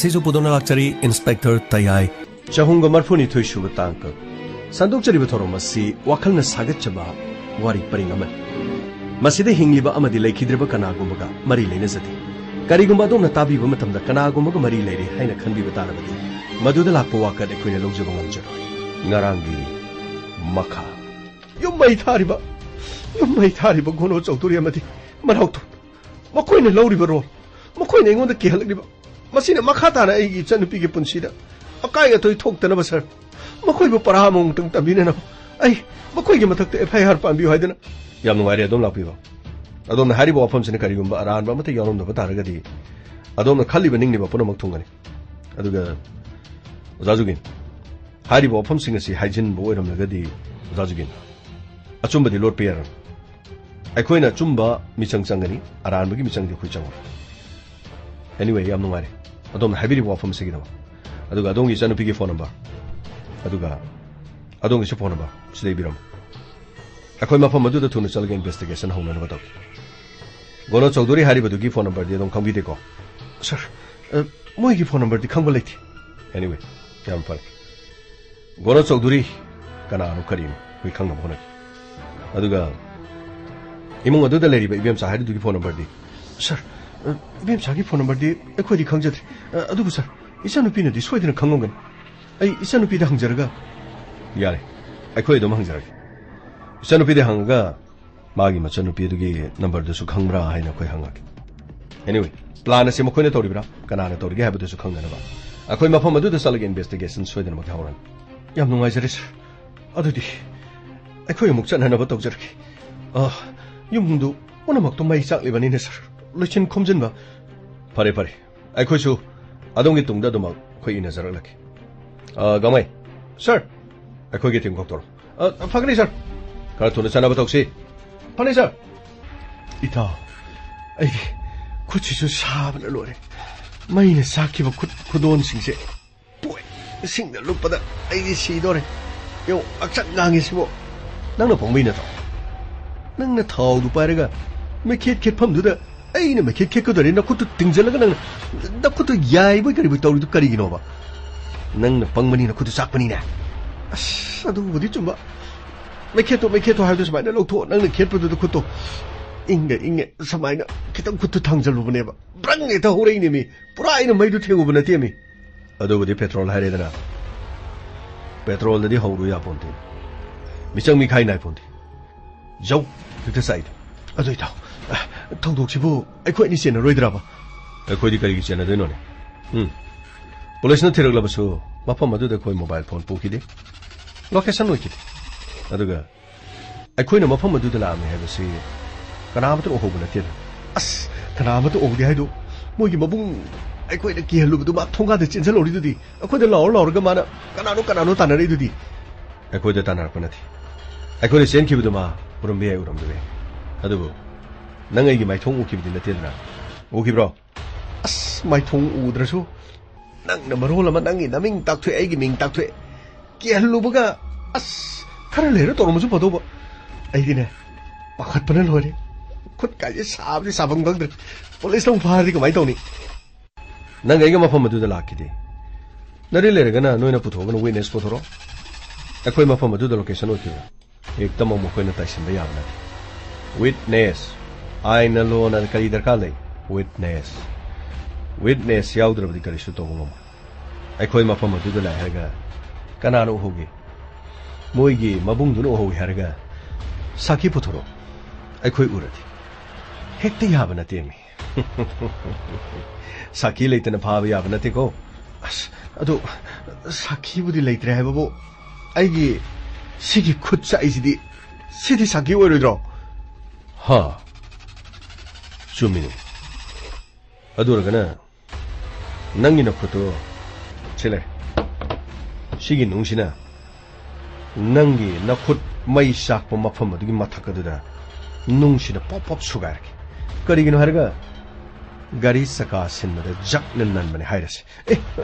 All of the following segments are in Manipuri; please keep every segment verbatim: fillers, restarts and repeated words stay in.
ꯁꯤꯁꯨ ꯄꯨꯗꯨꯅ ꯂꯥꯛꯆꯔꯤ, ꯏꯟꯁꯄꯦꯛꯇꯔ ꯇꯌꯥꯏ꯫ ꯆꯍꯨꯝꯒ ꯃꯔꯤꯐꯨꯅꯤꯊꯣꯏ ꯁꯨꯕ ꯇꯥꯡꯀꯛ꯫ ꯁꯟꯗꯣꯛꯆꯔꯤꯕ ꯊꯧꯔꯝ ꯑꯁꯤ ꯋꯥꯈꯜꯅ ꯁꯥꯒꯠꯆꯕ ꯋꯥꯔꯤ ꯄꯔꯤꯡ ꯑꯃꯅꯤ꯫ ꯃꯁꯤꯗ ꯍꯤꯡꯂꯤꯕ ꯑꯃꯗꯤ ꯂꯩꯈꯤꯗ꯭ꯔꯤꯕ ꯀꯅꯥꯒꯨꯝꯕꯒ ꯃꯔꯤ ꯂꯩꯅꯖꯗꯦ꯫ ꯀꯔꯤꯒꯨꯝꯕ ꯑꯗꯣꯝꯅ ꯇꯥꯕꯤꯕ ꯃꯇꯝꯗ ꯀꯅꯥꯒꯨꯝꯕꯒ ꯃꯔꯤ ꯂꯩꯔꯦ ꯍꯥꯏꯅ ꯈꯟꯕꯤꯕ ꯇꯥꯔꯕꯗꯤ, ꯃꯗꯨꯗ ꯂꯥꯛꯄ ꯋꯥꯀꯠ ꯑꯩꯈꯣꯏꯅ ꯂꯧꯖꯕ ꯉꯝꯖꯔꯣꯏ꯫ ꯉꯔꯥꯡꯒꯤ ꯃꯈꯥ꯫ ꯌꯨꯝ ꯃꯩ ꯊꯥꯔꯤꯕ, ꯌꯨꯝ ꯃꯩ ꯊꯥꯔꯤꯕ ꯒꯣꯅꯣ ꯆꯧꯙꯨꯔꯤ ꯑꯃꯗꯤ ꯃꯅꯥꯎ ꯇꯣꯟ꯫ ꯃꯈꯣꯏꯅ ꯂꯧꯔꯤꯕ ꯔꯣꯜ, ꯃꯈꯣꯏꯅ ꯑꯩꯉꯣꯟꯗ ꯀꯤꯍꯜꯂꯛꯂꯤꯕ, ꯃꯁꯤꯅ ꯃꯈꯥ ꯇꯥꯅ ꯑꯩꯒꯤ ꯏꯆꯟꯅꯨꯄꯤꯒꯤ ꯄꯨꯟꯁꯤꯗ ꯑꯀꯥꯏ ꯑꯇꯣꯏ ꯊꯣꯛꯇꯅꯕ, ꯁꯥꯔ꯫ ꯃꯈꯣꯏꯕꯨ ꯄꯔꯥ ꯑꯃꯃꯝꯇꯪ ꯇꯝꯕꯤꯅꯅꯕ ꯑꯩ ꯃꯈꯣꯏꯒꯤ ꯃꯊꯛꯇ ꯑꯦꯐ ꯑꯥꯏ ꯑꯥꯔ ꯄꯥꯟꯕꯤꯌꯨ ꯍꯥꯏꯗꯨꯅ꯫ ꯌꯥꯝ ꯅꯨꯡꯉꯥꯏꯔꯦ ꯑꯗꯣꯝ ꯂꯥꯛꯄꯤꯕ꯫ ꯑꯗꯣꯝꯅ ꯍꯥꯏꯔꯤꯕ ꯋꯥꯐꯝꯁꯤꯅ ꯀꯔꯤꯒꯨꯝꯕ ꯑꯔꯥꯟꯕ ꯑꯃꯠꯇ ꯌꯥꯎꯔꯝꯗꯕ ꯇꯥꯔꯒꯗꯤ, ꯑꯗꯣꯝꯅ ꯈꯜꯂꯤꯕ ꯅꯤꯡꯂꯤꯕ ꯄꯨꯝꯅꯃꯛ ꯊꯨꯡꯒꯅꯤ꯫ ꯑꯗꯨꯒ ꯑꯣꯖꯥ ꯖꯨꯒꯤꯟ, ꯍꯥꯏꯔꯤꯕ ꯋꯥꯐꯝꯁꯤꯡ ꯑꯁꯤ ꯍꯥꯏꯖꯤꯟꯕ ꯑꯣꯏꯔꯝꯂꯒꯗꯤ, ꯑꯣꯖꯥ ꯖꯨꯒꯤꯟ, ꯑꯆꯨꯝꯕꯗꯤ ꯂꯣꯠꯄ ꯌꯥꯔꯣꯏ꯫ ꯑꯩꯈꯣꯏꯅ ꯑꯆꯨꯝꯕ ꯃꯤꯆꯪ ꯆꯪꯒꯅꯤ, ꯑꯔꯥꯟꯕꯒꯤ ꯃꯤꯆꯪꯗꯤ ꯑꯩꯈꯣꯏ ꯆꯪꯉꯣꯏ꯫ Anyway, ꯌꯥꯝ ꯅꯨꯡꯉꯥꯏꯔꯦ ꯑꯗꯣꯝꯅ ꯍꯥꯏꯕꯤꯔꯤꯕ ꯋꯥꯐꯝ ꯑꯁꯤꯒꯤꯗꯃꯛ꯫ ꯑꯗꯨꯒ ꯑꯗꯣꯝꯒꯤ ꯏꯆꯟꯅꯨꯄꯤꯒꯤ ꯐꯣꯟ ꯅꯝꯕꯔ, ꯑꯗꯨꯒ ꯑꯗꯣꯝꯒꯤꯁꯨ ꯐꯣꯟ ꯅꯝꯕꯔ ꯁꯤꯗ ꯏꯕꯤꯔꯝꯃꯨ꯫ ꯑꯩꯈꯣꯏ ꯃꯐꯝ ꯑꯗꯨꯗ ꯊꯨꯅ ꯆꯠꯂꯒ ꯏꯟꯚꯦꯁꯇꯤꯒꯦꯁꯟ ꯍꯧꯅꯅꯕ ꯇꯧꯒꯦ꯫ ꯒꯣꯅꯣ ꯆꯧꯙꯨꯔꯤ ꯍꯥꯏꯔꯤꯕꯗꯨꯒꯤ ꯐꯣꯟ ꯅꯝꯕꯔꯗꯤ ꯑꯗꯨꯝ ꯈꯪꯕꯤꯗꯦꯀꯣ? ꯁꯥꯔ, ꯑ, ꯃꯣꯏꯒꯤ ꯐꯣꯟ ꯅꯝꯕꯔꯗꯤ ꯈꯪꯕ ꯂꯩꯇꯦ꯫ Anyway, ꯌꯥꯝ ꯐꯔꯦ꯫ ꯒꯣꯅꯣ ꯆꯧꯙꯨꯔꯤ ꯀꯅꯥꯅꯣ ꯀꯔꯤꯅꯣ ꯑꯩꯈꯣꯏ ꯈꯪꯅꯕ ꯍꯣꯠꯅꯒꯦ꯫ ꯑꯗꯨꯒ ꯏꯃꯨꯡ ꯑꯗꯨꯗ ꯂꯩꯔꯤꯕ ꯏꯕꯦꯝꯆꯥ ꯍꯥꯏꯔꯤꯗꯨꯒꯤ ꯐꯣꯟ ꯅꯝꯕꯔꯗꯤ? ꯁꯥꯔ, ꯑ, ꯏꯕꯦꯝꯆꯥꯒꯤ ꯐꯣꯟ ꯅꯝꯕꯔꯗꯤ ꯑꯩꯈꯣꯏꯗꯤ ꯈꯪꯖꯗ꯭ꯔꯦ꯫ ꯑ, ꯑꯗꯨꯕꯨ ꯁꯥꯔ, ꯏꯆꯟꯅꯨꯄꯤꯅꯗꯤ ꯁꯣꯏꯗꯅ ꯈꯪꯉꯝꯒꯅꯤ꯫ ꯑꯩ ꯏꯆꯟꯅꯨꯄꯤꯗ ꯍꯪꯖꯔꯒ꯫ ꯌꯥꯔꯦ, ꯑꯩꯈꯣꯏ ꯑꯗꯨꯝ ꯍꯪꯖꯔꯒꯦ꯫ ꯏꯆꯟꯅꯨꯄꯤꯗ ꯍꯪꯉꯒ ꯃꯥꯒꯤ ꯃꯆꯟꯅꯨꯄꯤ ꯑꯗꯨꯒꯤ ꯅꯝꯕꯔꯗꯨꯁꯨ ꯈꯪꯕ꯭ꯔꯥ ꯍꯥꯏꯅ ꯑꯩꯈꯣꯏ ꯍꯪꯉꯒꯦ꯫ Anyway, ꯄ꯭ꯂꯥꯟ ꯑꯁꯤ ꯃꯈꯣꯏꯅ ꯇꯧꯔꯤꯕ꯭ꯔꯥ, ꯀꯅꯥꯅ ꯇꯧꯔꯤꯒꯦ ꯍꯥꯏꯕꯗꯨꯁꯨ ꯈꯪꯅꯅꯕ ꯑꯩꯈꯣꯏ ꯃꯐꯝ ꯑꯗꯨꯗ ꯆꯠꯂꯒ ꯏꯟꯚꯦꯁꯇꯤꯒꯦꯁꯟ ꯁꯣꯏꯗꯅꯃꯛꯀꯤ ꯍꯧꯔꯅꯤ꯫ ꯌꯥꯝ ꯅꯨꯡꯉꯥꯏꯖꯔꯦ, ꯁꯥꯔ꯫ ꯑꯗꯨꯗꯤ ꯑꯩꯈꯣꯏ ꯑꯃꯨꯛ ꯆꯠꯅꯅꯕ ꯇꯧꯖꯔꯒꯦ꯫ ꯑ, ꯌꯨꯝꯗꯨ ꯄꯨꯝꯅꯃꯛꯇꯣ ꯃꯩ ꯆꯥꯛꯂꯤꯕꯅꯤꯅ, ꯁꯥꯔ, ꯂꯣꯏꯁꯤꯟ ꯈꯣꯝꯖꯤꯟꯕ꯫ ꯐꯔꯦ, ꯐꯔꯦ, ꯑꯩꯈꯣꯏꯁꯨ ꯑꯗꯣꯝꯒꯤ ꯇꯨꯡꯗ ꯑꯗꯨꯃꯛ ꯑꯩꯈꯣꯏ ꯏꯟꯅꯖꯔꯛꯂꯒꯦ꯫ ꯑ, ꯒꯥꯡꯃꯩ, ꯁꯥꯔ, ꯑꯩꯈꯣꯏꯒꯤ ꯇꯤꯝ ꯀꯧꯊꯣꯔꯛꯑꯣ꯫ ꯑ, ꯐꯒꯅꯤ, ꯁꯥꯔ꯫ ꯈꯔ ꯊꯨꯅ ꯆꯠꯅꯕ ꯇꯧꯁꯤ꯫ ꯐꯅꯤ, ꯁꯥꯔ꯫ ꯏꯇꯥꯎ, ꯑꯩꯒꯤ ꯈꯨꯠꯁꯤꯁꯨ ꯁꯥꯕꯅ ꯂꯣꯏꯔꯦ꯫ ꯃꯩꯅ ꯆꯥꯛꯈꯤꯕ ꯈꯨꯠ ꯈꯨꯗꯣꯟꯁꯤꯡꯁꯦ ꯄꯣꯏ, ꯏꯁꯤꯡꯗ ꯂꯨꯞꯄꯗ ꯑꯩꯗꯤ ꯁꯤꯗꯣꯔꯦ꯫ ꯌꯦꯡꯉꯨ, ꯉꯛꯁꯪ ꯉꯥꯡꯉꯤ ꯁꯤꯕꯣ꯫ ꯅꯪꯅ ꯄꯪꯕꯩ ꯅꯠꯇ꯭ꯔꯣ? ꯅꯪꯅ ꯊꯥꯎꯗꯨ ꯄꯥꯏꯔꯒ ꯃꯩꯈꯦꯠ ꯈꯦꯠꯐꯝꯗꯨꯗ ꯑꯩꯅ ꯃꯩꯈꯦꯠ ꯈꯦꯠꯀꯗꯧꯔꯦ, ꯅꯈꯨꯠꯇꯨ ꯇꯤꯡꯁꯤꯜꯂꯒ ꯅꯪꯅ, ꯅꯈꯨꯠꯇꯨ ꯌꯥꯏꯕꯣꯏ ꯀꯔꯤꯕꯣꯏ ꯇꯧꯔꯤꯗꯨ ꯀꯔꯤꯒꯤꯅꯣꯕ? ꯅꯪꯅ ꯄꯪꯕꯅꯤ, ꯅꯈꯨꯠꯇꯨ ꯆꯥꯛꯄꯅꯤꯅꯦ꯫ ꯑꯁ, ꯑꯗꯨꯕꯨꯗꯤ ꯆꯨꯝꯕ꯫ ꯃꯩꯈꯦꯠꯇꯣ, ꯃꯩꯈꯦꯠꯇꯣ ꯍꯥꯏꯕꯗꯨ ꯁꯨꯃꯥꯏꯅ ꯂꯧꯊꯣꯛꯑꯣ, ꯅꯪꯅ ꯈꯦꯠꯄꯗꯨꯗ ꯈꯨꯠꯇꯣ ꯏꯪꯒ ꯏꯪꯉꯦ, ꯁꯨꯃꯥꯏꯅ ꯈꯤꯇꯪ ꯈꯨꯠꯇꯨ ꯊꯥꯡꯖꯜꯂꯨꯕꯅꯦꯕ, ꯕ꯭ꯔꯪ ꯍꯦꯛꯇ ꯍꯧꯔꯛꯏꯅꯦꯃꯤ꯫ ꯄꯨꯔꯥ ꯑꯩꯅ ꯃꯩꯗꯨ ꯊꯦꯡꯉꯨꯕ ꯅꯠꯇꯦꯃꯤ꯫ ꯑꯗꯨꯕꯨꯗꯤ ꯄꯦꯇ꯭ꯔꯣꯜ ꯍꯥꯏꯔꯦꯗꯅ, ꯄꯦꯇ꯭ꯔꯣꯜꯗꯗꯤ ꯍꯧꯔꯨ ꯌꯥꯄꯣꯟꯇꯦ, ꯃꯤꯆꯪ ꯃꯤꯈꯥꯏ ꯅꯥꯏꯄꯣꯟꯇꯦ꯫ ꯖꯧ! ꯍꯦꯛꯇ ꯆꯥꯏꯗꯣ꯫ ꯑꯗꯨ ꯏꯇꯥꯎ, ꯑ, ꯊꯧꯗꯣꯛꯁꯤꯕꯨ ꯑꯩꯈꯣꯏ ꯑꯅꯤ ꯆꯦꯟꯅꯔꯣꯏꯗ꯭ꯔꯕ? ꯑꯩꯈꯣꯏꯗꯤ ꯀꯔꯤꯒꯤ ꯆꯦꯟꯅꯗꯣꯏꯅꯣꯅꯦ? ꯎꯝ꯫ ꯄꯨꯂꯤꯁꯅ ꯊꯤꯔꯛꯂꯕꯁꯨ ꯃꯐꯝ ꯑꯗꯨꯗ ꯑꯩꯈꯣꯏ ꯃꯣꯕꯥꯏꯜ ꯐꯣꯟ ꯄꯨꯈꯤꯗꯦ, ꯂꯣꯀꯦꯁꯟ ꯑꯣꯏꯈꯤꯗꯦ꯫ ꯑꯗꯨꯒ ꯑꯩꯈꯣꯏꯅ ꯃꯐꯝ ꯑꯗꯨꯗ ꯂꯥꯛꯑꯝꯃꯦ ꯍꯥꯏꯕꯁꯤ ꯀꯅꯥ ꯑꯃꯠꯇꯅ ꯎꯍꯧꯕ ꯅꯠꯇꯦꯗ꯫ ꯑꯁ, ꯀꯅꯥ ꯑꯃꯠꯇ ꯎꯍꯧꯗꯦ ꯍꯥꯏꯗꯣ? ꯃꯣꯏꯒꯤ ꯃꯕꯨꯡ ꯑꯩꯈꯣꯏꯅ ꯀꯤꯍꯜꯂꯨꯕꯗꯨ ꯃꯥ ꯊꯣꯡꯒꯥꯟꯗ ꯆꯦꯟꯁꯤꯜꯍꯧꯔꯤꯗꯨꯗꯤ, ꯑꯩꯈꯣꯏꯗ ꯂꯥꯎꯔ ꯂꯥꯎꯔꯒ ꯃꯥꯅ ꯀꯅꯥꯅꯣ ꯀꯅꯥꯅꯣ ꯇꯥꯟꯅꯔꯛꯏꯗꯨꯗꯤ꯫ ꯑꯩꯈꯣꯏꯗ ꯇꯥꯟꯅꯔꯛꯄ ꯅꯠꯇꯦ꯫ ꯑꯩꯈꯣꯏꯅ ꯆꯦꯟꯈꯤꯕꯗꯨ ꯃꯥ ꯎꯔꯝꯕ ꯌꯥꯏ, ꯎꯔꯝꯗꯕ ꯌꯥꯏ꯫ ꯑꯗꯨꯕꯨ ꯅꯪ ꯑꯩꯒꯤ ꯃꯥꯏꯊꯣꯡ ꯎꯈꯤꯕꯗꯤ ꯅꯠꯇꯦꯗꯅ? ꯎꯈꯤꯕ꯭ꯔꯣ? ꯑꯁ, ꯃꯥꯏꯊꯣꯡ ꯎꯗ꯭ꯔꯁꯨ ꯅꯪꯅ ꯃꯔꯣꯜ ꯑꯃ ꯅꯪꯒꯤ ꯅꯃꯤꯡ ꯇꯥꯛꯊꯣꯛꯑꯦ, ꯑꯩꯒꯤ ꯃꯤꯡ ꯇꯥꯛꯊꯣꯛꯑꯦ꯫ ꯀꯤꯍꯜꯂꯨꯕꯒ, ꯑꯁ, ꯈꯔ ꯂꯩꯔ ꯇꯧꯔꯝꯃꯁꯨ ꯐꯗꯧꯕ꯫ ꯑꯩꯗꯤꯅꯦ, ꯄꯥꯈꯠꯄꯅ ꯂꯣꯏꯔꯦ꯫ ꯈꯨꯠ ꯀꯥꯏꯁꯦ ꯁꯥꯕꯗꯤ ꯁꯥꯐꯝ ꯈꯪꯗ꯭ꯔꯦ꯫ ꯄꯨꯂꯤꯁꯅ ꯑꯃꯨꯛ ꯐꯥꯔꯗꯤ ꯀꯃꯥꯏꯅ ꯇꯧꯅꯤ? ꯅꯪ ꯑꯩꯒ ꯃꯐꯝ ꯑꯗꯨꯗ ꯂꯥꯛꯈꯤꯗꯦ꯫ ꯅꯔꯤ ꯂꯩꯔꯒꯅ ꯅꯣꯏꯅ ꯄꯨꯊꯣꯛꯑꯒꯅ ꯋꯤꯠꯅꯦꯁ ꯄꯨꯊꯣꯔꯛꯑꯣ꯫ ꯑꯩꯈꯣꯏ ꯃꯐꯝ ꯑꯗꯨꯗ ꯂꯣꯀꯦꯁꯟ ꯑꯣꯏꯈꯤꯕ꯫ ꯍꯦꯛꯇꯃꯛ ꯃꯈꯣꯏꯅ ꯇꯥꯏꯁꯤꯟꯕ ꯌꯥꯕ ꯅꯠꯇꯦ꯫ ꯋꯤꯠꯅꯦꯁ, ꯑꯥꯏꯟꯅ ꯂꯣꯅ ꯀꯔꯤ ꯗꯔꯀꯥꯔ ꯂꯩ? ꯋꯤꯠꯅꯦꯁ꯫ ꯋꯤꯠꯅꯦꯁ ꯌꯥꯎꯗ꯭ꯔꯕꯗꯤ ꯀꯔꯤꯁꯨ ꯇꯧꯕ ꯉꯝꯃꯣꯏ꯫ ꯑꯩꯈꯣꯏ ꯃꯐꯝ ꯑꯗꯨꯗ ꯂꯥꯛꯑꯦ ꯍꯥꯏꯔꯒ ꯀꯅꯥꯅ ꯎꯍꯧꯒꯦ? ꯃꯣꯏꯒꯤ ꯃꯕꯨꯡꯗꯨꯅ ꯎꯍꯧꯏ ꯍꯥꯏꯔꯒ ꯁꯥꯈꯤ ꯄꯨꯊꯣꯔꯛꯑꯣ꯫ ꯑꯩꯈꯣꯏ ꯎꯔꯗꯤ꯫ ꯍꯦꯛꯇ ꯌꯥꯕ ꯅꯠꯇꯦꯃꯤ꯫ ꯁꯥꯈꯤ ꯂꯩꯇꯅ ꯐꯥꯕ ꯌꯥꯕ ꯅꯠꯇꯦꯀꯣ꯫ ꯑꯁ, ꯑꯗꯨ ꯁꯥꯈꯤꯕꯨꯗꯤ ꯂꯩꯇ꯭ꯔꯦ ꯍꯥꯏꯕꯕꯨ, ꯑꯩꯒꯤ ꯁꯤꯒꯤ ꯈꯨꯠ ꯆꯥꯛꯏꯁꯤꯗꯤ, ꯁꯤꯗꯤ ꯁꯥꯈꯤ ꯑꯣꯏꯔꯣꯏꯗ꯭ꯔꯣ? ꯍꯥ, ꯆꯨꯝꯃꯤꯅꯦ꯫ ꯑꯗꯨ ꯑꯣꯏꯔꯒꯅ ꯅꯪꯒꯤ ꯅꯈꯨꯠꯇꯣ ꯁꯤ ꯂꯩ꯫ ꯁꯤꯒꯤ ꯅꯨꯡꯁꯤꯅ ꯅꯪꯒꯤ ꯅꯈꯨꯠ ꯃꯩ ꯆꯥꯛꯄ ꯃꯐꯝ ꯑꯗꯨꯒꯤ ꯃꯊꯛ ꯑꯗꯨꯗ ꯅꯨꯡꯁꯤꯅ ꯄꯣꯞ ꯄꯣꯞ ꯁꯨꯒꯥꯏꯔꯒꯦ꯫ ꯀꯔꯤꯒꯤꯅꯣ ꯍꯥꯏꯔꯒ, ꯒꯥꯔꯤ ꯆꯀꯥ ꯁꯤꯟꯕꯗ ꯖꯛꯅ ꯅꯟꯕꯅꯦ ꯍꯥꯏꯔꯁꯦ꯫ ꯑꯦ,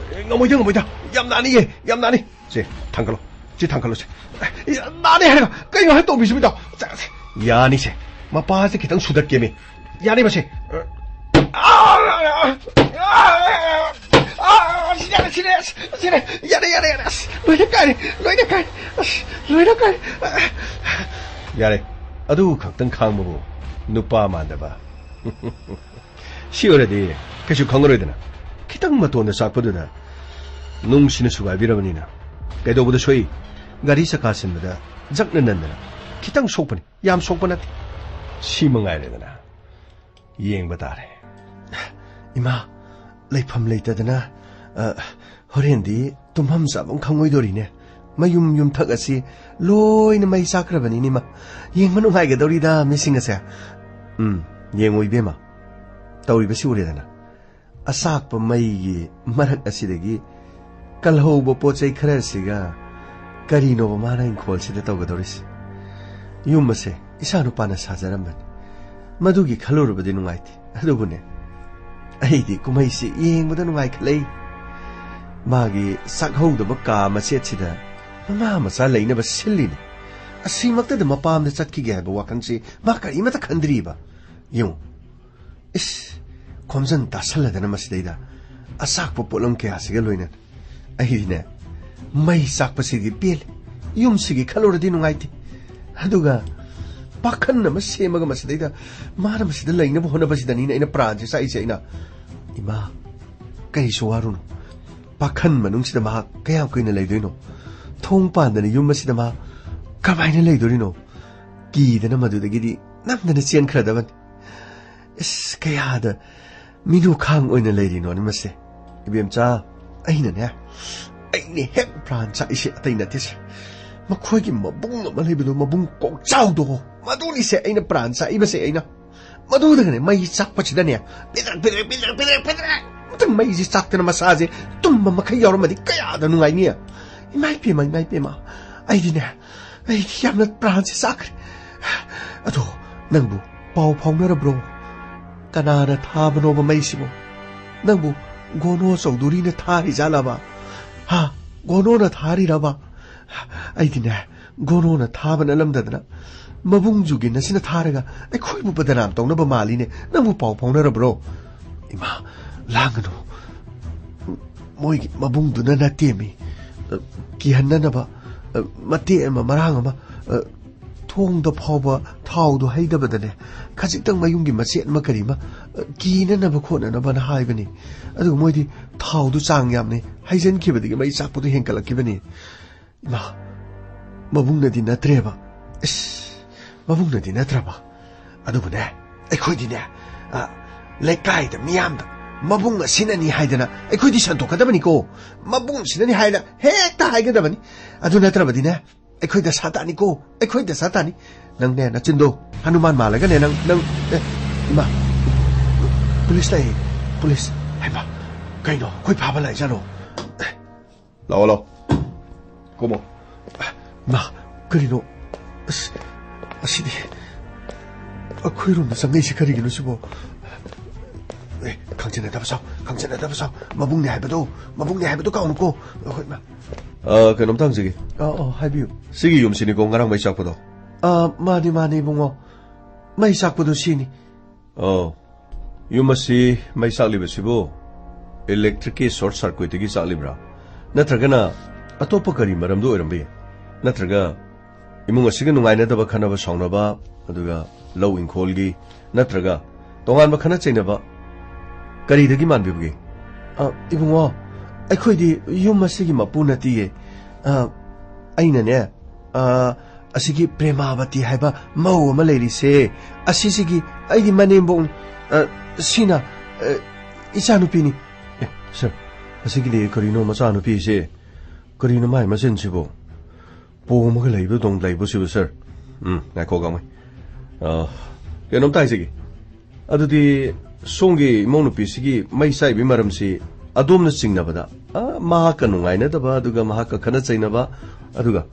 ꯉꯝꯃꯣꯏꯗ, ꯉꯝꯃꯣꯏꯗ꯫ ꯌꯥꯝ ꯅꯥꯅꯤꯌꯦ, ꯌꯥꯝ ꯅꯥꯅꯤ꯫ ꯁꯦ, ꯊꯥꯡꯒꯠꯂꯣ꯫ ꯁꯤ ꯊꯥꯡꯒꯠꯂꯣ ꯁꯦ꯫ ꯑꯦ, ꯌꯥꯝ ꯅꯥꯅꯤ ꯍꯥꯏꯔꯒ ꯀꯩꯅꯣ ꯍꯥꯏ ꯇꯧꯕꯤꯁꯤꯕꯣ ꯏꯇꯥꯎ? ꯆꯥꯁꯦ꯫ ꯌꯥꯅꯤꯁꯦ꯫ ꯃꯄꯥꯁꯦ ꯈꯤꯇꯪ ꯁꯨꯗꯠꯀꯦꯃꯤ꯫ ꯌꯥꯔꯦ ꯃꯁꯦ꯫ ꯑ, ꯑ, ꯑ, ꯑ, ꯑ, ꯁꯤꯔꯦ, ꯁꯤꯔꯦ, ꯑꯁ, ꯁꯤꯔꯦ꯫ ꯌꯥꯔꯦ, ꯌꯥꯔꯦ, ꯌꯥꯔꯦ꯫ ꯑꯁ, ꯂꯣꯏꯅ ꯀꯥꯏꯔꯦ, ꯂꯣꯏꯅ ꯀꯥꯏꯔꯦ꯫ ꯑꯁ, ꯂꯣꯏꯅ ꯀꯥꯏꯔꯦ꯫ ꯌꯥꯔꯦ, ꯑꯗꯨ ꯈꯛꯇꯪ ꯈꯥꯡꯕꯕꯨ ꯅꯨꯄꯥ ꯃꯥꯟꯗꯕ꯫ ꯁꯤ ꯑꯣꯏꯔꯗꯤ ꯀꯩꯁꯨ ꯈꯪꯉꯔꯣꯏꯗꯅ꯫ ꯈꯤꯇꯪ ꯃꯇꯣꯟꯗ ꯆꯥꯛꯄꯗꯨꯗ ꯅꯨꯡꯁꯤꯅ ꯁꯨꯒꯥꯏꯕꯤꯔꯕꯅꯤꯅ ꯀꯩꯗꯧꯕꯗ ꯁꯣꯛꯏ? ꯒꯥꯔꯤ ꯆꯀꯥ ꯁꯤꯟꯕꯗ ꯖꯛꯅ ꯅꯟꯗꯅ ꯈꯤꯇꯪ ꯁꯣꯛꯄꯅꯤ, ꯌꯥꯝ ꯁꯣꯛꯄ ꯅꯠꯇꯦ꯫ ꯁꯤ ꯃꯉꯥꯏꯔꯦꯗꯅ꯫ ꯌꯦꯡꯕ ꯇꯥꯔꯦ꯫ ꯏꯃꯥ, ꯂꯩꯐꯝ ꯂꯩꯇꯗꯅ, ꯑ, ꯍꯣꯔꯦꯟꯗꯤ ꯇꯨꯝꯐꯝ ꯆꯥꯐꯝ ꯈꯪꯉꯣꯏꯗꯣꯔꯤꯅꯦ꯫ ꯃꯌꯨꯝ ꯌꯨꯝꯊꯛ ꯑꯁꯤ ꯂꯣꯏꯅ ꯃꯩ ꯆꯥꯛꯈ꯭ꯔꯕꯅꯤꯅꯦ, ꯏꯃꯥ꯫ ꯌꯦꯡꯕ ꯅꯨꯡꯉꯥꯏꯒꯗꯧꯔꯤꯗ ꯃꯤꯁꯤꯡ ꯑꯁꯦ꯫ ꯎꯝ, ꯌꯦꯡꯉꯣ ꯏꯕꯦꯝꯃ, ꯇꯧꯔꯤꯕꯁꯤ ꯎꯔꯦꯗꯅ꯫ ꯑꯆꯥꯛꯄ ꯃꯩꯒꯤ ꯃꯔꯛ ꯑꯁꯤꯗꯒꯤ ꯀꯜꯍꯧꯕ ꯄꯣꯠ ꯆꯩ ꯈꯔꯁꯤꯒ ꯀꯔꯤꯅꯣꯕ ꯃꯥꯅ ꯏꯪꯈꯣꯜꯁꯤꯗ ꯇꯧꯒꯗꯧꯔꯤꯁꯤ? ꯌꯨꯝ ꯑꯁꯦ ꯏꯆꯥ ꯅꯨꯄꯥꯅ ꯁꯥꯖꯔꯝꯕꯅꯤ꯫ ꯃꯗꯨꯒꯤ ꯈꯜꯂꯨꯔꯕꯗꯤ ꯅꯨꯡꯉꯥꯏꯇꯦ꯫ ꯑꯗꯨꯕꯨꯅꯦ, ꯑꯩꯗꯤ ꯀꯨꯝꯍꯩꯁꯤ ꯌꯦꯡꯕꯗ ꯅꯨꯡꯉꯥꯏꯈꯠꯂꯛꯏ꯫ ꯃꯥꯒꯤ ꯆꯥꯛꯍꯧꯗꯕ ꯀꯥ ꯃꯆꯦꯠꯁꯤꯗ ꯃꯃꯥ ꯃꯆꯥ ꯂꯩꯅꯕ ꯁꯤꯜꯂꯤꯅꯤ꯫ ꯑꯁꯤꯃꯛꯇꯗ ꯃꯄꯥꯝꯗ ꯆꯠꯈꯤꯒꯦ ꯍꯥꯏꯕ ꯋꯥꯈꯜꯁꯤ ꯃꯥ ꯀꯔꯤꯃꯠꯇ ꯈꯟꯗ꯭ꯔꯤꯕ꯫ ꯌꯦꯡꯉꯨ, ꯏꯁ, ꯈꯣꯝꯖꯟ ꯇꯥꯁꯜꯂꯗꯅ ꯃꯁꯤꯗꯩꯗ ꯑꯆꯥꯛꯄ ꯄꯣꯠꯂꯝ ꯀꯌꯥꯁꯤꯒ ꯂꯣꯏꯅꯅ꯫ ꯑꯩꯗꯤꯅꯦ, ꯃꯩ ꯆꯥꯛꯄꯁꯤꯗꯤ ꯄꯦꯜꯂꯤ꯫ ꯌꯨꯝꯁꯤꯒꯤ ꯈꯜꯂꯨꯔꯗꯤ ꯅꯨꯡꯉꯥꯏꯇꯦ꯫ ꯑꯗꯨꯒ ꯄꯥꯈꯟ ꯑꯃ ꯁꯦꯝꯃꯒ ꯃꯁꯤꯗꯩꯗ ꯃꯥꯅ ꯃꯁꯤꯗ ꯂꯩꯅꯕ ꯍꯣꯠꯅꯕꯁꯤꯗꯅꯤꯅꯦ ꯑꯩꯅ ꯄ꯭ꯔꯥꯟꯁꯦ ꯆꯥꯛꯏꯁꯦ ꯑꯩꯅ꯫ ꯏꯃꯥ, ꯀꯔꯤꯁꯨ ꯋꯥꯔꯨꯅꯨ꯫ ꯄꯥꯈꯟ ꯃꯅꯨꯡꯁꯤꯗ ꯃꯍꯥꯛ ꯀꯌꯥꯝ ꯀꯨꯏꯅ ꯂꯩꯗꯣꯏꯅꯣ? ꯊꯣꯡ ꯄꯥꯟꯗꯅ ꯌꯨꯝ ꯑꯁꯤꯗ ꯃꯍꯥꯛ ꯀꯃꯥꯏꯅ ꯂꯩꯗꯣꯔꯤꯅꯣ? ꯀꯤꯗꯅ ꯃꯗꯨꯗꯒꯤꯗꯤ ꯅꯝꯗꯅ ꯆꯦꯟꯈ꯭ꯔꯗꯕꯅꯤ꯫ ꯏꯁ, ꯀꯌꯥꯗ ꯃꯤꯅꯨꯈꯥꯡ ꯑꯣꯏꯅ ꯂꯩꯔꯤꯅꯣꯅꯦ ꯃꯁꯦ꯫ ꯏꯕꯦꯝꯆꯥ, ꯑꯩꯅꯅꯦ, ꯑꯩꯅ ꯍꯦꯛ ꯄ꯭ꯔꯥꯟ ꯆꯥꯛꯏꯁꯦ ꯑꯇꯩ ꯅꯠꯇꯦꯁꯦ꯫ ꯃꯈꯣꯏꯒꯤ ꯃꯕꯨꯡ ꯑꯃ ꯂꯩꯕꯗꯣ, ꯃꯕꯨꯡ ꯀꯣꯛꯆꯥꯎꯗꯣ, ꯃꯗꯨꯅꯤꯁꯦ ꯑꯩꯅ ꯄ꯭ꯔꯥꯟ ꯆꯥꯛꯏꯕꯁꯦ ꯑꯩꯅ꯫ ꯃꯗꯨꯗꯒꯅꯦ ꯃꯩ ꯆꯥꯛꯄꯁꯤꯗꯅꯦ, ꯄꯤꯗ꯭ꯔꯛ, ꯄꯤꯗ꯭ꯔꯛ, ꯄꯤꯗ꯭ꯔꯛ, ꯄꯤꯗ꯭ꯔꯛ, ꯄꯤꯗ꯭ꯔꯛ, ꯑꯝꯇ ꯃꯩꯁꯦ ꯆꯥꯛꯇꯅ ꯃꯁꯥꯁꯦ ꯇꯨꯝꯕ ꯃꯈꯩ ꯌꯥꯎꯔꯝꯃꯗꯤ ꯀꯌꯥꯗ ꯅꯨꯡꯉꯥꯏꯅꯤ꯫ ꯏꯃꯥ ꯏꯄꯦꯝꯃ, ꯏꯃꯥ ꯏꯄꯦꯝꯃ, ꯑꯩꯗꯤꯅꯦ, ꯑꯩꯗꯤ ꯌꯥꯝꯅ ꯄ꯭ꯔꯥꯟꯁꯦ ꯆꯥꯛꯈ꯭ꯔꯦ꯫ ꯑꯗꯣ ꯅꯪꯕꯨ ꯄꯥꯎ ꯐꯥꯎꯅꯔꯕ꯭ꯔꯣ? ꯀꯅꯥꯅ ꯊꯥꯕꯅꯣꯕ ꯃꯩꯁꯤꯕꯣ? ꯅꯪꯕꯨ ꯒꯣꯅꯣ ꯆꯧꯗꯨꯔꯤꯅ ꯊꯥꯔꯤꯖꯥꯠꯂꯕ? ꯍꯥ? ꯒꯣꯅꯣꯅ ꯊꯥꯔꯤꯔꯕ? ꯑꯩꯗꯤꯅꯦ, ꯒꯣꯅꯣꯅ ꯊꯥꯕ ꯅꯠꯂꯝꯗꯗꯅ ꯃꯕꯨꯡ ꯖꯨꯒꯤꯟ ꯑꯁꯤꯅ ꯊꯥꯔꯒ ꯑꯩꯈꯣꯏꯕꯨ ꯕꯗꯅꯥꯝ ꯇꯧꯅꯕ ꯃꯥꯜꯂꯤꯅꯦ꯫ ꯅꯪꯕꯨ ꯄꯥꯎ ꯐꯥꯎꯅꯔꯕ꯭ꯔꯣ? ꯏꯃꯥ, ꯂꯥꯡꯒꯅꯨ꯫ ꯃꯣꯏꯒꯤ ꯃꯕꯨꯡꯗꯨꯅ ꯅꯠꯇꯦꯝꯃꯤ꯫ ꯀꯤꯍꯟꯅꯅꯕ ꯃꯇꯦꯛ ꯑꯃ, ꯃꯔꯥꯡ ꯑꯃ, ꯊꯣꯡꯗ ꯐꯥꯎꯕ ꯊꯥꯎꯗꯣ ꯍꯩꯗꯕꯗꯅꯦ, ꯈꯖꯤꯛꯇꯪ ꯃꯌꯨꯝꯒꯤ ꯃꯆꯦꯠ ꯑꯃ ꯀꯔꯤ ꯑꯃ ꯀꯤꯅꯅꯕ ꯈꯣꯠꯅꯅꯕꯅ ꯍꯥꯏꯕꯅꯤ꯫ ꯑꯗꯨꯒ ꯃꯣꯏꯗꯤ ꯊꯥꯎꯗꯨ ꯆꯥꯡ ꯌꯥꯝꯅ ꯍꯩꯖꯤꯟꯈꯤꯕꯗꯒꯤ ꯃꯩ ꯆꯥꯛꯄꯗꯨ ꯍꯦꯟꯀꯠꯂꯛꯈꯤꯕꯅꯤ꯫ ꯏꯃꯥ, ꯃꯕꯨꯡꯅꯗꯤ ꯅꯠꯇ꯭ꯔꯦꯕ꯫ ꯏꯁ, ꯃꯕꯨꯡꯅꯗꯤ ꯅꯠꯇ꯭ꯔꯕ? ꯑꯗꯨꯕꯨꯅꯦ, ꯑꯩꯈꯣꯏꯗꯤꯅꯦ, ꯑ, ꯂꯩꯀꯥꯏꯗ ꯃꯤꯌꯥꯝꯗ ꯃꯕꯨꯡ ꯑꯁꯤꯅꯅꯤ ꯍꯥꯏꯗꯅ ꯑꯩꯈꯣꯏꯗꯤ ꯁꯟꯗꯣꯛꯀꯗꯕꯅꯤꯀꯣ꯫ ꯃꯕꯨꯡ ꯑꯁꯤꯅꯅꯤ ꯍꯥꯏꯅ ꯍꯦꯛꯇ ꯍꯥꯏꯒꯗꯕꯅꯤ꯫ ꯑꯗꯨ ꯅꯠꯇ꯭ꯔꯕꯗꯤꯅꯦ, ꯑꯩꯈꯣꯏ ꯗꯁꯥ ꯇꯥꯅꯤꯀꯣ, ꯑꯩꯈꯣꯏ ꯗꯁꯥ ꯇꯥꯅꯤ꯫ ꯅꯪꯅꯦ, ꯅꯆꯤꯟꯗꯣ ꯍꯅꯨꯃꯥꯟ ꯃꯥꯜꯂꯒꯅꯦ, ꯅꯪ, ꯅꯪ, ꯑꯦ, ꯏꯃꯥ, ꯄꯨꯂꯤꯁ ꯂꯥꯛꯑꯦ, ꯄꯨꯂꯤꯁ꯫ ꯍꯩꯃꯥ, ꯀꯩꯅꯣ, ꯑꯩꯈꯣꯏ ꯐꯥꯕ ꯂꯥꯛꯏꯖꯥꯠꯂꯣ? ꯂꯥꯛꯑꯣ, ꯂꯥꯛꯑꯣ꯫ ꯀꯨꯝꯃꯣ꯫ ꯃꯥ, ꯀꯔꯤꯅꯣ? ꯑꯁ, ꯑꯁꯤꯗꯤ ꯑꯩꯈꯣꯏꯔꯣꯝꯗ ꯆꯪꯉꯛꯏꯁꯤ ꯀꯔꯤꯒꯤꯅꯣ ꯁꯤꯕꯣ? ꯑꯦ, ꯈꯪꯖꯟꯅꯗꯕ ꯁꯥꯎ, ꯈꯪꯖꯟꯅꯗꯕ ꯁꯥꯎ꯫ ꯃꯕꯨꯡꯅꯦ ꯍꯥꯏꯕꯗꯣ, ꯃꯕꯨꯡꯅꯦ ꯍꯥꯏꯕꯗꯣ ꯀꯥꯎꯅꯨꯀꯣ꯫ ꯑꯩꯈꯣꯏ ꯃꯥ꯫ ꯑ, ꯀꯩꯅꯣꯝꯇ ꯍꯪꯖꯒꯦ꯫ ꯑ, ꯑ, ꯍꯥꯏꯕꯤꯌꯨ꯫ ꯁꯤꯒꯤ ꯌꯨꯝꯁꯤꯅꯤꯀꯣ ꯉꯔꯥꯡ ꯃꯩ ꯆꯥꯛꯄꯗꯣ? ꯑ, ꯃꯥꯅꯤ, ꯃꯥꯅꯤ, ꯏꯕꯨꯡꯉꯣ꯫ ꯃꯩ ꯆꯥꯛꯄꯗꯣ ꯁꯤꯅꯤ꯫ ꯑꯣ, ꯌꯨꯝ ꯑꯁꯤ ꯃꯩ ꯆꯥꯛꯂꯤꯕꯁꯤꯕꯨ ꯏꯂꯦꯛꯇ꯭ꯔꯤꯛꯀꯤ ꯁꯣꯔꯠ ꯁꯔꯀ꯭ꯌꯨꯠꯇꯒꯤ ꯆꯥꯛꯂꯤꯕ꯭ꯔꯥ? ꯅꯠꯇ꯭ꯔꯒꯅ ꯑꯇꯣꯞꯄ ꯀꯔꯤ ꯃꯔꯝꯗ ꯑꯣꯏꯔꯝꯕ ꯌꯥꯏ? ꯅꯠꯇ꯭ꯔꯒ ꯏꯃꯨꯡ ꯑꯁꯤꯒ ꯅꯨꯡꯉꯥꯏꯅꯗꯕ, ꯈꯠꯅꯕ ꯁꯥꯎꯅꯕ, ꯑꯗꯨꯒ ꯂꯧ ꯏꯪꯈꯣꯜꯒꯤ, ꯅꯠꯇ꯭ꯔꯒ ꯇꯣꯉꯥꯟꯕ ꯈꯠꯅ ꯆꯩꯅꯕ ꯀꯔꯤꯗꯒꯤ ꯃꯥꯟꯕꯤꯕꯒꯦ? ꯑ, ꯏꯕꯨꯡꯉꯣ, ꯑꯩꯈꯣꯏꯗꯤ ꯌꯨꯝ ꯑꯁꯤꯒꯤ ꯃꯄꯨ ꯅꯠꯇꯤꯌꯦ꯫ ꯑ, ꯑꯩꯅꯅꯦ, ꯑ, ꯑꯁꯤꯒꯤ ꯄ꯭ꯔꯦꯃꯥꯕꯇꯤ ꯍꯥꯏꯕ ꯃꯧ ꯑꯃ ꯂꯩꯔꯤꯁꯦ, ꯑꯁꯤꯁꯤꯒꯤ ꯑꯩꯒꯤ ꯃꯅꯦꯝꯕꯣꯛꯅꯤ꯫ ꯑ, ꯁꯤꯅ, ꯑ, ꯏꯆꯥꯅꯨꯄꯤꯅꯤ꯫ ꯑꯦ, ꯁꯥꯔ, ꯑꯁꯤꯒꯤꯗꯤ ꯀꯔꯤꯅꯣ ꯃꯆꯥꯅꯨꯄꯤꯁꯦ? ꯀꯔꯤꯅꯣ ꯃꯥꯏ ꯃꯆꯤꯟꯁꯤꯕꯣ? ꯄꯣꯝꯃꯒ ꯂꯩꯕꯗꯧ ꯂꯩꯕꯁꯤꯕꯨ, ꯁꯥꯔ? ꯎꯝ, ꯉꯥꯏꯈꯣ, ꯒꯥꯡꯃꯩ꯫ ꯑ, ꯀꯩꯅꯣꯝꯇ ꯍꯥꯏꯖꯒꯦ꯫ ꯑꯗꯨꯗꯤ ꯁꯣꯝꯒꯤ ꯏꯃꯧ ꯅꯨꯄꯤꯁꯤꯒꯤ ꯃꯩ ꯆꯥꯛꯏꯕꯒꯤ ꯃꯔꯝꯁꯤ ꯑꯗꯣꯝꯅ ꯆꯤꯡꯅꯕꯗ, ꯑ, ꯃꯍꯥꯛꯀ ꯅꯨꯡꯉꯥꯏꯅꯗꯕ, ꯑꯗꯨꯒ ꯃꯍꯥꯛꯀ ꯈꯠꯅ ꯆꯩꯅꯕ, ꯑꯗꯨꯒ,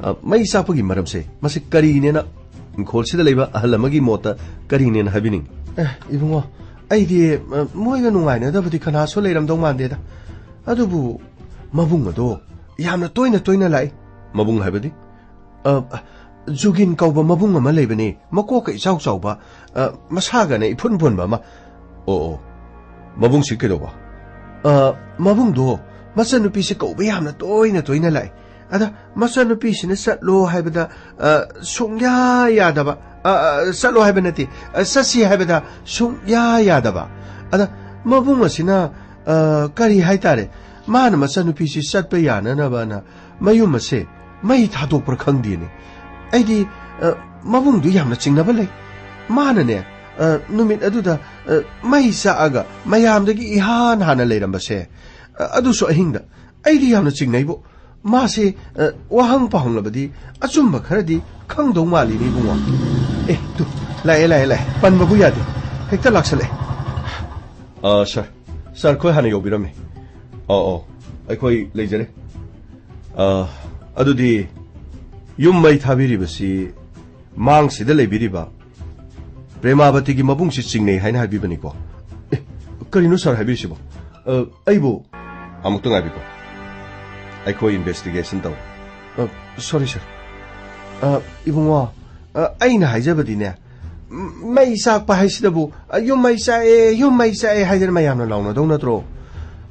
ꯑ, ꯃꯩ ꯆꯥꯛꯄꯒꯤ ꯃꯔꯝꯁꯦ, ꯃꯁꯤ ꯀꯔꯤꯅꯦꯅ, ꯏꯪꯈꯣꯜꯁꯤꯗ ꯂꯩꯕ ꯑꯍꯜ ꯑꯃꯒꯤ ꯃꯣꯠꯇ ꯀꯔꯤꯅꯦꯅ ꯍꯥꯏꯕꯤꯅꯤꯡꯉꯤ? ꯑꯦ, ꯏꯕꯨꯡꯉꯣ, ꯑꯩꯗꯤ, ꯑ, ꯃꯣꯏꯒ ꯅꯨꯡꯉꯥꯏꯅꯗꯕꯗꯤ ꯀꯅꯥꯁꯨ ꯂꯩꯔꯝꯗꯧ ꯃꯥꯟꯗꯦꯗ꯫ ꯑꯗꯨꯕꯨ ꯃꯕꯨꯡ ꯑꯗꯣ ꯌꯥꯝꯅ ꯇꯣꯏꯅ ꯇꯣꯏꯅ ꯂꯥꯛꯏ꯫ ꯃꯕꯨꯡ ꯍꯥꯏꯕꯗꯤ? ꯑ, ꯖꯨꯒꯤꯟ ꯀꯧꯕ ꯃꯕꯨꯡ ꯑꯃ ꯂꯩꯕꯅꯤ, ꯃꯀꯣꯛꯀ ꯏꯆꯥꯎ ꯆꯥꯎꯕ, ꯑ, ꯃꯁꯥꯒꯅ ꯏꯐꯨꯟ ꯐꯨꯟꯕ ꯑꯃ꯫ ꯑꯣ, ꯑꯣ꯫ ꯃꯕꯨꯡꯁꯤ ꯀꯩꯗꯧꯕ? ꯑ, ꯃꯕꯨꯡꯗꯣ ꯃꯆꯟꯅꯨꯄꯤꯁꯦ ꯀꯧꯕ ꯌꯥꯝꯅ ꯇꯣꯏꯅ ꯇꯣꯏꯅ ꯂꯥꯛꯑꯦ꯫ ꯑꯗ ꯃꯆꯟꯅꯨꯄꯤꯁꯤꯅ ꯆꯠꯂꯣ ꯍꯥꯏꯕꯗ, ꯑ, ꯁꯨꯡꯌꯥ ꯌꯥꯗꯕ꯫ ꯑ, ꯑ, ꯆꯠꯂꯣ ꯍꯥꯏꯕ ꯅꯠꯇꯦ, ꯑ, ꯆꯠꯁꯤ ꯍꯥꯏꯕꯗ ꯁꯨꯡꯌꯥ ꯌꯥꯗꯕ꯫ ꯑꯗ ꯃꯕꯨꯡ ꯑꯁꯤꯅ, ꯑ, ꯀꯔꯤ ꯍꯥꯏꯇꯥꯔꯦ, ꯃꯥꯅ ꯃꯆꯟꯅꯨꯄꯤꯁꯤ ꯆꯠꯄ ꯌꯥꯅꯅꯕꯅ ꯃꯌꯨꯝ ꯑꯁꯦ ꯃꯩ ꯊꯥꯗꯣꯛꯄ꯭ꯔꯥ ꯈꯪꯗꯦꯅꯦ꯫ ꯑꯩꯗꯤ, ꯑ, ꯃꯕꯨꯡꯗꯨ ꯌꯥꯝꯅ ꯆꯤꯡꯅꯕ ꯂꯩ꯫ ꯃꯥꯅꯅꯦ, ꯑ, ꯅꯨꯃꯤꯠ ꯑꯗꯨꯗ, ꯑ, ꯃꯩ ꯆꯥꯛꯑꯒ ꯃꯌꯥꯝꯗꯒꯤ ꯏꯍꯥꯟ ꯍꯥꯟꯅ ꯂꯩꯔꯝꯕꯁꯦ, ꯑ, ꯑꯗꯨꯁꯨ ꯑꯍꯤꯡꯗ꯫ ꯑꯩꯗꯤ ꯌꯥꯝꯅ ꯆꯤꯡꯅꯩꯕꯨ꯫ ꯃꯥꯁꯦ, ꯑ, ꯋꯥꯍꯪ ꯄꯥꯎꯍꯪꯂꯕꯗꯤ ꯑꯆꯨꯝꯕ ꯈꯔꯗꯤ ꯈꯪꯗꯧ ꯃꯥꯜꯂꯤꯅꯦ, ꯏꯕꯨꯡꯉꯣ꯫ ꯑꯦ, ꯇꯨ, ꯂꯥꯛꯑꯦ, ꯂꯥꯛꯑꯦ, ꯂꯥꯛꯑꯦ꯫ ꯄꯟꯕꯕꯨ ꯌꯥꯗꯦ꯫ ꯍꯦꯛꯇ ꯂꯥꯛꯁꯜꯂꯛꯑꯦ꯫ ꯑ, ꯁꯥꯔ꯫ ꯁꯥꯔ, ꯑꯩꯈꯣꯏ ꯍꯥꯟꯅ ꯌꯧꯕꯤꯔꯝꯃꯦ꯫ ꯑꯧ, ꯑꯧ꯫ ꯑꯩꯈꯣꯏ ꯂꯩꯖꯔꯦ꯫ ꯑ, ꯑꯗꯨꯗꯤ ꯌꯨꯝ ꯃꯩ ꯊꯥꯕꯤꯔꯤꯕꯁꯤ ꯃꯥꯡꯁꯤꯗ ꯂꯩꯕꯤꯔꯤꯕ ꯄ꯭ꯔꯦꯃꯥꯕꯇꯤꯒꯤ ꯃꯕꯨꯡꯁꯤ ꯆꯤꯡꯅꯩ ꯍꯥꯏꯅ ꯍꯥꯏꯕꯤꯕꯅꯤꯀꯣ? ꯑꯦ, ꯀꯔꯤꯅꯣ ꯁꯥꯔ ꯍꯥꯏꯕꯤꯔꯤꯁꯤꯕꯣ? ꯑ, ꯑꯩꯕꯨ ꯑꯃꯨꯛꯇ ꯉꯥꯏꯕꯤꯀꯣ꯫ ꯑꯩꯈꯣꯏ ꯏꯟꯚꯦꯁꯇꯤꯒꯦꯁꯟ ꯇꯧ꯫ ꯑ, ꯁꯣꯔꯤ ꯁꯥꯔ꯫ ꯑ, ꯏꯕꯨꯡꯉꯣ, ꯑ, ꯑꯩꯅ ꯍꯥꯏꯖꯕꯗꯤꯅꯦ, ꯃꯩ ꯆꯥꯛꯄ ꯍꯥꯏꯁꯤꯗꯕꯨ, "ꯑ, ꯌꯨꯝ ꯃꯩ ꯆꯥꯛꯑꯦ, ꯌꯨꯝ ꯃꯩ ꯆꯥꯛꯑꯦ" ꯍꯥꯏꯗꯅ ꯃꯌꯥꯝꯅ ꯂꯥꯎꯅꯗꯧ ꯅꯠꯇ꯭ꯔꯣ?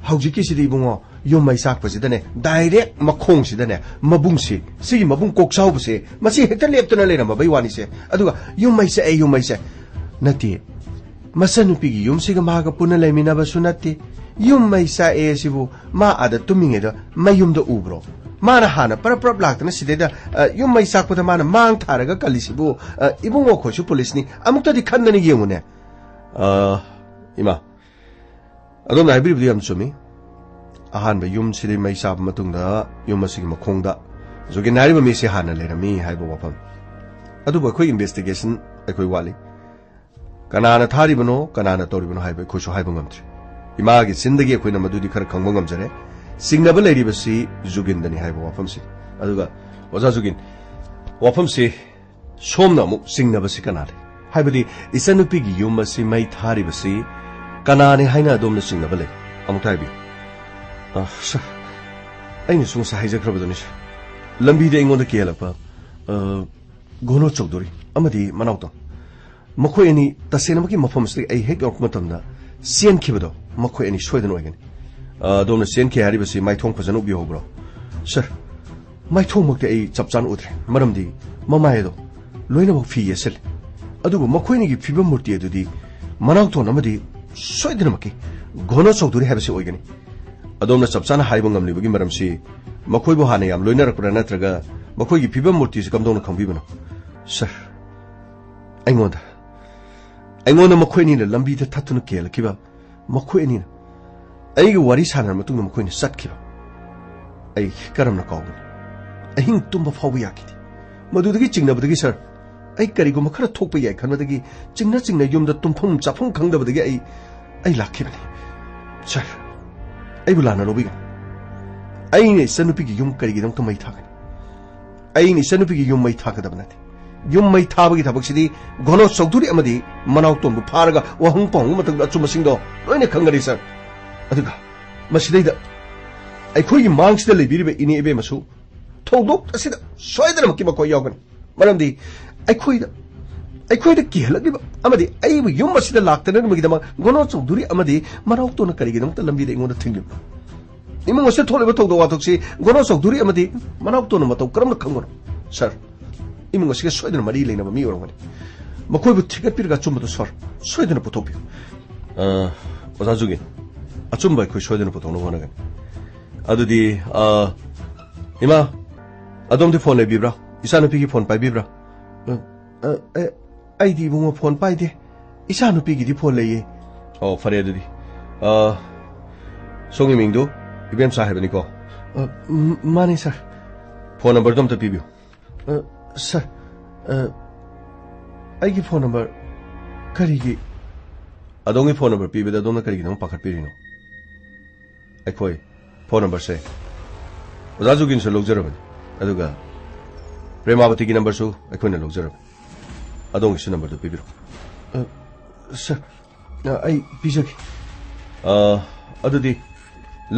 ꯍꯧꯖꯤꯛꯀꯤꯁꯤꯗꯤ ꯏꯕꯨꯡꯉꯣ, ꯌꯨꯝ ꯃꯩ ꯆꯥꯛꯄꯁꯤꯗꯅꯦ, ꯗꯥꯏꯔꯦꯛ ꯃꯈꯣꯡꯁꯤꯗꯅꯦ, ꯃꯕꯨꯡꯁꯤ, ꯁꯤꯒꯤ ꯃꯕꯨꯡ ꯀꯣꯛ ꯆꯥꯎꯕꯁꯦ, ꯃꯁꯤ ꯍꯦꯛꯇ ꯂꯦꯞꯇꯅ ꯂꯩꯔꯝꯃꯕꯩ ꯋꯥꯅꯤꯁꯦ꯫ ꯑꯗꯨꯒ "ꯌꯨꯝ ꯃꯩ ꯆꯥꯛꯑꯦ, ꯌꯨꯝ ꯃꯩ ꯆꯥꯛꯑꯦ"꯫ ꯅꯠꯇꯦ, ꯃꯆꯟꯅꯨꯄꯤꯒꯤ ꯌꯨꯝꯁꯤꯒ ꯃꯥꯒ ꯄꯨꯟꯅ ꯂꯩꯃꯤꯟꯅꯕꯁꯨ ꯅꯠꯇꯦ꯫ ꯌꯨꯝ ꯃꯩ ꯆꯥꯛꯑꯦ ꯁꯤꯕꯨ ꯃꯥ ꯑꯥꯗ ꯇꯨꯝꯃꯤꯉꯩꯗ ꯃꯌꯨꯝꯗ ꯎꯕ꯭ꯔꯣ? ꯃꯥꯅ ꯍꯥꯟꯅ ꯄꯔꯞ ꯄꯔꯞ ꯂꯥꯛꯇꯅ ꯁꯤꯗꯩꯗ, ꯑ, ꯌꯨꯝ ꯃꯩ ꯆꯥꯛꯄꯗ ꯃꯥꯅ ꯃꯥꯡ ꯊꯥꯔꯒ ꯀꯜꯂꯤꯁꯤꯕꯨ, ꯑ, ꯏꯕꯨꯡꯉꯣ ꯈꯣꯏꯁꯨ ꯄꯨꯂꯤꯁꯅꯤ, ꯑꯃꯨꯛꯇꯗꯤ ꯈꯟꯗꯅ ꯌꯦꯡꯉꯨꯅꯦ꯫ ꯑ, ꯏꯃꯥ, ꯑꯗꯣꯝꯅ ꯍꯥꯏꯕꯤꯔꯤꯕꯗꯨ ꯌꯥꯝ ꯆꯨꯝꯃꯤ꯫ ꯑꯍꯥꯟꯕ ꯌꯨꯝꯁꯤꯗꯤ ꯃꯩ ꯆꯥꯕ ꯃꯇꯨꯡꯗ ꯌꯨꯝ ꯑꯁꯤꯒꯤ ꯃꯈꯣꯡꯗ ꯖꯨꯒꯤꯟ ꯍꯥꯏꯔꯤꯕ ꯃꯤꯁꯤ ꯍꯥꯟꯅ ꯂꯩꯔꯝꯃꯤ ꯍꯥꯏꯕ ꯋꯥꯐꯝ꯫ ꯑꯗꯨꯕꯨ ꯑꯩꯈꯣꯏ ꯏꯟꯚꯦꯁꯇꯤꯒꯦꯁꯟ ꯑꯩꯈꯣꯏ ꯋꯥꯠꯂꯤ꯫ ꯀꯅꯥꯅ ꯊꯥꯔꯤꯕꯅꯣ, ꯀꯅꯥꯅ ꯇꯧꯔꯤꯕꯅꯣ ꯍꯥꯏꯕ ꯑꯩꯈꯣꯏꯁꯨ ꯍꯥꯏꯕ ꯉꯝꯗ꯭ꯔꯤ꯫ ꯏꯃꯥꯒꯤ ꯆꯤꯟꯗꯒꯤ ꯑꯩꯈꯣꯏꯅ ꯃꯗꯨꯗꯤ ꯈꯔ ꯈꯪꯕ ꯉꯝꯖꯔꯦ꯫ ꯆꯤꯡꯅꯕ ꯂꯩꯔꯤꯕꯁꯤ ꯖꯨꯒꯤꯟꯗꯅꯤ ꯍꯥꯏꯕ ꯋꯥꯐꯝꯁꯤ꯫ ꯑꯗꯨꯒ ꯑꯣꯖꯥ ꯖꯨꯒꯤꯟ, ꯋꯥꯐꯝꯁꯤ ꯁꯣꯝꯅ ꯑꯃꯨꯛ ꯆꯤꯡꯅꯕꯁꯤ ꯀꯅꯥ ꯂꯩ? ꯍꯥꯏꯕꯗꯤ ꯏꯆꯟꯅꯨꯄꯤꯒꯤ ꯌꯨꯝ ꯑꯁꯤ ꯃꯩ ꯊꯥꯔꯤꯕꯁꯤ ꯀꯅꯥꯅꯤ ꯍꯥꯏꯅ ꯑꯗꯣꯝꯅ ꯆꯤꯡꯅꯕ ꯂꯩ? ꯑꯃꯨꯛꯇ ꯍꯥꯏꯕꯤꯌꯨ꯫ ꯑ, ꯁꯥꯔ, ꯑꯩꯅꯁꯨ ꯉꯁꯥꯏ ꯍꯥꯏꯖꯈ꯭ꯔꯕꯗꯨꯅꯤ, ꯁꯥꯔ꯫ ꯂꯝꯕꯤꯗ ꯑꯩꯉꯣꯟꯗ ꯀꯤꯍꯜꯂꯛꯄ ꯑ, ꯒꯣꯅꯣ ꯆꯧꯙꯨꯔꯤ ꯑꯃꯗꯤ ꯃꯅꯥꯎꯇꯣꯟ, ꯃꯈꯣꯏ ꯑꯅꯤ ꯇꯁꯦꯡꯅꯃꯛꯀꯤ ꯃꯐꯝ ꯑꯁꯤꯗꯒꯤ ꯑꯩ ꯍꯦꯛ ꯌꯧꯔꯛꯄ ꯃꯇꯝꯗ ꯆꯦꯟꯈꯤꯕꯗꯣ ꯃꯈꯣꯏ ꯑꯅꯤ ꯁꯣꯏꯗꯅ ꯑꯣꯏꯒꯅꯤ꯫ ꯑ, ꯑꯗꯣꯝꯅ ꯆꯦꯟꯈꯤ ꯍꯥꯏꯔꯤꯕꯁꯤ ꯃꯥꯏꯊꯣꯡ ꯐꯖꯅ ꯎꯕꯤꯍꯧꯕ꯭ꯔꯣ? ꯁꯥꯔ, ꯃꯥꯏꯊꯣꯡꯃꯛꯇꯤ ꯑꯩ ꯆꯞ ꯆꯥꯅ ꯎꯗ꯭ꯔꯦ, ꯃꯔꯝꯗꯤ ꯃꯃꯥꯏ ꯑꯗꯣ ꯂꯣꯏꯅꯃꯛ ꯐꯤ ꯌꯦꯠꯁꯤꯜꯂꯤ꯫ ꯑꯗꯨꯕꯨ ꯃꯈꯣꯏ ꯑꯅꯤꯒꯤ ꯐꯤꯕꯝ ꯃꯨꯔꯇꯤ ꯑꯗꯨꯗꯤ ꯃꯅꯥꯎꯇꯣꯟ ꯑꯃꯗꯤ ꯁꯣꯏꯗꯅꯃꯛꯀꯤ ꯒꯣꯅꯣ ꯆꯧꯙꯨꯔꯤ ꯍꯥꯏꯕꯁꯤ ꯑꯣꯏꯒꯅꯤ꯫ ꯑꯗꯣꯝꯅ ꯆꯞ ꯆꯥꯅ ꯍꯥꯏꯕ ꯉꯝꯂꯤꯕꯒꯤ ꯃꯔꯝꯁꯤ ꯃꯈꯣꯏꯕꯨ ꯍꯥꯟꯅ ꯌꯥꯝ ꯂꯣꯏꯅꯔꯛꯄ꯭ꯔꯥ, ꯅꯠꯇ꯭ꯔꯒ ꯃꯈꯣꯏꯒꯤ ꯐꯤꯕꯝ ꯃꯨꯔꯇꯤꯁꯤ ꯀꯝꯗꯧꯅ ꯈꯪꯕꯤꯕꯅꯣ? ꯁꯥꯔ, ꯑꯩꯉꯣꯟꯗ, ꯑꯩꯉꯣꯟꯗ ꯃꯈꯣꯏ ꯑꯅꯤꯅ ꯂꯝꯕꯤꯗ ꯊꯠꯇꯨꯅ ꯀꯦꯜꯂꯛꯈꯤꯕ ꯃꯈꯣꯏ ꯑꯅꯤꯅ ꯑꯩꯒ ꯋꯥꯔꯤ ꯁꯥꯟꯅꯔ ꯃꯇꯨꯡꯗ ꯃꯈꯣꯏꯅ ꯆꯠꯈꯤꯕ ꯑꯩ ꯀꯔꯝꯅ ꯀꯥꯎꯒꯅꯤ? ꯑꯍꯤꯡ ꯇꯨꯝꯕ ꯐꯥꯎꯕ ꯌꯥꯈꯤꯗꯦ꯫ ꯃꯗꯨꯗꯒꯤ ꯆꯤꯡꯅꯕꯗꯒꯤ, ꯁꯥꯔ, ꯑꯩ ꯀꯔꯤꯒꯨꯝꯕ ꯈꯔ ꯊꯣꯛꯄ ꯌꯥꯏ ꯈꯟꯕꯗꯒꯤ ꯆꯤꯡꯅ ꯆꯤꯡꯅ ꯌꯨꯝꯗ ꯇꯨꯝꯐꯝ ꯆꯥꯐꯝ ꯈꯪꯗꯕꯗꯒꯤ ꯑꯩ, ꯑꯩ ꯂꯥꯛꯈꯤꯕꯅꯤ꯫ ꯁꯥꯔ, ꯑꯩꯕꯨ ꯂꯥꯟꯅ ꯂꯧꯕꯤꯒꯅꯨ꯫ ꯑꯩꯅ ꯏꯆꯟꯅꯨꯄꯤꯒꯤ ꯌꯨꯝ ꯀꯔꯤꯒꯤꯗꯃꯛꯇ ꯃꯩ ꯊꯥꯒꯅꯤ? ꯑꯩꯅ ꯏꯆꯟꯅꯨꯄꯤꯒꯤ ꯌꯨꯝ ꯃꯩ ꯊꯥꯒꯗꯕ ꯅꯠꯇꯦ꯫ ꯌꯨꯝ ꯃꯩ ꯊꯥꯕꯒꯤ ꯊꯕꯛꯁꯤꯗꯤ ꯒꯣꯅꯣ ꯆꯧꯙꯨꯔꯤ ꯑꯃꯗꯤ ꯃꯅꯥꯎꯇꯣꯟꯕꯨ ꯐꯥꯔꯒ ꯋꯥꯍꯪ ꯄꯥꯎꯍꯪꯕ ꯃꯇꯝꯗ ꯑꯆꯨꯝꯕꯁꯤꯡꯗꯣ ꯂꯣꯏꯅ ꯈꯪꯒꯅꯤ, ꯁꯥꯔ꯫ ꯑꯗꯨꯒ ꯃꯁꯤꯗꯩꯗ ꯑꯩꯈꯣꯏꯒꯤ ꯃꯥꯡꯁꯤꯗ ꯂꯩꯕꯤꯔꯤꯕ ꯏꯅꯦ ꯏꯕꯦꯝꯃꯁꯨ ꯊꯧꯗꯣꯛ ꯑꯁꯤꯗ ꯁꯣꯏꯗꯅꯃꯛꯀꯤ ꯃꯈꯣꯏ ꯌꯥꯎꯒꯅꯤ꯫ ꯃꯔꯝꯗꯤ ꯑꯩꯈꯣꯏꯗ, ꯑꯩꯈꯣꯏꯗ ꯀꯤꯍꯜꯂꯛꯂꯤꯕ ꯑꯃꯗꯤ ꯑꯩꯕꯨ ꯌꯨꯝ ꯑꯁꯤꯗ ꯂꯥꯛꯇꯅꯕꯒꯤꯗꯃꯛ ꯒꯣꯅꯣ ꯆꯧꯙꯨꯔꯤ ꯑꯃꯗꯤ ꯃꯅꯥꯎꯇꯣꯟꯅ ꯀꯔꯤꯒꯤꯗꯃꯛꯇ ꯂꯝꯕꯤꯗ ꯑꯩꯉꯣꯟꯗ ꯊꯤꯡꯂꯤꯕꯅꯣ? ꯏꯃꯨꯡ ꯑꯁꯤꯗ ꯊꯣꯛꯂꯤꯕ ꯊꯧꯗꯣꯛ ꯋꯥꯊꯣꯛꯁꯤ ꯒꯣꯅꯣ ꯆꯧꯙꯨꯔꯤ ꯑꯃꯗꯤ ꯃꯅꯥꯎꯇꯣꯟꯅ ꯃꯇꯧ ꯀꯔꯝꯅ ꯈꯪꯕꯅꯣ? ꯁꯥꯔ, ꯏꯃꯨꯡ ꯑꯁꯤꯒ ꯁꯣꯏꯗꯅ ꯃꯔꯤ ꯂꯩꯅꯕ ꯃꯤ ꯑꯣꯏꯔꯝꯒꯅꯤ꯫ ꯃꯈꯣꯏꯕꯨ ꯊꯤꯒꯠꯄꯤꯔꯒ ꯑꯆꯨꯝꯕꯗꯨ, ꯁꯥꯔ, ꯁꯣꯏꯗꯅ ꯄꯨꯊꯣꯛꯄꯤꯌꯨ꯫ ꯑ, ꯑꯣꯖꯥ ꯖꯨꯒꯤꯟ, ꯑꯆꯨꯝꯕ ꯑꯩꯈꯣꯏ ꯁꯣꯏꯗꯅ ꯄꯨꯊꯣꯛꯅꯕ ꯍꯣꯠꯅꯒꯅꯤ꯫ ꯑꯗꯨꯗꯤ, ꯑ, ꯏꯃꯥ, ꯑꯗꯣꯝꯗꯤ ꯐꯣꯟ ꯂꯩꯕꯤꯕ꯭ꯔꯥ? ꯏꯆꯥꯅꯨꯄꯤꯒꯤ ꯐꯣꯟ ꯄꯥꯏꯕꯤꯕ꯭ꯔꯥ? ꯑ, ꯑ, ꯑꯦ, ꯑꯩꯗꯤ ꯏꯕꯨꯡꯉꯣ ꯐꯣꯟ ꯄꯥꯏꯗꯦ꯫ ꯏꯆꯥꯅꯨꯄꯤꯒꯤꯗꯤ ꯐꯣꯟ ꯂꯩꯌꯦ꯫ ꯑꯣ, ꯐꯔꯦ ꯑꯗꯨꯗꯤ꯫ ꯑ, ꯁꯣꯝꯒꯤ ꯃꯤꯡꯗꯨ ꯏꯕꯦꯝꯆꯥ ꯍꯥꯏꯕꯅꯤꯀꯣ? ꯑ, ꯝ-, ꯃꯥꯅꯤ, ꯁꯥꯔ꯫ ꯐꯣꯟ ꯅꯝꯕꯔꯗꯨ ꯑꯝꯇ ꯄꯤꯕꯤꯌꯨ꯫ ꯑ, ꯁꯥꯔ, ꯑ, ꯑꯩꯒꯤ ꯐꯣꯟ ꯅꯝꯕꯔ ꯀꯔꯤꯒꯤ? ꯑꯗꯣꯝꯒꯤ ꯐꯣꯟ ꯅꯝꯕꯔ ꯄꯤꯕꯗ ꯑꯗꯣꯝꯅ ꯀꯔꯤꯒꯤꯗꯃꯛ ꯄꯥꯈꯠꯄꯤꯔꯤꯅꯣ? ꯑꯩꯈꯣꯏ ꯐꯣꯟ ꯅꯝꯕꯔꯁꯦ ꯑꯣꯖꯥ ꯖꯨꯒꯤꯟꯁꯨ ꯂꯧꯖꯔꯕꯅꯤ, ꯑꯗꯨꯒ ꯄ꯭ꯔꯦꯃꯥꯕꯇꯤꯒꯤ ꯅꯝꯕꯔꯁꯨ ꯑꯩꯈꯣꯏꯅ ꯂꯧꯖꯔꯕꯅꯤ꯫ ꯑꯗꯣꯝꯒꯤꯁꯨ ꯅꯝꯕꯔꯗꯨ ꯄꯤꯕꯤꯔꯣ꯫ ꯑ, ꯁꯥꯔ, ꯑ, ꯑꯩ ꯄꯤꯖꯒꯦ꯫ ꯑ, ꯑꯗꯨꯗꯤ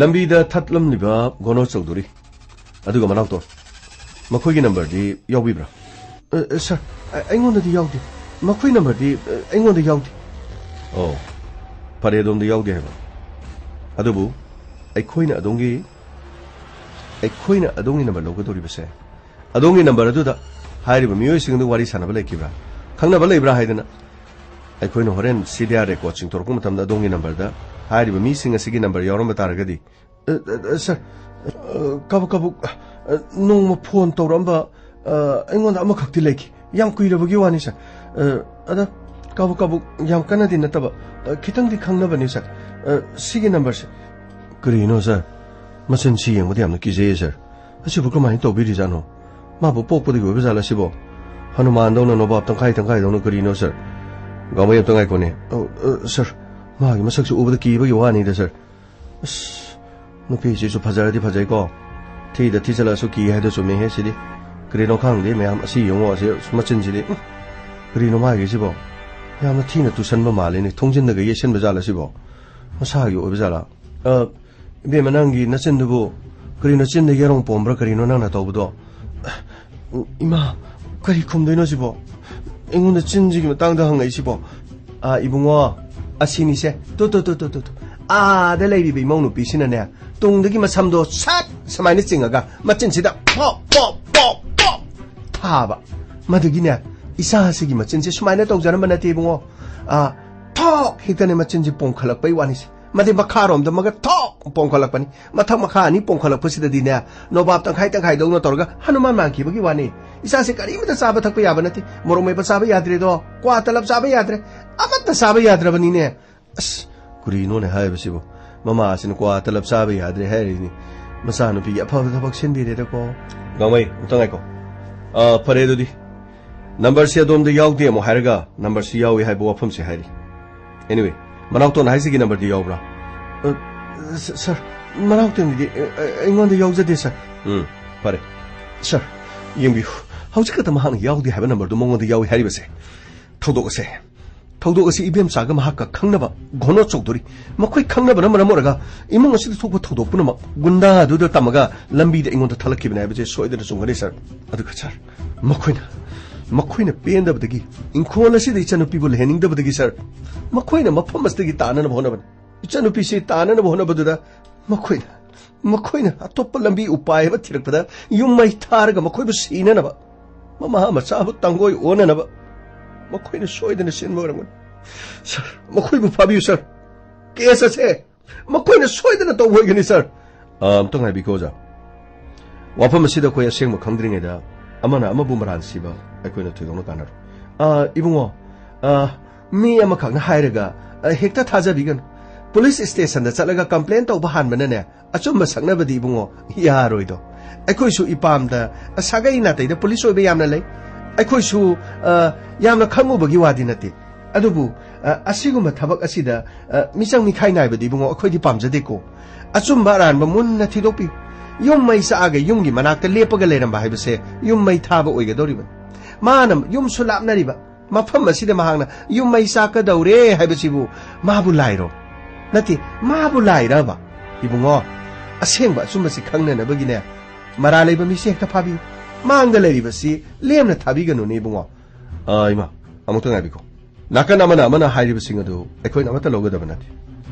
ꯂꯝꯕꯤꯗ ꯊꯠꯂꯝꯂꯤꯕ ꯒꯣꯅꯣ ꯆꯧꯙꯨꯔꯤ, ꯑꯗꯨꯒ ꯃꯅꯥꯎꯇꯣꯟ, ꯃꯈꯣꯏꯒꯤ ꯅꯝꯕꯔꯗꯤ ꯌꯥꯎꯕꯤꯕ꯭ꯔꯥ? ꯑ, ꯑ, ꯁꯥꯔ, ꯑ, ꯑꯩꯉꯣꯟꯗꯗꯤ ꯌꯥꯎꯗꯦ꯫ ꯃꯈꯣꯏ ꯅꯝꯕꯔꯗꯤ, ꯑ, ꯑꯩꯉꯣꯟꯗ ꯌꯥꯎꯗꯦ꯫ ꯑꯣ, ꯐꯔꯦ, ꯑꯗꯣꯝꯗ ꯌꯥꯎꯗꯦ ꯍꯥꯏꯕ꯫ ꯑꯗꯨꯕꯨ ꯑꯩꯈꯣꯏꯅ ꯑꯗꯣꯝꯒꯤ, ꯑꯩꯈꯣꯏꯅ ꯑꯗꯣꯝꯒꯤ ꯅꯝꯕꯔ ꯂꯧꯒꯗꯧꯔꯤꯕꯁꯦ, ꯑꯗꯣꯝꯒꯤ ꯅꯝꯕꯔ ꯑꯗꯨꯗ ꯍꯥꯏꯔꯤꯕ ꯃꯤꯑꯣꯏꯁꯤꯡ ꯑꯗꯨ ꯋꯥꯔꯤ ꯁꯥꯟꯅꯕ ꯂꯩꯈꯤꯕ꯭ꯔꯥ, ꯈꯪꯅꯕ ꯂꯩꯕ꯭ꯔꯥ ꯍꯥꯏꯗꯅ ꯑꯩꯈꯣꯏꯅ ꯍꯣꯔꯦꯟ ꯁꯤ ꯗꯤ ꯑꯥꯔ ꯔꯦꯀꯣꯔꯗꯁꯤꯡ ꯇꯧꯔꯛꯄ ꯃꯇꯝꯗ ꯑꯗꯣꯝꯒꯤ ꯅꯝꯕꯔꯗ ꯍꯥꯏꯔꯤꯕ ꯃꯤꯁꯤꯡ ꯑꯁꯤꯒꯤ ꯅꯝꯕꯔ ꯌꯥꯎꯔꯝꯕ ꯇꯥꯔꯒꯗꯤ, ꯑ, ꯑ, ꯑ, ꯁꯥꯔ, ꯑ, ꯀꯥꯕꯛ ꯀꯥꯕꯛ, ꯑ, ꯅꯣꯡꯃ ꯐꯣꯟ ꯇꯧꯔꯛꯑꯝꯕ, ꯑ, ꯑꯩꯉꯣꯟꯗ ꯑꯃꯈꯛꯇꯤ ꯂꯩꯈꯤ꯫ ꯌꯥꯝ ꯀꯨꯏꯔꯕꯒꯤ ꯋꯥꯅꯤ, ꯁꯥꯔ꯫ ꯑ, ꯑꯗ ꯀꯥꯕꯛ ꯀꯥꯕꯛ ꯌꯥꯝ ꯀꯟꯅꯗꯤ ꯅꯠꯇꯕ, ꯑ, ꯈꯤꯇꯪꯗꯤ ꯈꯪꯅꯕꯅꯤ, ꯁꯥꯔ꯫ ꯑ, ꯁꯤꯒꯤ ꯅꯝꯕꯔꯁꯦ꯫ ꯀꯔꯤꯅꯣ, ꯁꯥꯔ? ꯃꯆꯤꯟꯁꯤ ꯌꯦꯡꯕꯗ ꯌꯥꯝꯅ ꯀꯤꯖꯩꯌꯦ, ꯁꯥꯔ꯫ ꯑꯁꯤꯕꯨ ꯀꯃꯥꯏꯅ ꯇꯧꯕꯤꯔꯤꯖꯥꯠꯅꯣ? ꯃꯥꯕꯨ ꯄꯣꯛꯄꯗꯒꯤ ꯑꯣꯏꯕ ꯖꯥꯠꯂ ꯁꯤꯕꯣ? ꯍꯅꯨꯃꯥꯟꯗꯧꯅ, ꯅꯣꯕꯥꯞ ꯇꯪꯈꯥꯏ ꯇꯪꯈꯥꯏꯗꯧꯅ ꯀꯔꯤꯅꯣ, ꯁꯥꯔ? ꯒꯥꯡꯃꯩ, ꯑꯝꯇ ꯉꯥꯏꯈꯣꯅꯦ꯫ ꯑ, ꯑ, ꯁꯥꯔ, ꯃꯥꯒꯤ ꯃꯁꯛꯁꯨ ꯎꯕꯗ ꯀꯤꯕꯒꯤ ꯋꯥꯅꯤꯗ, ꯁꯥꯔ꯫ ꯑꯁ, ꯅꯨꯄꯤꯁꯤꯁꯨ ꯐꯖꯔꯗꯤ ꯐꯖꯩꯀꯣ꯫ ꯊꯤꯗ ꯊꯤꯖꯤꯜꯂꯛꯑꯁꯨ ꯀꯤ ꯍꯥꯏꯗꯣ ꯆꯨꯝꯃꯦꯍꯦ ꯁꯤꯗꯤ꯫ ꯀꯔꯤꯅꯣ ꯈꯪꯗꯦ ꯃꯌꯥꯝ, ꯑꯁꯤ ꯌꯦꯡꯉꯣ, ꯑꯁꯤ ꯃꯆꯤꯟꯁꯤꯗꯤ, ꯎꯝ, ꯀꯔꯤꯅꯣ ꯃꯥꯒꯤꯁꯤꯕꯣ? ꯌꯥꯝꯅ ꯊꯤꯅ ꯇꯨꯁꯟꯕ ꯃꯥꯜꯂꯦꯅꯦ, ꯊꯣꯡꯖꯤꯟꯗꯒ ꯌꯦꯠꯁꯤꯟꯕ ꯖꯥꯠꯂ ꯁꯤꯕꯣ? ꯃꯁꯥꯒꯤ ꯑꯣꯏꯕ ꯖꯥꯠꯂ? ꯑ, ꯏꯕꯦꯝꯃ, ꯅꯪꯒꯤ ꯅꯆꯤꯟꯗꯨꯕꯨ ꯀꯔꯤꯅꯣ, ꯆꯤꯟꯗ ꯌꯦꯔꯣꯡ ꯄꯣꯝꯕ꯭ꯔꯥ ꯀꯔꯤꯅꯣ ꯅꯪꯅ ꯇꯧꯕꯗꯣ? ꯏꯃꯥ, ꯀꯔꯤ ꯈꯨꯝꯗꯣꯏꯅꯣ ꯁꯤꯕꯣ? ꯑꯩꯉꯣꯟꯗ ꯆꯤꯟꯁꯤꯒꯤ ꯃꯇꯥꯡꯗ ꯍꯪꯉꯛꯏꯁꯤꯕꯣ? ꯑꯥ, ꯏꯕꯨꯡꯉꯣ, ꯑꯁꯤꯅꯤꯁꯦ꯫ ꯇꯨ, ꯇꯨ, ꯇꯨ, ꯇꯨ, ꯇꯨ, ꯇꯨ꯫ ꯑꯥꯗ ꯂꯩꯔꯤꯕ ꯏꯃꯧ ꯅꯨꯄꯤꯁꯤꯅꯅꯦ, ꯇꯨꯡꯗꯒꯤ ꯃꯁꯝꯗꯣ ꯁꯠ ꯁꯨꯃꯥꯏꯅ ꯆꯤꯡꯉꯒ ꯃꯆꯤꯟꯁꯤꯗ ꯄꯣꯞ, ꯄꯣꯞ, ꯄꯣꯞ, ꯄꯣꯞ ꯊꯥꯕ꯫ ꯃꯗꯨꯒꯤꯅꯦ, ꯏꯆꯥꯁꯤꯒꯤ ꯃꯆꯤꯟꯁꯦ ꯁꯨꯃꯥꯏꯅ ꯇꯧꯖꯔꯝꯕ ꯅꯠꯇꯦ ꯏꯕꯨꯡꯉꯣ꯫ ꯑꯥ, ꯊꯣꯛ ꯍꯦꯛꯇꯅꯦ ꯃꯆꯤꯟꯁꯦ ꯄꯣꯝꯈꯠꯂꯛꯄꯩ ꯋꯥꯅꯤꯁꯦ꯫ ꯃꯗꯩ ꯃꯈꯥꯔꯣꯝꯗ ꯑꯃꯒ ꯊꯣꯛ ꯄꯣꯝꯈꯠꯂꯛꯄꯅꯤ꯫ ꯃꯊꯛ ꯃꯈꯥ ꯑꯅꯤ ꯄꯣꯝꯈꯠꯂꯛꯄꯁꯤꯗꯗꯤꯅꯦ, ꯅꯣꯕꯥꯞ ꯇꯪꯈꯥꯏ ꯇꯪꯈꯥꯏꯗꯧꯅ ꯇꯧꯔꯒ ꯍꯅꯨꯃꯥꯟ ꯃꯥꯟꯈꯤꯕꯒꯤ ꯋꯥꯅꯤ꯫ ꯏꯆꯥꯁꯦ ꯀꯔꯤꯃꯇ ꯆꯥꯕ ꯊꯛꯄ ꯌꯥꯕ ꯅꯠꯇꯦ꯫ ꯃꯣꯔꯣꯛ ꯃꯦꯠꯄ ꯆꯥꯕ ꯌꯥꯗ꯭ꯔꯦꯗꯣ, ꯀ꯭ꯋꯥ ꯇꯂꯞ ꯆꯥꯕ ꯌꯥꯗ꯭ꯔꯦ, ꯑꯃꯠꯇ ꯆꯥꯕ ꯌꯥꯗ꯭ꯔꯕꯅꯤꯅꯦ꯫ ꯑꯁ, ꯀꯔꯤꯅꯣꯅꯦ ꯍꯥꯏꯔꯤꯕꯁꯤꯕꯨ? ꯃꯃꯥꯁꯤꯅ ꯀ꯭ꯋꯥ ꯇꯂꯞ ꯆꯥꯕ ꯌꯥꯗ꯭ꯔꯦ ꯍꯥꯏꯔꯤꯅꯤ꯫ ꯃꯆꯥꯅꯨꯄꯤꯒꯤ ꯑꯐꯕ ꯊꯕꯛ ꯁꯤꯟꯕꯤꯔꯦꯗꯀꯣ꯫ ꯒꯥꯡꯃꯩ, ꯑꯝꯇ ꯉꯥꯏꯈꯣ꯫ ꯑ, ꯐꯔꯦ ꯑꯗꯨꯗꯤ꯫ ꯅꯝꯕꯔꯁꯤ ꯑꯗꯣꯝꯗ ꯌꯥꯎꯗꯦ ꯑꯃꯨꯛ ꯍꯥꯏꯔꯒ ꯅꯝꯕꯔꯁꯤ ꯌꯥꯎꯏ ꯍꯥꯏꯕ ꯋꯥꯐꯝꯁꯤ ꯍꯥꯏꯔꯤ꯫ Anyway, ꯃꯅꯥꯎꯇꯣꯟ ꯍꯥꯏꯁꯤꯒꯤ ꯅꯝꯕꯔꯗꯤ ꯌꯥꯎꯕ꯭ꯔꯥ? ꯑ, ꯁ-, ꯁꯥꯔ, ꯃꯅꯥꯎꯇꯣꯟꯒꯤꯗꯤ, ꯑ, ꯑ, ꯑꯩꯉꯣꯟꯗ ꯌꯥꯎꯖꯗꯦ, ꯁꯥꯔ꯫ ꯎꯝ, ꯐꯔꯦ꯫ ꯁꯥꯔ, ꯌꯦꯡꯕꯤꯌꯨ꯫ ꯍꯧꯖꯤꯛ ꯈꯛꯇ ꯃꯍꯥꯛꯅ ꯌꯥꯎꯗꯦ ꯍꯥꯏꯕ ꯅꯝꯕꯔꯗꯨ ꯃꯉꯣꯟꯗ ꯌꯥꯎꯏ ꯍꯥꯏꯔꯤꯕꯁꯦ꯫ ꯊꯧꯗꯣꯛꯑꯁꯦ꯫ ꯊꯧꯗꯣꯛ ꯑꯁꯤ ꯏꯕꯦꯝꯆꯥꯒ ꯃꯍꯥꯛꯀ ꯈꯪꯅꯕ ꯒꯣꯅꯣ ꯆꯧꯙꯨꯔꯤ, ꯃꯈꯣꯏ ꯈꯪꯅꯕꯅ ꯃꯔꯝ ꯑꯣꯏꯔꯒ ꯏꯃꯨꯡ ꯑꯁꯤꯗ ꯊꯣꯛꯄ ꯊꯧꯗꯣꯛ ꯄꯨꯝꯅꯃꯛ ꯒꯨꯟꯗꯥ ꯑꯗꯨꯗ ꯇꯝꯃꯒ ꯂꯝꯕꯤꯗ ꯑꯩꯉꯣꯟꯗ ꯊꯠꯂꯛꯈꯤꯕꯅꯤ ꯍꯥꯏꯕꯁꯦ ꯁꯣꯏꯗꯅ ꯆꯨꯝꯒꯅꯤ, ꯁꯥꯔ꯫ ꯑꯗꯨꯒ, ꯁꯥꯔ, ꯃꯈꯣꯏꯅ, ꯃꯈꯣꯏꯅ ꯄꯦꯟꯗꯕꯗꯒꯤ, ꯏꯪꯈꯣꯜ ꯑꯁꯤꯗ ꯏꯆꯟꯅꯨꯄꯤꯕꯨ ꯂꯩꯍꯟꯅꯤꯡꯗꯕꯗꯒꯤ, ꯁꯥꯔ, ꯃꯈꯣꯏꯅ ꯃꯐꯝ ꯑꯁꯤꯗꯒꯤ ꯇꯥꯅꯅꯕ ꯍꯣꯠꯅꯕꯅꯤ꯫ ꯏꯆꯟꯅꯨꯄꯤꯁꯤ ꯇꯥꯅꯅꯕ ꯍꯣꯠꯅꯕꯗꯨꯗ ꯃꯈꯣꯏꯅ, ꯃꯈꯣꯏꯅ ꯑꯇꯣꯞꯄ ꯂꯝꯕꯤ ꯎꯄꯥꯏ ꯑꯃ ꯊꯤꯔꯛꯄꯗ ꯌꯨꯝ ꯃꯩ ꯊꯥꯔꯒ ꯃꯈꯣꯏꯕꯨ ꯁꯤꯅꯅꯕ, ꯃꯃꯥ ꯃꯆꯥꯕꯨ ꯇꯥꯡꯒꯣꯏ ꯑꯣꯟꯅꯅꯕ ꯃꯈꯣꯏꯅ ꯁꯣꯏꯗꯅ ꯁꯤꯟꯕ ꯑꯣꯏꯔꯝꯒꯅꯤ꯫ ꯁꯥꯔ, ꯃꯈꯣꯏꯕꯨ ꯐꯥꯕꯤꯌꯨ, ꯁꯥꯔ꯫ ꯀꯦꯁ ꯑꯁꯦ ꯃꯈꯣꯏꯅ ꯁꯣꯏꯗꯅ ꯇꯧꯕ ꯑꯣꯏꯒꯅꯤ, ꯁꯥꯔ꯫ ꯑ, ꯑꯝꯇ ꯉꯥꯏꯕꯤꯈꯣ, ꯑꯣꯖꯥ꯫ ꯋꯥꯐꯝ ꯑꯁꯤꯗ ꯑꯩꯈꯣꯏ ꯑꯁꯦꯡꯕ ꯈꯪꯗ꯭ꯔꯤꯉꯩꯗ ꯑꯃꯅ ꯑꯃꯕꯨ ꯃꯔꯥꯟ ꯁꯤꯕ ꯑꯩꯈꯣꯏꯅ ꯊꯣꯏꯗꯣꯛꯅ ꯀꯥꯟꯅꯔꯣꯏ꯫ ꯑ, ꯏꯕꯨꯡꯉꯣ, ꯑ, ꯃꯤ ꯑꯃꯈꯛꯅ ꯍꯥꯏꯔꯒ, ꯑ, ꯍꯦꯛꯇ ꯊꯥꯖꯕꯤꯒꯅꯨ꯫ ꯄꯨꯂꯤꯁ ꯁ꯭ꯇꯦꯁꯟꯗ ꯆꯠꯂꯒ ꯀꯝꯄ꯭ꯂꯦꯟ ꯇꯧꯕ ꯍꯥꯟꯕꯅꯅꯦ, ꯑꯆꯨꯝꯕ ꯁꯛꯅꯕꯗꯤ, ꯏꯕꯨꯡꯉꯣ, ꯌꯥꯔꯣꯏꯗꯣ꯫ ꯑꯩꯈꯣꯏꯁꯨ ꯏꯄꯥꯝꯗ, ꯑ, ꯁꯥꯒꯩ ꯅꯥꯇꯩꯗ ꯄꯨꯂꯤꯁ ꯑꯣꯏꯕ ꯌꯥꯝꯅ ꯂꯩ꯫ ꯑꯩꯈꯣꯏꯁꯨ, ꯑ, ꯌꯥꯝꯅ ꯈꯪꯉꯨꯕꯒꯤ ꯋꯥꯗꯤ ꯅꯠꯇꯦ꯫ ꯑꯗꯨꯕꯨ, ꯑ, ꯑꯁꯤꯒꯨꯝꯕ ꯊꯕꯛ ꯑꯁꯤꯗ, ꯑ, ꯃꯤꯆꯪ ꯃꯤꯈꯥꯏ ꯅꯥꯏꯕꯗꯤ, ꯏꯕꯨꯡꯉꯣ, ꯑꯩꯈꯣꯏꯗꯤ ꯄꯥꯝꯖꯗꯦꯀꯣ꯫ ꯑꯆꯨꯝꯕ ꯑꯔꯥꯟꯕ ꯃꯨꯟꯅ ꯊꯤꯗꯣꯛꯄꯤꯌꯨ꯫ ꯌꯨꯝ ꯃꯩ ꯆꯥꯛꯑꯒ ꯌꯨꯝꯒꯤ ꯃꯅꯥꯛꯇ ꯂꯦꯞꯄꯒ ꯂꯩꯔꯝꯕ ꯍꯥꯏꯕꯁꯦ ꯌꯨꯝ ꯃꯩ ꯊꯥꯕ ꯑꯣꯏꯒꯗꯧꯔꯤꯕꯅꯤ꯫ ꯃꯥꯅ ꯌꯨꯝꯁꯨ ꯂꯥꯞꯅꯔꯤꯕ, ꯃꯐꯝ ꯑꯁꯤꯗ ꯃꯍꯥꯛꯅ ꯌꯨꯝ ꯃꯩ ꯆꯥꯛꯀꯗꯧꯔꯦ ꯍꯥꯏꯕꯁꯤꯕꯨ ꯃꯥꯕꯨ ꯂꯥꯏꯔꯣ? ꯅꯠꯇꯦ, ꯃꯥꯕꯨ ꯂꯥꯏꯔꯕ? ꯏꯕꯨꯡꯉꯣ, ꯑꯁꯦꯡꯕ ꯑꯆꯨꯝꯕꯁꯤ ꯈꯪꯅꯅꯕꯒꯤꯅꯦ, ꯃꯔꯥ ꯂꯩꯕ ꯃꯤꯁꯦ ꯍꯦꯛꯇ ꯐꯥꯕꯤꯌꯨ꯫ ꯃꯥꯡꯗ ꯂꯩꯔꯤꯕꯁꯤ ꯂꯦꯝꯅ ꯊꯥꯕꯤꯒꯅꯨꯅꯦ, ꯏꯕꯨꯡꯉꯣ꯫ ꯑ, ꯏꯃꯥ, ꯑꯃꯨꯛꯇ ꯉꯥꯏꯕꯤꯈꯣ꯫ ꯅꯥꯀꯟ ꯑꯃꯅ ꯑꯃꯅ ꯍꯥꯏꯔꯤꯕꯁꯤꯡ ꯑꯗꯨ ꯑꯩꯈꯣꯏꯅ ꯑꯃꯠꯇ ꯂꯧꯒꯗꯕ ꯅꯠꯇꯦ꯫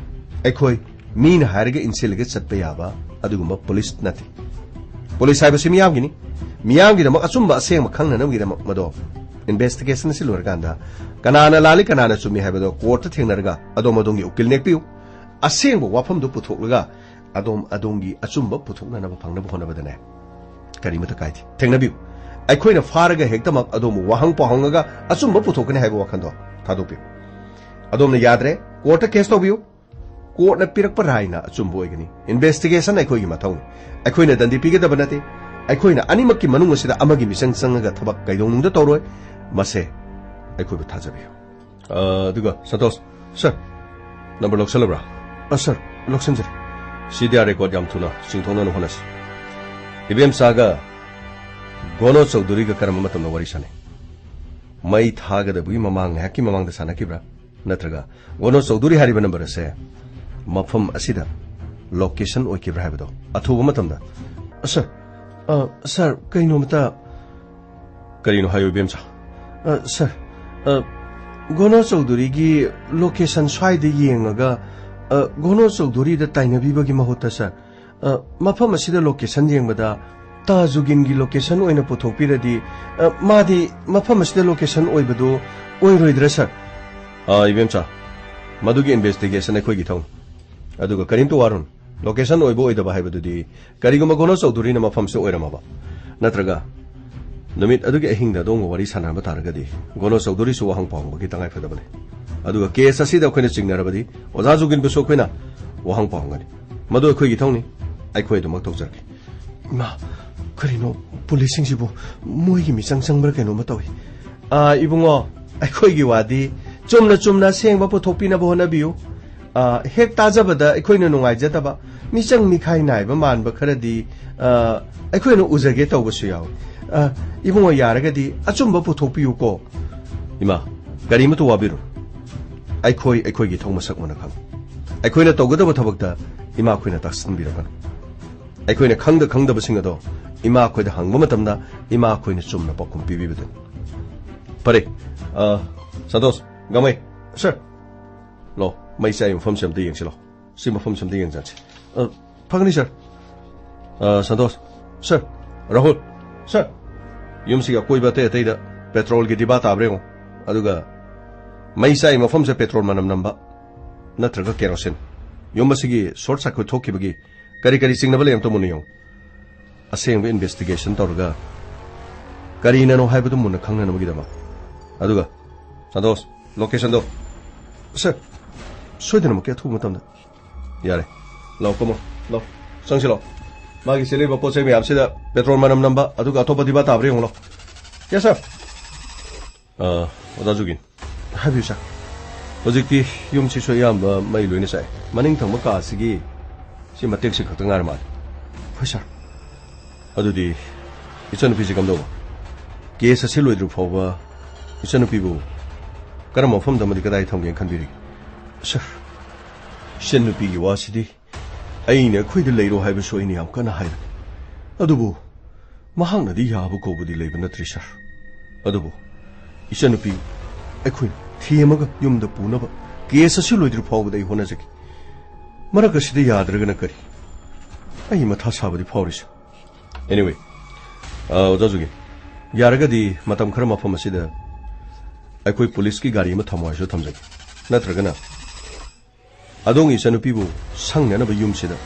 ꯑꯩꯈꯣꯏ ꯃꯤꯅ ꯍꯥꯏꯔꯒ ꯏꯟꯁꯤꯜꯂꯒ ꯆꯠꯄ ꯌꯥꯕ ꯑꯗꯨꯒꯨꯝꯕ ꯄꯨꯂꯤꯁ ꯅꯠꯇꯦ꯫ ꯄꯨꯂꯤꯁ ꯍꯥꯏꯕꯁꯤ ꯃꯤꯌꯥꯝꯒꯤꯅꯤ꯫ ꯃꯤꯌꯥꯝꯒꯤꯗꯃꯛ ꯑꯆꯨꯝꯕ ꯑꯁꯦꯡꯕ ꯈꯪꯅꯅꯕꯒꯤꯗꯃꯛ ꯃꯗꯣ, ꯏꯟꯚꯦꯁꯇꯤꯒꯦꯁꯟ ꯑꯁꯤ ꯂꯣꯏꯔꯀꯥꯟꯗ ꯀꯅꯥꯅ ꯂꯥꯜꯂꯤ, ꯀꯅꯥꯅ ꯆꯨꯝꯃꯤ ꯍꯥꯏꯕꯗꯣ ꯀꯣꯔꯠꯇ ꯊꯦꯡꯅꯔꯒ ꯑꯗꯣꯝ ꯑꯗꯣꯝꯒꯤ ꯎꯀꯤꯜ ꯅꯦꯛꯄꯤꯌꯨ꯫ ꯑꯁꯦꯡꯕ ꯋꯥꯐꯝꯗꯨ ꯄꯨꯊꯣꯛꯂꯒ ꯑꯗꯣꯝ ꯑꯗꯣꯝꯒꯤ ꯑꯆꯨꯝꯕ ꯄꯨꯊꯣꯛꯅꯅꯕ ꯐꯪꯅꯕ ꯍꯣꯠꯅꯕꯗꯅꯦ, ꯀꯔꯤꯃꯠꯇ ꯀꯥꯏꯗꯦ꯫ ꯊꯦꯡꯅꯕꯤꯌꯨ꯫ ꯑꯩꯈꯣꯏꯅ ꯐꯥꯔꯒ ꯍꯦꯛꯇꯃꯛ ꯑꯗꯣꯝꯕꯨ ꯋꯥꯍꯪ ꯄꯥꯎꯍꯪꯉꯒ ꯑꯆꯨꯝꯕ ꯄꯨꯊꯣꯛꯀꯅꯤ ꯍꯥꯏꯕ ꯋꯥꯈꯜꯗꯣ ꯊꯥꯗꯣꯛꯄꯤꯌꯨ꯫ ꯑꯗꯣꯝꯅ ꯌꯥꯗ꯭ꯔꯦ, ꯀꯣꯔꯠꯇ ꯀꯦꯁ ꯇꯧꯕꯤꯌꯨ꯫ ꯀꯣꯔꯠꯅ ꯄꯤꯔꯛꯄ ꯔꯥꯏꯅ ꯑꯆꯨꯝꯕ ꯑꯣꯏꯒꯅꯤ꯫ ꯏꯟꯚꯦꯁꯇꯤꯒꯦꯁꯟ ꯑꯩꯈꯣꯏꯒꯤ ꯃꯊꯧꯅꯤ꯫ ꯑꯩꯈꯣꯏꯅ ꯗꯟꯗꯤ ꯄꯤꯒꯗꯕ ꯅꯠꯇꯦ꯫ ꯑꯩꯈꯣꯏꯅ ꯑꯅꯤꯃꯛꯀꯤ ꯃꯅꯨꯡ ꯑꯁꯤꯗ ꯑꯃꯒꯤ ꯃꯤꯆꯪ ꯆꯪꯉꯒ ꯊꯕꯛ ꯀꯩꯗꯧꯅꯨꯡꯗ ꯇꯧꯔꯣꯏ꯫ ꯃꯁꯦ ꯑꯩꯈꯣꯏꯕꯨ ꯊꯥꯖꯕꯤꯌꯨ꯫ ꯑ, ꯑꯗꯨꯒ ꯁꯟꯇꯣꯁ, ꯁꯔ, ꯅꯝꯕꯔ ꯂꯧꯁꯜꯂꯕ꯭ꯔꯥ? ꯑ, ꯁꯔ, ꯂꯧꯁꯤꯟꯖꯔꯦ꯫ ꯁꯤ ꯗꯤ ꯑꯥꯔ ꯔꯦꯀꯣꯔꯗ ꯌꯥꯝ ꯊꯨꯅ ꯆꯤꯡꯊꯣꯛꯅꯅꯕ ꯍꯣꯠꯅꯁꯤ꯫ ꯏꯕꯦꯝꯆꯥꯒ ꯒꯣꯅꯣ ꯆꯧꯙꯨꯔꯤꯒ ꯀꯔꯝꯕ ꯃꯇꯝꯗ ꯋꯥꯔꯤ ꯁꯥꯟꯅꯩ? ꯃꯩ ꯊꯥꯒꯗꯕꯒꯤ ꯃꯃꯥꯡ, ꯉꯥꯏꯍꯥꯛꯀꯤ ꯃꯃꯥꯡꯗ ꯁꯥꯟꯅꯈꯤꯕ꯭ꯔꯥ? ꯅꯠꯇ꯭ꯔꯒ ꯒꯣꯅꯣ ꯆꯧꯙꯨꯔꯤ ꯍꯥꯏꯔꯤꯕ ꯅꯝꯕꯔ ꯑꯁꯦ ꯃꯐꯝ ꯑꯁꯤꯗ ꯂꯣꯀꯦꯁꯟ ꯑꯣꯏꯈꯤꯕ꯭ꯔꯥ ꯍꯥꯏꯕꯗꯣ ꯑꯊꯨꯕ ꯃꯇꯝꯗ꯫ "ꯑ, ꯁꯥꯔ, ꯑ, ꯁꯥꯔ, ꯀꯩꯅꯣꯝꯇ" "ꯀꯔꯤꯅꯣ ꯍꯥꯏꯌꯨ, ꯏꯕꯦꯝꯆꯥ?" "ꯑ, ꯁꯥꯔ, ꯑ, ꯒꯣꯅꯣ ꯆꯧꯙꯨꯔꯤꯒꯤ ꯂꯣꯀꯦꯁꯟ ꯁ꯭ꯋꯥꯏꯗ ꯌꯦꯡꯉꯒ, ꯑ, ꯒꯣꯅꯣ ꯆꯧꯙꯨꯔꯤꯗ ꯇꯥꯏꯅꯕꯤꯕꯒꯤ ꯃꯍꯨꯠꯇ, ꯁꯥꯔ, ꯑ, ꯃꯐꯝ ꯑꯁꯤꯗ ꯂꯣꯀꯦꯁꯟ ꯌꯦꯡꯕꯗ ꯇꯥꯖꯨꯒꯤꯟꯒꯤ ꯂꯣꯀꯦꯁꯟ ꯑꯣꯏꯅ ꯄꯨꯊꯣꯛꯄꯤꯔꯗꯤ, ꯑ, ꯃꯥꯗꯤ ꯃꯐꯝ ꯑꯁꯤꯗ ꯂꯣꯀꯦꯁꯟ ꯑꯣꯏꯕꯗꯨ ꯑꯣꯏꯔꯣꯏꯗ꯭ꯔꯥ, ꯁꯥꯔ?" "ꯑ, ꯏꯕꯦꯝꯆꯥ, ꯃꯗꯨꯒꯤ ꯏꯟꯚꯦꯁꯇꯤꯒꯦꯁꯟ ꯑꯩꯈꯣꯏꯒꯤ ꯊꯧꯅꯤ꯫ ꯑꯗꯨꯒ ꯀꯔꯤꯝꯇ ꯋꯥꯔꯨꯅꯨ, ꯂꯣꯀꯦꯁꯟ ꯑꯣꯏꯕ ꯑꯣꯏꯗꯕ ꯍꯥꯏꯕꯗꯨꯗꯤ ꯀꯔꯤꯒꯨꯝꯕ ꯒꯣꯅꯣ ꯆꯧꯙꯨꯔꯤꯅ ꯃꯐꯝꯁꯦ ꯑꯣꯏꯔꯝꯃꯕ, ꯅꯠꯇ꯭ꯔꯒ ꯅꯨꯃꯤꯠ ꯑꯗꯨꯒꯤ ꯑꯍꯤꯡꯗ ꯑꯗꯣꯝꯒ ꯋꯥꯔꯤ ꯁꯥꯟꯅꯔꯝꯕ ꯇꯥꯔꯒꯗꯤ ꯒꯣꯅꯣ ꯆꯧꯙꯨꯔꯤꯁꯨ ꯋꯥꯍꯪ ꯄꯥꯎꯍꯪꯕꯒꯤ ꯇꯉꯥꯏꯐꯗꯕ ꯂꯩ꯫ ꯑꯗꯨꯒ ꯀꯦꯁ ꯑꯁꯤꯗ ꯑꯩꯈꯣꯏꯅ ꯆꯤꯡꯅꯔꯕꯗꯤ ꯑꯣꯖꯥ ꯖꯨꯒꯤꯟꯕꯨꯁꯨ ꯑꯩꯈꯣꯏꯅ ꯋꯥꯍꯪ ꯄꯥꯎꯍꯪꯒꯅꯤ꯫ ꯃꯗꯨ ꯑꯩꯈꯣꯏꯒꯤ ꯊꯧꯅꯤ, ꯑꯩꯈꯣꯏ ꯑꯗꯨꯃꯛ ꯇꯧꯖꯔꯒꯦ꯫" "ꯏꯃꯥ, ꯀꯔꯤꯅꯣ ꯄꯨꯂꯤꯁꯁꯤꯡꯁꯤꯕꯨ? ꯃꯣꯏꯒꯤ ꯃꯤꯆꯪ ꯆꯪꯕ꯭ꯔꯥ ꯀꯩꯅꯣꯝꯃ ꯇꯧꯏ꯫" "ꯑꯥ, ꯏꯕꯨꯡꯉꯣ, ꯑꯩꯈꯣꯏꯒꯤ ꯋꯥꯗꯤ ꯆꯨꯝꯅ ꯆꯨꯝꯅ ꯑꯁꯦꯡꯕ ꯄꯨꯊꯣꯛꯄꯤꯅꯕ ꯍꯣꯠꯅꯕꯤꯌꯨ꯫ ꯑꯥ, ꯍꯦꯛ ꯇꯥꯖꯕꯗ ꯑꯩꯈꯣꯏꯅ ꯅꯨꯡꯉꯥꯏꯖꯗꯕ, ꯃꯤꯆꯪ ꯃꯤꯈꯥꯏ ꯅꯥꯏꯕ ꯃꯥꯟꯕ ꯈꯔꯗꯤ, ꯑꯥ, ꯑꯩꯈꯣꯏꯅ ꯎꯖꯒꯦ ꯇꯧꯕꯁꯨ ꯌꯥꯎꯏ꯫ ꯑꯥ, ꯏꯕꯨꯡꯉꯣ, ꯌꯥꯔꯒꯗꯤ ꯑꯆꯨꯝꯕ ꯄꯨꯊꯣꯛꯄꯤꯌꯨꯀꯣ꯫" "ꯏꯃꯥ, ꯀꯔꯤꯃꯠꯇ ꯋꯥꯕꯤꯔꯨꯅꯨ꯫ ꯑꯩꯈꯣꯏ ꯑꯩꯈꯣꯏꯒꯤ ꯊꯧ ꯃꯁꯛ ꯃꯨꯟꯅ ꯈꯪꯏ꯫ ꯑꯩꯈꯣꯏꯅ ꯇꯧꯒꯗꯕ ꯊꯕꯛꯇ ꯏꯃꯥꯈꯣꯏꯅ ꯇꯥꯁꯤꯟꯕꯤꯔꯛꯀꯅꯨ꯫ ꯑꯩꯈꯣꯏꯅ ꯈꯪꯗ ꯈꯪꯗꯕꯁꯤꯡ ꯑꯗꯣ ꯏꯃꯥꯈꯣꯏꯗ ꯍꯪꯕ ꯃꯇꯝꯗ ꯏꯃꯥꯈꯣꯏꯅ ꯆꯨꯝꯅ ꯄꯥꯎꯈꯨꯝ ꯄꯤꯕꯤꯕꯗꯨꯅꯤ꯫ ꯐꯔꯦ, ꯑ, ꯁꯟꯇꯣꯁ, ꯒꯥꯡꯃꯩ, ꯁꯥꯔ, ꯂꯥꯛꯑꯣ, ꯃꯩ ꯆꯥꯛꯏ ꯃꯐꯝꯁꯦ ꯑꯝꯇ ꯌꯦꯡꯁꯤ ꯂꯥꯛꯑꯣ꯫ ꯁꯤ ꯃꯐꯝꯁꯦ ꯑꯝꯇ ꯌꯦꯡꯖꯔꯁꯤ꯫" "ꯑ, ꯐꯒꯅꯤ, ꯁꯥꯔ꯫" "ꯑ, ꯁꯟꯇꯣꯁ, ꯁꯥꯔ, ꯔꯥꯍꯨꯜ, ꯁꯥꯔ, ꯌꯨꯝꯁꯤꯒꯤ ꯑꯀꯣꯏꯕ ꯑꯇꯩ ꯑꯇꯩꯗ ꯄꯦꯇ꯭ꯔꯣꯜꯒꯤ ꯗꯤꯕꯥ ꯇꯥꯕ꯭ꯔꯥ ꯌꯦꯡꯉꯣ꯫ ꯑꯗꯨꯒ ꯃꯩ ꯆꯥꯛꯏ ꯃꯐꯝꯁꯦ ꯄꯦꯇ꯭ꯔꯣꯜ ꯃꯅꯝ ꯅꯝꯕ ꯅꯠꯇ꯭ꯔꯒ ꯀꯦꯔꯣꯁꯤꯟ, ꯌꯨꯝ ꯑꯁꯤꯒꯤ ꯁꯣꯔꯠ ꯁꯔꯀ꯭ꯌꯨꯠ ꯊꯣꯛꯈꯤꯕꯒꯤ ꯀꯔꯤ ꯀꯔꯤ ꯆꯤꯡꯅꯕ ꯂꯩ ꯑꯝꯇ ꯃꯨꯟꯅ ꯌꯦꯡꯉꯨ꯫ ꯑꯁꯦꯡꯕ ꯏꯟꯚꯦꯁꯇꯤꯒꯦꯁꯟ ꯇꯧꯔꯒ ꯀꯔꯤꯅꯅꯣ ꯍꯥꯏꯕꯗꯨ ꯃꯨꯟꯅ ꯈꯪꯅꯅꯕꯒꯤꯗꯃꯛ꯫" "ꯑꯗꯨꯒ ꯁꯟꯇꯣꯁ, ꯂꯣꯀꯦꯁꯟꯗꯣ꯫" "ꯁꯥꯔ, ꯁꯣꯏꯗꯅꯃꯛꯀꯤ ꯑꯊꯨꯕ ꯃꯇꯝꯗ꯫" "ꯌꯥꯔꯦ, ꯂꯥꯛꯑꯣ, ꯀꯨꯝꯃꯣ, ꯂꯥꯛꯑꯣ, ꯆꯪꯁꯤ ꯂꯥꯛꯑꯣ꯫ ꯃꯥꯒꯤ ꯆꯦꯜꯂꯤꯕ ꯄꯣꯠ ꯆꯩ ꯃꯌꯥꯝꯁꯤꯗ ꯄꯦꯇ꯭ꯔꯣꯜ ꯃꯅꯝ ꯅꯝꯕ ꯑꯗꯨꯒ ꯑꯇꯣꯞꯄ ꯗꯤꯕꯥ ꯇꯥꯕ꯭ꯔꯥ ꯌꯦꯡꯉꯨ ꯂꯥꯛꯑꯣ꯫" "ꯌꯦꯁ, ꯁꯥꯔ꯫" ꯑ, ꯑꯣꯖꯥ ꯖꯨꯒꯤꯟ꯫ "ꯍꯥꯏꯕꯤꯌꯨ, ꯁꯥꯔ꯫" "ꯍꯧꯖꯤꯛꯇꯤ ꯌꯨꯝꯁꯤꯁꯨ ꯑꯌꯥꯝꯕ ꯃꯩ ꯂꯣꯏꯅ ꯆꯥꯛꯑꯦ꯫ ꯃꯅꯤꯡ ꯊꯪꯕ ꯀꯥ ꯑꯁꯤꯒꯤ ꯁꯤ ꯃꯇꯦꯛꯁꯤ ꯈꯛꯇ ꯉꯥꯏꯔ ꯃꯥꯜꯂꯦ꯫" "ꯍꯣꯏ, ꯁꯥꯔ꯫" "ꯑꯗꯨꯗꯤ ꯏꯆꯟꯅꯨꯄꯤꯁꯤ ꯀꯝꯗꯧꯕ?" "ꯀꯦꯁ ꯑꯁꯤ ꯂꯣꯏꯗ꯭ꯔꯤ ꯐꯥꯎꯕ ꯏꯆꯟꯅꯨꯄꯤꯕꯨ ꯀꯔꯝꯕ ꯃꯐꯝꯗ ꯑꯃꯗꯤ ꯀꯗꯥꯏ ꯊꯝꯒꯦꯅ ꯈꯟꯕꯤꯔꯤꯒꯦ? ꯁꯥꯔ, ꯏꯆꯟꯅꯨꯄꯤꯒꯤ ꯋꯥꯁꯤꯗꯤ ꯑꯩꯅ ꯑꯩꯈꯣꯏꯗ ꯂꯩꯔꯣ ꯍꯥꯏꯕꯁꯨ ꯑꯩꯅ ꯌꯥꯝ ꯀꯟꯅ ꯍꯥꯏꯕꯅꯤ꯫ ꯑꯗꯨꯕꯨ ꯃꯍꯥꯛꯅꯗꯤ ꯌꯥꯕ ꯀꯧꯕꯗꯤ ꯂꯩꯕ ꯅꯠꯇ꯭ꯔꯤ, ꯁꯥꯔ꯫ ꯑꯗꯨꯕꯨ ꯏꯆꯟꯅꯨꯄꯤ ꯑꯩꯈꯣꯏꯅ ꯊꯦꯝꯃꯒ ꯌꯨꯝꯗ ꯄꯨꯅꯕ ꯀꯦꯁ ꯑꯁꯤ ꯂꯣꯏꯗ꯭ꯔꯤ ꯐꯥꯎꯕꯗ ꯑꯩ ꯍꯣꯠꯅꯖꯒꯦ꯫ ꯃꯔꯛ ꯑꯁꯤꯗ ꯌꯥꯗ꯭ꯔꯒꯅ ꯀꯔꯤ? ꯑꯩ ꯃꯊꯥ ꯁꯥꯕꯗꯤ ꯐꯥꯎꯔꯤ, ꯁꯥꯔ꯫ Anyway, ꯑ, ꯑꯣꯖꯥ ꯖꯨꯒꯦꯟ, ꯌꯥꯔꯒꯗꯤ ꯃꯇꯝ ꯈꯔ ꯃꯐꯝ ꯑꯁꯤꯗ ꯑꯩꯈꯣꯏ ꯄꯨꯂꯤꯁꯀꯤ ꯒꯥꯔꯤ ꯑꯃ ꯊꯝꯃꯣ ꯍꯥꯏꯁꯨ ꯊꯝꯖꯒꯦ꯫ ꯅꯠꯇ꯭ꯔꯒꯅ ꯑꯗꯣꯝꯒꯤ ꯏꯆꯟꯅꯨꯄꯤꯕꯨ ꯁꯪꯅꯅꯕ ꯌꯨꯝꯁꯤꯗ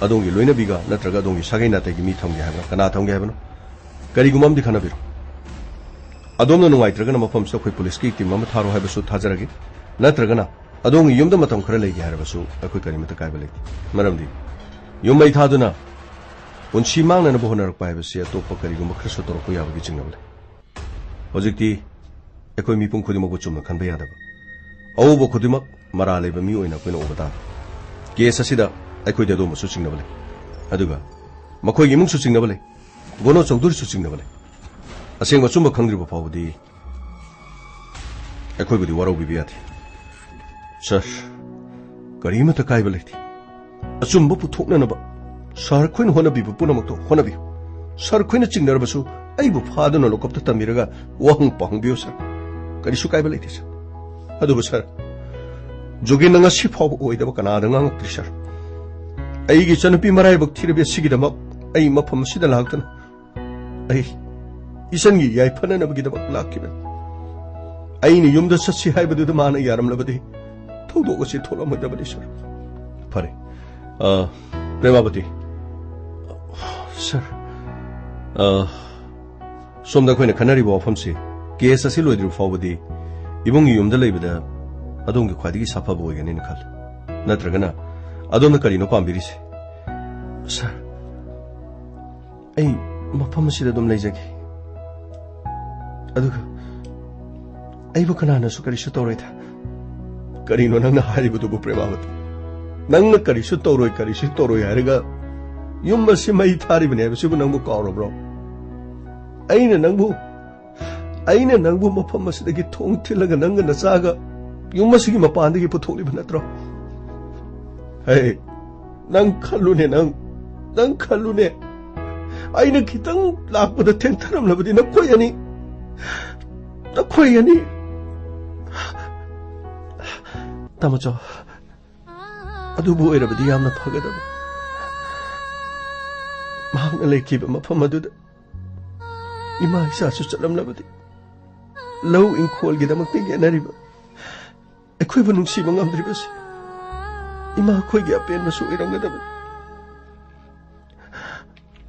ꯑꯗꯣꯝꯒꯤ ꯂꯣꯏꯅꯕꯤꯒ ꯅꯠꯇ꯭ꯔꯒ ꯑꯗꯣꯝꯒꯤ ꯁꯥꯒꯩ ꯅꯥꯇꯩꯒꯤ ꯃꯤ ꯊꯝꯒꯦ ꯍꯥꯏꯕꯅꯣ? ꯀꯅꯥ ꯊꯝꯒꯦ ꯍꯥꯏꯕꯅꯣ? ꯀꯔꯤꯒꯨꯝꯕ ꯑꯃꯗꯤ ꯈꯟꯅꯕꯤꯔꯣ꯫ ꯑꯗꯣꯝꯅ ꯅꯨꯡꯉꯥꯏꯇ꯭ꯔꯒꯅ ꯃꯐꯝꯁꯤꯗ ꯑꯩꯈꯣꯏ ꯄꯨꯂꯤꯁꯀꯤ ꯇꯤꯝ ꯑꯃ ꯊꯥꯔꯣ ꯍꯥꯏꯕꯁꯨ ꯊꯥꯖꯔꯒꯦ꯫ ꯅꯠꯇ꯭ꯔꯒꯅ ꯑꯗꯣꯝꯒꯤ ꯌꯨꯝꯗ ꯃꯇꯝ ꯈꯔ ꯂꯩꯒꯦ ꯍꯥꯏꯔꯕꯁꯨ ꯑꯩꯈꯣꯏ ꯀꯔꯤꯃꯠꯇ ꯀꯥꯏꯕ ꯂꯩꯇꯦ꯫ ꯃꯔꯝꯗꯤ ꯌꯨꯝ ꯃꯩ ꯊꯥꯗꯨꯅ ꯄꯨꯟꯁꯤ ꯃꯥꯡꯅꯅꯕ ꯍꯣꯠꯅꯔꯛꯄ ꯍꯥꯏꯕꯁꯤ ꯑꯇꯣꯞꯄ ꯀꯔꯤꯒꯨꯝꯕ ꯈꯔꯁꯨ ꯇꯧꯔꯛꯄ ꯌꯥꯕꯒꯤ ꯆꯤꯡꯅꯕ ꯂꯩ꯫ ꯍꯧꯖꯤꯛꯇꯤ ꯑꯩꯈꯣꯏ ꯃꯤꯄꯨꯝ ꯈꯨꯗꯤꯡꯃꯛꯄꯨ ꯆꯨꯝꯅ ꯈꯟꯕ ꯌꯥꯗꯕ, ꯑꯎꯕ ꯈꯨꯗꯤꯡꯃꯛ ꯃꯔꯥꯜ ꯂꯩꯕ ꯃꯤ ꯑꯣꯏꯅ ꯑꯩꯈꯣꯏꯅ ꯎꯕ ꯇꯥꯕ꯫ ꯀꯦꯁ ꯑꯁꯤꯗ ꯑꯩꯈꯣꯏꯗꯤ ꯑꯗꯣꯝꯕꯁꯨ ꯆꯤꯡꯅꯕ ꯂꯩ, ꯑꯗꯨꯒ ꯃꯈꯣꯏꯒꯤ ꯏꯃꯨꯡꯁꯨ ꯆꯤꯡꯅꯕ ꯂꯩ, ꯒꯣꯅꯣ ꯆꯧꯙꯨꯔꯤꯁꯨ ꯆꯤꯡꯅꯕ ꯂꯩ꯫ ꯑꯁꯦꯡꯕ ꯑꯆꯨꯝꯕ ꯈꯪꯗ꯭ꯔꯤꯕ ꯐꯥꯎꯕꯗꯤ ꯑꯩꯈꯣꯏꯕꯨꯗꯤ ꯋꯥꯔꯧꯕꯤꯕ ꯌꯥꯗꯦ꯫ ꯁꯥꯔ, ꯀꯔꯤꯃꯠꯇ ꯀꯥꯏꯕ ꯂꯩꯇꯦ꯫ ꯑꯆꯨꯝꯕ ꯄꯨꯊꯣꯛꯅꯅꯕ ꯁꯥꯔ ꯈꯣꯏꯅ ꯍꯣꯠꯅꯕꯤꯕ ꯄꯨꯝꯅꯃꯛꯇꯣ ꯍꯣꯠꯅꯕꯤꯌꯨ꯫ ꯁꯥꯔ ꯈꯣꯏꯅ ꯆꯤꯡꯅꯔꯕꯁꯨ ꯑꯩꯕꯨ ꯐꯥꯗꯨꯅ ꯂꯣꯀꯞꯇ ꯇꯝꯕꯤꯔꯒ ꯋꯥꯍꯪ ꯄꯥꯎꯍꯪꯕꯤꯌꯨ, ꯁꯥꯔ꯫ ꯀꯔꯤꯁꯨ ꯀꯥꯏꯕ ꯂꯩꯇꯦ, ꯁꯥꯔ꯫ ꯑꯗꯨꯕꯨ, ꯁꯥꯔ, ꯖꯨꯒꯦꯟꯅ ꯉꯁꯤ ꯐꯥꯎꯕ ꯑꯣꯏꯗꯕ ꯀꯅꯥꯗ ꯉꯥꯡꯉꯛꯇ꯭ꯔꯤ, ꯁꯥꯔ꯫ ꯑꯩꯒꯤ ꯏꯆꯟꯅꯨꯄꯤ ꯃꯔꯥꯏꯕꯛ ꯊꯤꯔꯕꯤ ꯑꯁꯤꯒꯤꯗꯃꯛ ꯑꯩ ꯃꯐꯝ ꯑꯁꯤꯗ ꯂꯥꯛꯇꯨꯅ ꯑꯩ ꯏꯆꯟꯒꯤ ꯌꯥꯏꯐꯅꯅꯕꯒꯤꯗꯃꯛ ꯂꯥꯛꯈꯤꯕꯅꯤ꯫ ꯑꯩꯅ ꯌꯨꯝꯗ ꯆꯠꯁꯤ ꯍꯥꯏꯕꯗꯨꯗ ꯃꯥꯅ ꯌꯥꯔꯝꯂꯕꯗꯤ ꯊꯧꯗꯣꯛ ꯑꯁꯤ ꯊꯣꯛꯂꯝꯃꯣꯏꯗꯕꯅꯤ, ꯁꯥꯔ꯫ ꯐꯔꯦ꯫ ꯑ, ꯄ꯭ꯔꯦꯃꯥꯕꯇꯤ꯫ ꯁꯥꯔ꯫ ꯑ, ꯁꯣꯝꯗ ꯑꯩꯈꯣꯏꯅ ꯈꯟꯅꯔꯤꯕ ꯋꯥꯐꯝꯁꯤ, ꯀꯦꯁ ꯑꯁꯤ ꯂꯣꯏꯗ꯭ꯔꯤꯕ ꯐꯥꯎꯕꯗꯤ ꯏꯕꯨꯡꯒꯤ ꯌꯨꯝꯗ ꯂꯩꯕꯗ ꯑꯗꯣꯝꯒꯤ ꯈ꯭ꯋꯥꯏꯗꯒꯤ ꯁꯥꯐꯕ ꯑꯣꯏꯒꯅꯤꯅ ꯈꯜꯂꯤ꯫ ꯅꯠꯇ꯭ꯔꯒꯅ ꯑꯗꯣꯝꯅ ꯀꯔꯤꯅꯣ ꯄꯥꯝꯕꯤꯔꯤꯁꯦ? ꯁꯥꯔ, ꯑꯩ ꯃꯐꯝ ꯑꯁꯤꯗ ꯑꯗꯨꯝ ꯂꯩꯖꯒꯦ꯫ ꯑꯗꯨꯒ ꯑꯩꯕꯨ ꯀꯅꯥꯅꯁꯨ ꯀꯔꯤꯁꯨ ꯇꯧꯔꯣꯏꯗ꯫ ꯀꯔꯤꯅꯣ ꯅꯪꯅ ꯍꯥꯏꯔꯤꯕꯗꯨꯕꯨ, ꯄ꯭ꯔꯦꯃꯥꯕꯇꯤ? ꯅꯪꯅ ꯀꯔꯤꯁꯨ ꯇꯧꯔꯣꯏ, ꯀꯔꯤꯁꯨ ꯇꯧꯔꯣꯏ ꯍꯥꯏꯔꯒ ꯌꯨꯝ ꯑꯁꯤ ꯃꯩ ꯊꯥꯔꯤꯕꯅꯦ ꯍꯥꯏꯕꯁꯤꯕꯨ ꯅꯪꯕꯨ ꯀꯥꯎꯔꯕ꯭ꯔꯣ? ꯑꯩꯅ ꯅꯪꯕꯨ ꯑꯩꯅ ꯅꯪꯕꯨ ꯃꯐꯝ ꯑꯁꯤꯗꯒꯤ ꯊꯣꯡ ꯊꯤꯜꯂꯒ ꯅꯪꯒ ꯅꯆꯥꯒ ꯌꯨꯝ ꯑꯁꯤꯒꯤ ꯃꯄꯥꯟꯗꯒꯤ ꯄꯨꯊꯣꯛꯂꯤꯕ ꯅꯠꯇ꯭ꯔꯣ? ꯍꯦ, ꯅꯪ ꯈꯜꯂꯨꯅꯦ, ꯅꯪ, ꯅꯪ ꯈꯜꯂꯨꯅꯦ꯫ ꯑꯩꯅ ꯈꯤꯇꯪ ꯂꯥꯛꯄꯗ ꯊꯦꯡꯊꯔꯝꯂꯕꯗꯤ ꯅꯈꯣꯏ ꯑꯅꯤ, ꯅꯈꯣꯏ ꯑꯅꯤ꯫ ꯇꯥꯃꯣꯆꯧ, ꯑꯗꯨꯕꯨ ꯑꯣꯏꯔꯕꯗꯤ ꯌꯥꯝꯅ ꯐꯒꯗꯕ꯫ ꯃꯍꯥꯛꯅ ꯂꯩꯈꯤꯕ ꯃꯐꯝ ꯑꯗꯨꯗ ꯏꯃꯥ ꯏꯆꯥꯁꯨ ꯆꯠꯂꯝꯂꯕꯗꯤ, ꯂꯧ ꯏꯪꯈꯣꯜꯒꯤꯗꯃꯛꯇ ꯌꯦꯠꯅꯔꯤꯕ, ꯑꯩꯈꯣꯏꯕꯨ ꯅꯨꯡꯁꯤꯕ ꯉꯝꯗ꯭ꯔꯤꯕꯁꯤ ꯏꯃꯥ ꯑꯩꯈꯣꯏꯒꯤ ꯑꯄꯦꯟꯕꯁꯨ ꯑꯣꯏꯔꯝꯒꯗꯕꯅꯤ꯫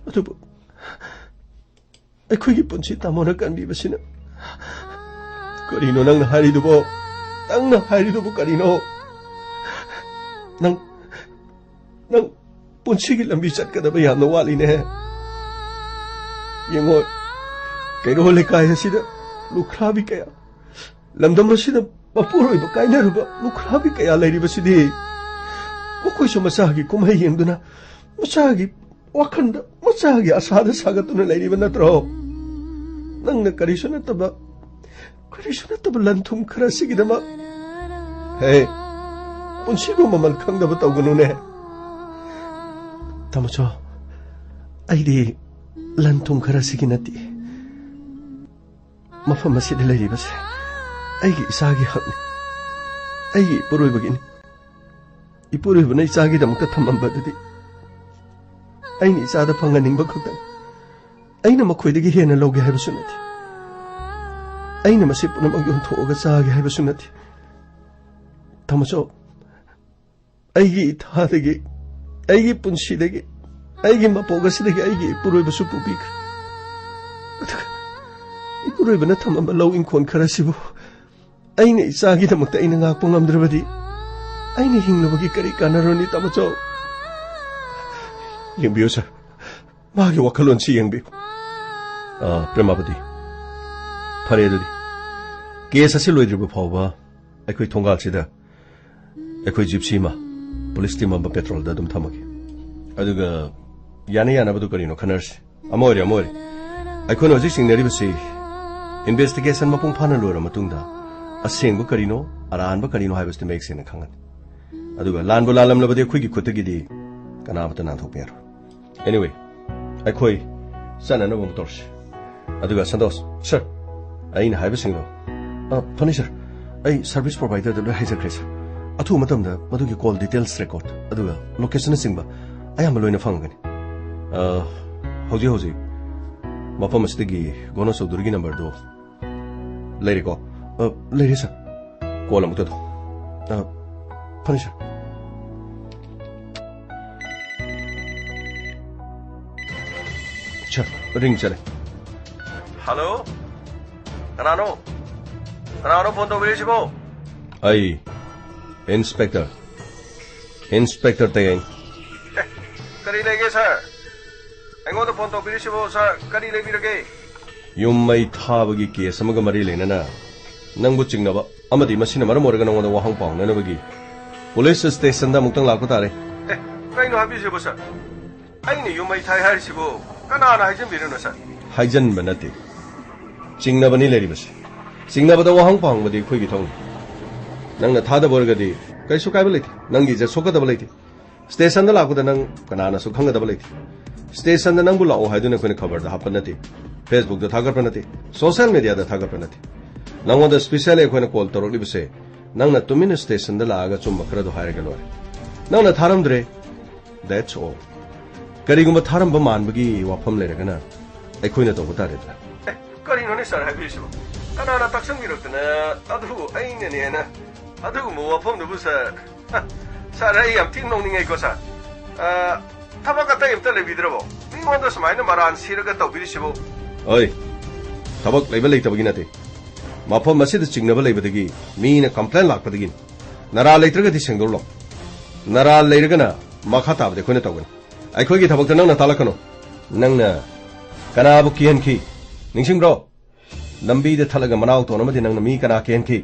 ꯑꯗꯨꯕꯨ ꯑꯩꯈꯣꯏꯒꯤ ꯄꯨꯟꯁꯤ ꯇꯥꯃꯣꯅ ꯀꯟꯕꯤꯕꯁꯤꯅ꯫ ꯀꯔꯤꯅꯣ ꯅꯪꯅ ꯍꯥꯏꯔꯤꯗꯨꯕꯣ? ꯅꯪꯅ ꯍꯥꯏꯔꯤꯗꯨꯕꯨ ꯀꯔꯤꯅꯣ? ꯅꯪ, ꯅꯪ ꯄꯨꯟꯁꯤꯒꯤ ꯂꯝꯕꯤ ꯆꯠꯀꯗꯕ ꯌꯥꯝꯅ ꯋꯥꯠꯂꯤꯅꯦ꯫ ꯌꯦꯡꯉꯣ, ꯀꯩꯔꯣꯜ ꯂꯩꯀꯥꯏ ꯑꯁꯤꯗ ꯂꯨꯈ꯭ꯔꯥꯕꯤ ꯀꯌꯥ, ꯂꯝꯗꯝ ꯑꯁꯤꯗ ꯃꯄꯨꯔꯣꯏꯕ ꯀꯥꯏꯅꯔꯕ ꯂꯨꯈ꯭ꯔꯥꯕꯤ ꯀꯌꯥ ꯂꯩꯔꯤꯕꯁꯤꯗꯤ, ꯃꯈꯣꯏꯁꯨ ꯃꯆꯥꯒꯤ ꯀꯨꯝꯍꯩ ꯌꯦꯡꯗꯨꯅ, ꯃꯆꯥꯒꯤ ꯋꯥꯈꯜꯗ, ꯃꯆꯥꯒꯤ ꯑꯁꯥꯗ ꯁꯥꯒꯠꯇꯨꯅ ꯂꯩꯔꯤꯕ ꯅꯠꯇ꯭ꯔꯣ? ꯅꯪꯅ ꯀꯔꯤꯁꯨ ꯅꯠꯇꯕ, ꯀꯔꯤꯁꯨ ꯅꯠꯇꯕ ꯂꯟ ꯊꯨꯝ ꯈꯔꯁꯤꯒꯤꯗꯃꯛ, ꯍꯦ, ꯄꯨꯟꯁꯤꯕꯨ ꯃꯃꯜ ꯈꯪꯗꯕ ꯇꯧꯒꯅꯨꯅꯦ꯫ ꯇꯥꯃꯣꯆꯧ, ꯑꯩꯗꯤ ꯂꯟ ꯊꯨꯝ ꯈꯔꯁꯤꯒꯤ ꯅꯠꯇꯦ꯫ ꯃꯐꯝ ꯑꯁꯤꯗ ꯂꯩꯔꯤꯕꯁꯦ ꯑꯩꯒꯤ ꯏꯆꯥꯒꯤ ꯍꯛꯅꯤ, ꯑꯩꯒꯤ ꯏꯄꯨꯔꯣꯏꯕꯒꯤꯅꯤ꯫ ꯏꯄꯨꯔꯣꯏꯕꯅ ꯏꯆꯥꯒꯤꯗꯃꯛꯇ ꯊꯝꯃꯝꯕꯗꯨꯗꯤ ꯑꯩꯅ ꯏꯆꯥꯗ ꯐꯪꯍꯟꯅꯤꯡꯕ ꯈꯛꯇꯅꯤ꯫ ꯑꯩꯅ ꯃꯈꯣꯏꯗꯒꯤ ꯍꯦꯟꯅ ꯂꯧꯒꯦ ꯍꯥꯏꯕꯁꯨ ꯅꯠꯇꯦ꯫ ꯑꯩꯅ ꯃꯁꯤ ꯄꯨꯝꯅꯃꯛ ꯌꯣꯟꯊꯣꯛꯑꯒ ꯆꯥꯒꯦ ꯍꯥꯏꯕꯁꯨ ꯅꯠꯇꯦ꯫ ꯇꯥꯃꯣꯆꯧ, ꯑꯩꯒꯤ ꯏꯊꯥꯗꯒꯤ, ꯑꯩꯒꯤ ꯄꯨꯟꯁꯤꯗꯒꯤ, ꯑꯩꯒꯤ ꯃꯄꯣꯛ ꯑꯁꯤꯗꯒꯤ ꯑꯩꯒꯤ ꯏꯄꯨꯔꯣꯏꯕꯁꯨ ꯄꯨꯕꯤꯈ꯭ꯔꯦ꯫ ꯑꯗꯨꯒ ꯏꯄꯨꯔꯣꯏꯕꯅ ꯊꯝꯃꯝꯕ ꯂꯧ ꯏꯪꯈꯣꯜ ꯈꯔꯁꯤꯕꯨ ꯑꯩꯅ ꯏꯆꯥꯒꯤꯗꯃꯛꯇ ꯑꯩꯅ ꯉꯥꯛꯄ ꯉꯝꯗ꯭ꯔꯕꯗꯤ ꯑꯩꯅ ꯍꯤꯡꯂꯨꯕꯒꯤ ꯀꯔꯤ ꯀꯥꯟꯅꯔꯨꯅꯤ, ꯇꯥꯃꯣꯆꯧ? ꯌꯦꯡꯕꯤꯌꯨ ꯁꯥꯔ, ꯃꯥꯒꯤ ꯋꯥꯈꯜꯂꯣꯟꯁꯤ ꯌꯦꯡꯕꯤꯌꯨ꯫ ꯑꯥ, ꯄ꯭ꯔꯦꯃꯥꯄꯇꯤ, ꯐꯔꯦ ꯑꯗꯨꯗꯤ꯫ ꯀꯦꯁ ꯑꯁꯤ ꯂꯣꯏꯗ꯭ꯔꯤꯕ ꯐꯥꯎꯕ ꯑꯩꯈꯣꯏ ꯊꯣꯡꯒꯥꯜꯁꯤꯗ ꯑꯩꯈꯣꯏ ꯖꯤꯞꯁꯤ ꯑꯃ, ꯄꯨꯂꯤꯁ ꯇꯤꯝ ꯑꯃ ꯄꯦꯇ꯭ꯔꯣꯜꯗ ꯑꯗꯨꯝ ꯊꯝꯃꯒꯦ꯫ ꯑꯗꯨꯒ ꯌꯥꯅ ꯌꯥꯅꯕꯗꯨ ꯀꯔꯤꯅꯣ ꯈꯟꯅꯔꯁꯤ꯫ ꯑꯃ ꯑꯣꯏꯔꯦ, ꯑꯃ ꯑꯣꯏꯔꯦ꯫ ꯑꯩꯈꯣꯏꯅ ꯍꯧꯖꯤꯛ ꯆꯤꯡꯅꯔꯤꯕꯁꯤ ꯏꯟꯚꯦꯁꯇꯤꯒꯦꯁꯟ ꯃꯄꯨꯡ ꯐꯥꯅ ꯂꯣꯏꯔ ꯃꯇꯨꯡꯗ ꯑꯁꯦꯡꯕ ꯀꯔꯤꯅꯣ, ꯑꯔꯥꯟꯕ ꯀꯔꯤꯅꯣ ꯍꯥꯏꯕꯁꯤꯗꯤ ꯃꯌꯦꯛ ꯁꯦꯡꯅ ꯈꯪꯒꯅꯤ꯫ ꯑꯗꯨꯒ ꯂꯥꯟꯕꯨ ꯂꯥꯜꯂꯝꯂꯕꯗꯤ ꯑꯩꯈꯣꯏꯒꯤ ꯈꯨꯠꯇꯒꯤꯗꯤ ꯀꯅꯥꯃꯠꯇ ꯅꯥꯟꯊꯣꯛꯄ ꯌꯥꯔꯣꯏ꯫ Anyway, ꯑꯩꯈꯣꯏ ꯆꯠꯅꯅꯕ ꯑꯃꯨꯛ ꯇꯧꯔꯁꯤ꯫ ꯑꯗꯨꯒ ꯁꯟꯇꯣꯁ, ꯁꯔ, ꯑꯩꯅ ꯍꯥꯏꯕꯁꯤꯡꯗꯣ, ꯑ, ꯐꯅꯤ ꯁꯔ, ꯑꯩ ꯁꯔꯚꯤꯁ ꯄ꯭ꯔꯣꯚꯥꯏꯗꯔꯗ ꯂꯣꯏ ꯍꯥꯏꯖꯈ꯭ꯔꯦ ꯁꯔ꯫ ꯑꯊꯨꯕ ꯃꯇꯝꯗ ꯃꯗꯨꯒꯤ ꯀꯣꯜ ꯗꯤꯇꯦꯜꯁ ꯔꯦꯀꯣꯔꯠ ꯑꯗꯨꯒ ꯂꯣꯀꯦꯁꯟꯅꯆꯤꯡꯕ ꯑꯌꯥꯝꯕ ꯂꯣꯏꯅ ꯐꯪꯒꯅꯤ꯫ ꯑ, ꯍꯧꯖꯤꯛ ꯍꯧꯖꯤꯛ ꯃꯐꯝ ꯑꯁꯤꯗꯒꯤ ꯒꯣꯅꯣ ꯆꯧꯙꯨꯔꯤꯒꯤ ꯅꯝꯕꯔꯗꯣ ꯂꯩꯔꯦꯀꯣ? ꯑ, ꯂꯩꯔꯦ ꯁꯔ꯫ ꯀꯣꯜ ꯑꯃꯨꯛꯇ ꯇꯧ꯫ ꯑ, ꯐꯅꯤ ꯁꯔ꯫ ꯁꯔ, ꯔꯤꯡ ꯆꯠꯂꯦ꯫ ꯍꯜꯂꯣ? ꯀꯅꯥꯅꯣ? ꯀꯅꯥꯅꯣ ꯐꯣꯟ ꯇꯧꯕꯤꯔꯤꯁꯤꯕꯣ? ꯑꯩ ꯏꯟꯁꯄꯦꯛꯇꯔ, ꯏꯟꯁꯄꯦꯛꯇꯔ ꯇꯌꯦꯡ꯫ ꯑꯦ, ꯀꯔꯤ ꯂꯩꯒꯦ ꯁꯔ? ꯑꯩꯉꯣꯟꯗ ꯐꯣꯟ ꯇꯧꯕꯤꯔꯤꯁꯤꯕꯣ ꯁꯔ? ꯀꯔꯤ ꯂꯩꯕꯤꯔꯒꯦ? ꯌꯨꯝ ꯃꯩ ꯊꯥꯕꯒꯤ ꯀꯦꯁ ꯑꯃꯒ ꯃꯔꯤ ꯂꯩꯅꯅ ꯅꯪꯕꯨ ꯆꯤꯡꯅꯕ ꯑꯃꯗꯤ ꯃꯁꯤꯅ ꯃꯔꯝ ꯑꯣꯏꯔꯒ ꯅꯉꯣꯟꯗ ꯋꯥꯍꯪ ꯄꯥꯎꯅꯅꯕꯒꯤ ꯄꯨꯂꯤꯁ ꯁ꯭ꯇꯦꯁꯟꯗ ꯑꯃꯨꯛꯇꯪ ꯂꯥꯛꯄ ꯇꯥꯔꯦ꯫ ꯑꯦ, ꯀꯩꯅꯣ ꯍꯥꯏꯕꯤꯔꯤꯁꯤꯕꯣ ꯁꯔ? ꯑꯩꯅ ꯌꯨꯝ ꯃꯩ ꯊꯥꯏ ꯍꯥꯏꯔꯤꯁꯤꯕꯨ ꯀꯅꯥꯅ ꯍꯥꯏꯖꯟꯕꯤꯔꯤꯅꯣ ꯁꯔ? ꯍꯥꯏꯖꯟꯕ ꯅꯠꯇꯦ, ꯆꯤꯡꯅꯕꯅꯤ ꯂꯩꯔꯤꯕꯁꯦ꯫ ꯆꯤꯡꯅꯕꯗ ꯋꯥꯍꯪ ꯄꯥꯎꯍꯪꯕꯗꯤ ꯑꯩꯈꯣꯏꯒꯤ ꯊꯧꯅꯤ꯫ ꯅꯪꯅ ꯊꯥꯗꯕ ꯑꯣꯏꯔꯒꯗꯤ ꯀꯔꯤꯁꯨ ꯀꯥꯏꯕ ꯂꯩꯇꯦ, ꯅꯪꯒꯤ ꯏꯖꯠ ꯁꯣꯛꯀꯗꯕ ꯂꯩꯇꯦ꯫ ꯁ꯭ꯇꯦꯁꯟꯗ ꯂꯥꯛꯄꯗ ꯅꯪ ꯀꯅꯥꯅꯁꯨ ꯈꯪꯒꯗꯕ ꯂꯩꯇꯦ꯫ ꯁ꯭ꯇꯦꯁꯟꯗ ꯅꯪꯕꯨ ꯂꯥꯛꯑꯣ ꯍꯥꯏꯗꯨꯅ ꯑꯩꯈꯣꯏꯅ ꯈꯕꯔꯗ ꯍꯥꯞꯄ ꯅꯠꯇꯦ, ꯐꯦꯁꯕꯨꯛꯇ ꯊꯥꯒꯠꯄ ꯅꯠꯇꯦ, ꯁꯣꯁꯦꯜ ꯃꯦꯗꯤꯌꯥꯗ ꯊꯥꯒꯠꯄ ꯅꯠꯇꯦ꯫ ꯅꯪꯉꯣꯟꯗ ꯁ꯭ꯄꯤꯁꯦꯜꯂꯤ ꯑꯩꯈꯣꯏꯅ ꯀꯣꯜ ꯇꯧꯔꯛꯂꯤꯕꯁꯦ, ꯅꯪꯅ ꯇꯨꯃꯤꯟꯅ ꯁ꯭ꯇꯦꯁꯟꯗ ꯂꯥꯛꯑꯒ ꯑꯆꯨꯝꯕ ꯈꯔꯗꯣ ꯍꯥꯏꯔꯒ ꯂꯣꯏꯔꯦ꯫ ꯅꯪꯅ ꯊꯥꯔꯝꯗ꯭ꯔꯦ, that's all꯫ ꯀꯔꯤꯒꯨꯝꯕ ꯊꯥꯔꯝꯕ ꯃꯥꯟꯕꯒꯤ ꯋꯥꯐꯝ ꯂꯩꯔꯒꯅ ꯑꯩꯈꯣꯏꯅ ꯇꯧꯕ ꯇꯥꯔꯦꯗꯅ꯫ ꯑꯦ, ꯀꯔꯤꯅꯣꯅꯦ ꯁꯥꯔ ꯍꯥꯏꯕꯤꯔꯤꯁꯤꯕꯣ? ꯀꯅꯥꯅ ꯇꯥꯛꯁꯟꯕꯤꯔꯛꯇꯅ ꯑꯗꯨꯕꯨ ꯑꯩꯅꯅꯦꯅ ꯑꯗꯨꯒꯨꯝꯕ ꯋꯥꯐꯝꯗꯨꯕꯨ ꯁꯥꯔ? ꯁꯥꯔ, ꯑꯩ ꯌꯥꯝ ꯊꯤꯅ ꯅꯣꯛꯅꯤꯡꯉꯦꯀꯣ ꯁꯥꯔ꯫ ꯑ, ꯊꯕꯛ ꯑꯇꯩ ꯑꯝꯇ ꯂꯩꯕꯤꯗ꯭ꯔꯕꯣ? ꯃꯤꯉꯣꯟꯗ ꯁꯨꯃꯥꯏꯅ ꯃꯔꯥꯟ ꯁꯤꯔꯒ ꯇꯧꯕꯤꯔꯤꯁꯤꯕꯨ? ꯑꯣꯏ, ꯊꯕꯛ ꯂꯩꯕ ꯂꯩꯇꯕꯒꯤ ꯅꯠꯇꯦ꯫ ꯃꯐꯝ ꯑꯁꯤꯗ ꯆꯤꯡꯅꯕ ꯂꯩꯕꯗꯒꯤ ꯃꯤꯅ ꯀꯝꯄ꯭ꯂꯦꯟ ꯂꯥꯛꯄꯗꯒꯤꯅꯤ꯫ ꯅꯔꯥꯜ ꯂꯩꯇ꯭ꯔꯒꯗꯤ ꯁꯦꯡꯗꯣꯛꯂꯣ꯫ ꯅꯔꯥꯜ ꯂꯩꯔꯒꯅ ꯃꯈꯥ ꯇꯥꯕꯗꯤ ꯑꯩꯈꯣꯏꯅ ꯇꯧꯒꯅꯤ꯫ ꯑꯩꯈꯣꯏꯒꯤ ꯊꯕꯛꯇ ꯅꯪꯅ ꯇꯥꯜꯂꯛꯀꯅꯨ꯫ ꯅꯪꯅ ꯀꯅꯥꯕꯨ ꯀꯤꯍꯟꯈꯤ? ꯅꯤꯡꯁꯤꯡꯕ꯭ꯔꯣ? ꯂꯝꯕꯤꯗ ꯊꯠꯂꯒ ꯃꯅꯥꯎ ꯇꯣꯟ ꯑꯃꯗꯤ ꯅꯪꯅ ꯃꯤ ꯀꯅꯥ ꯀꯤꯍꯟꯈꯤ?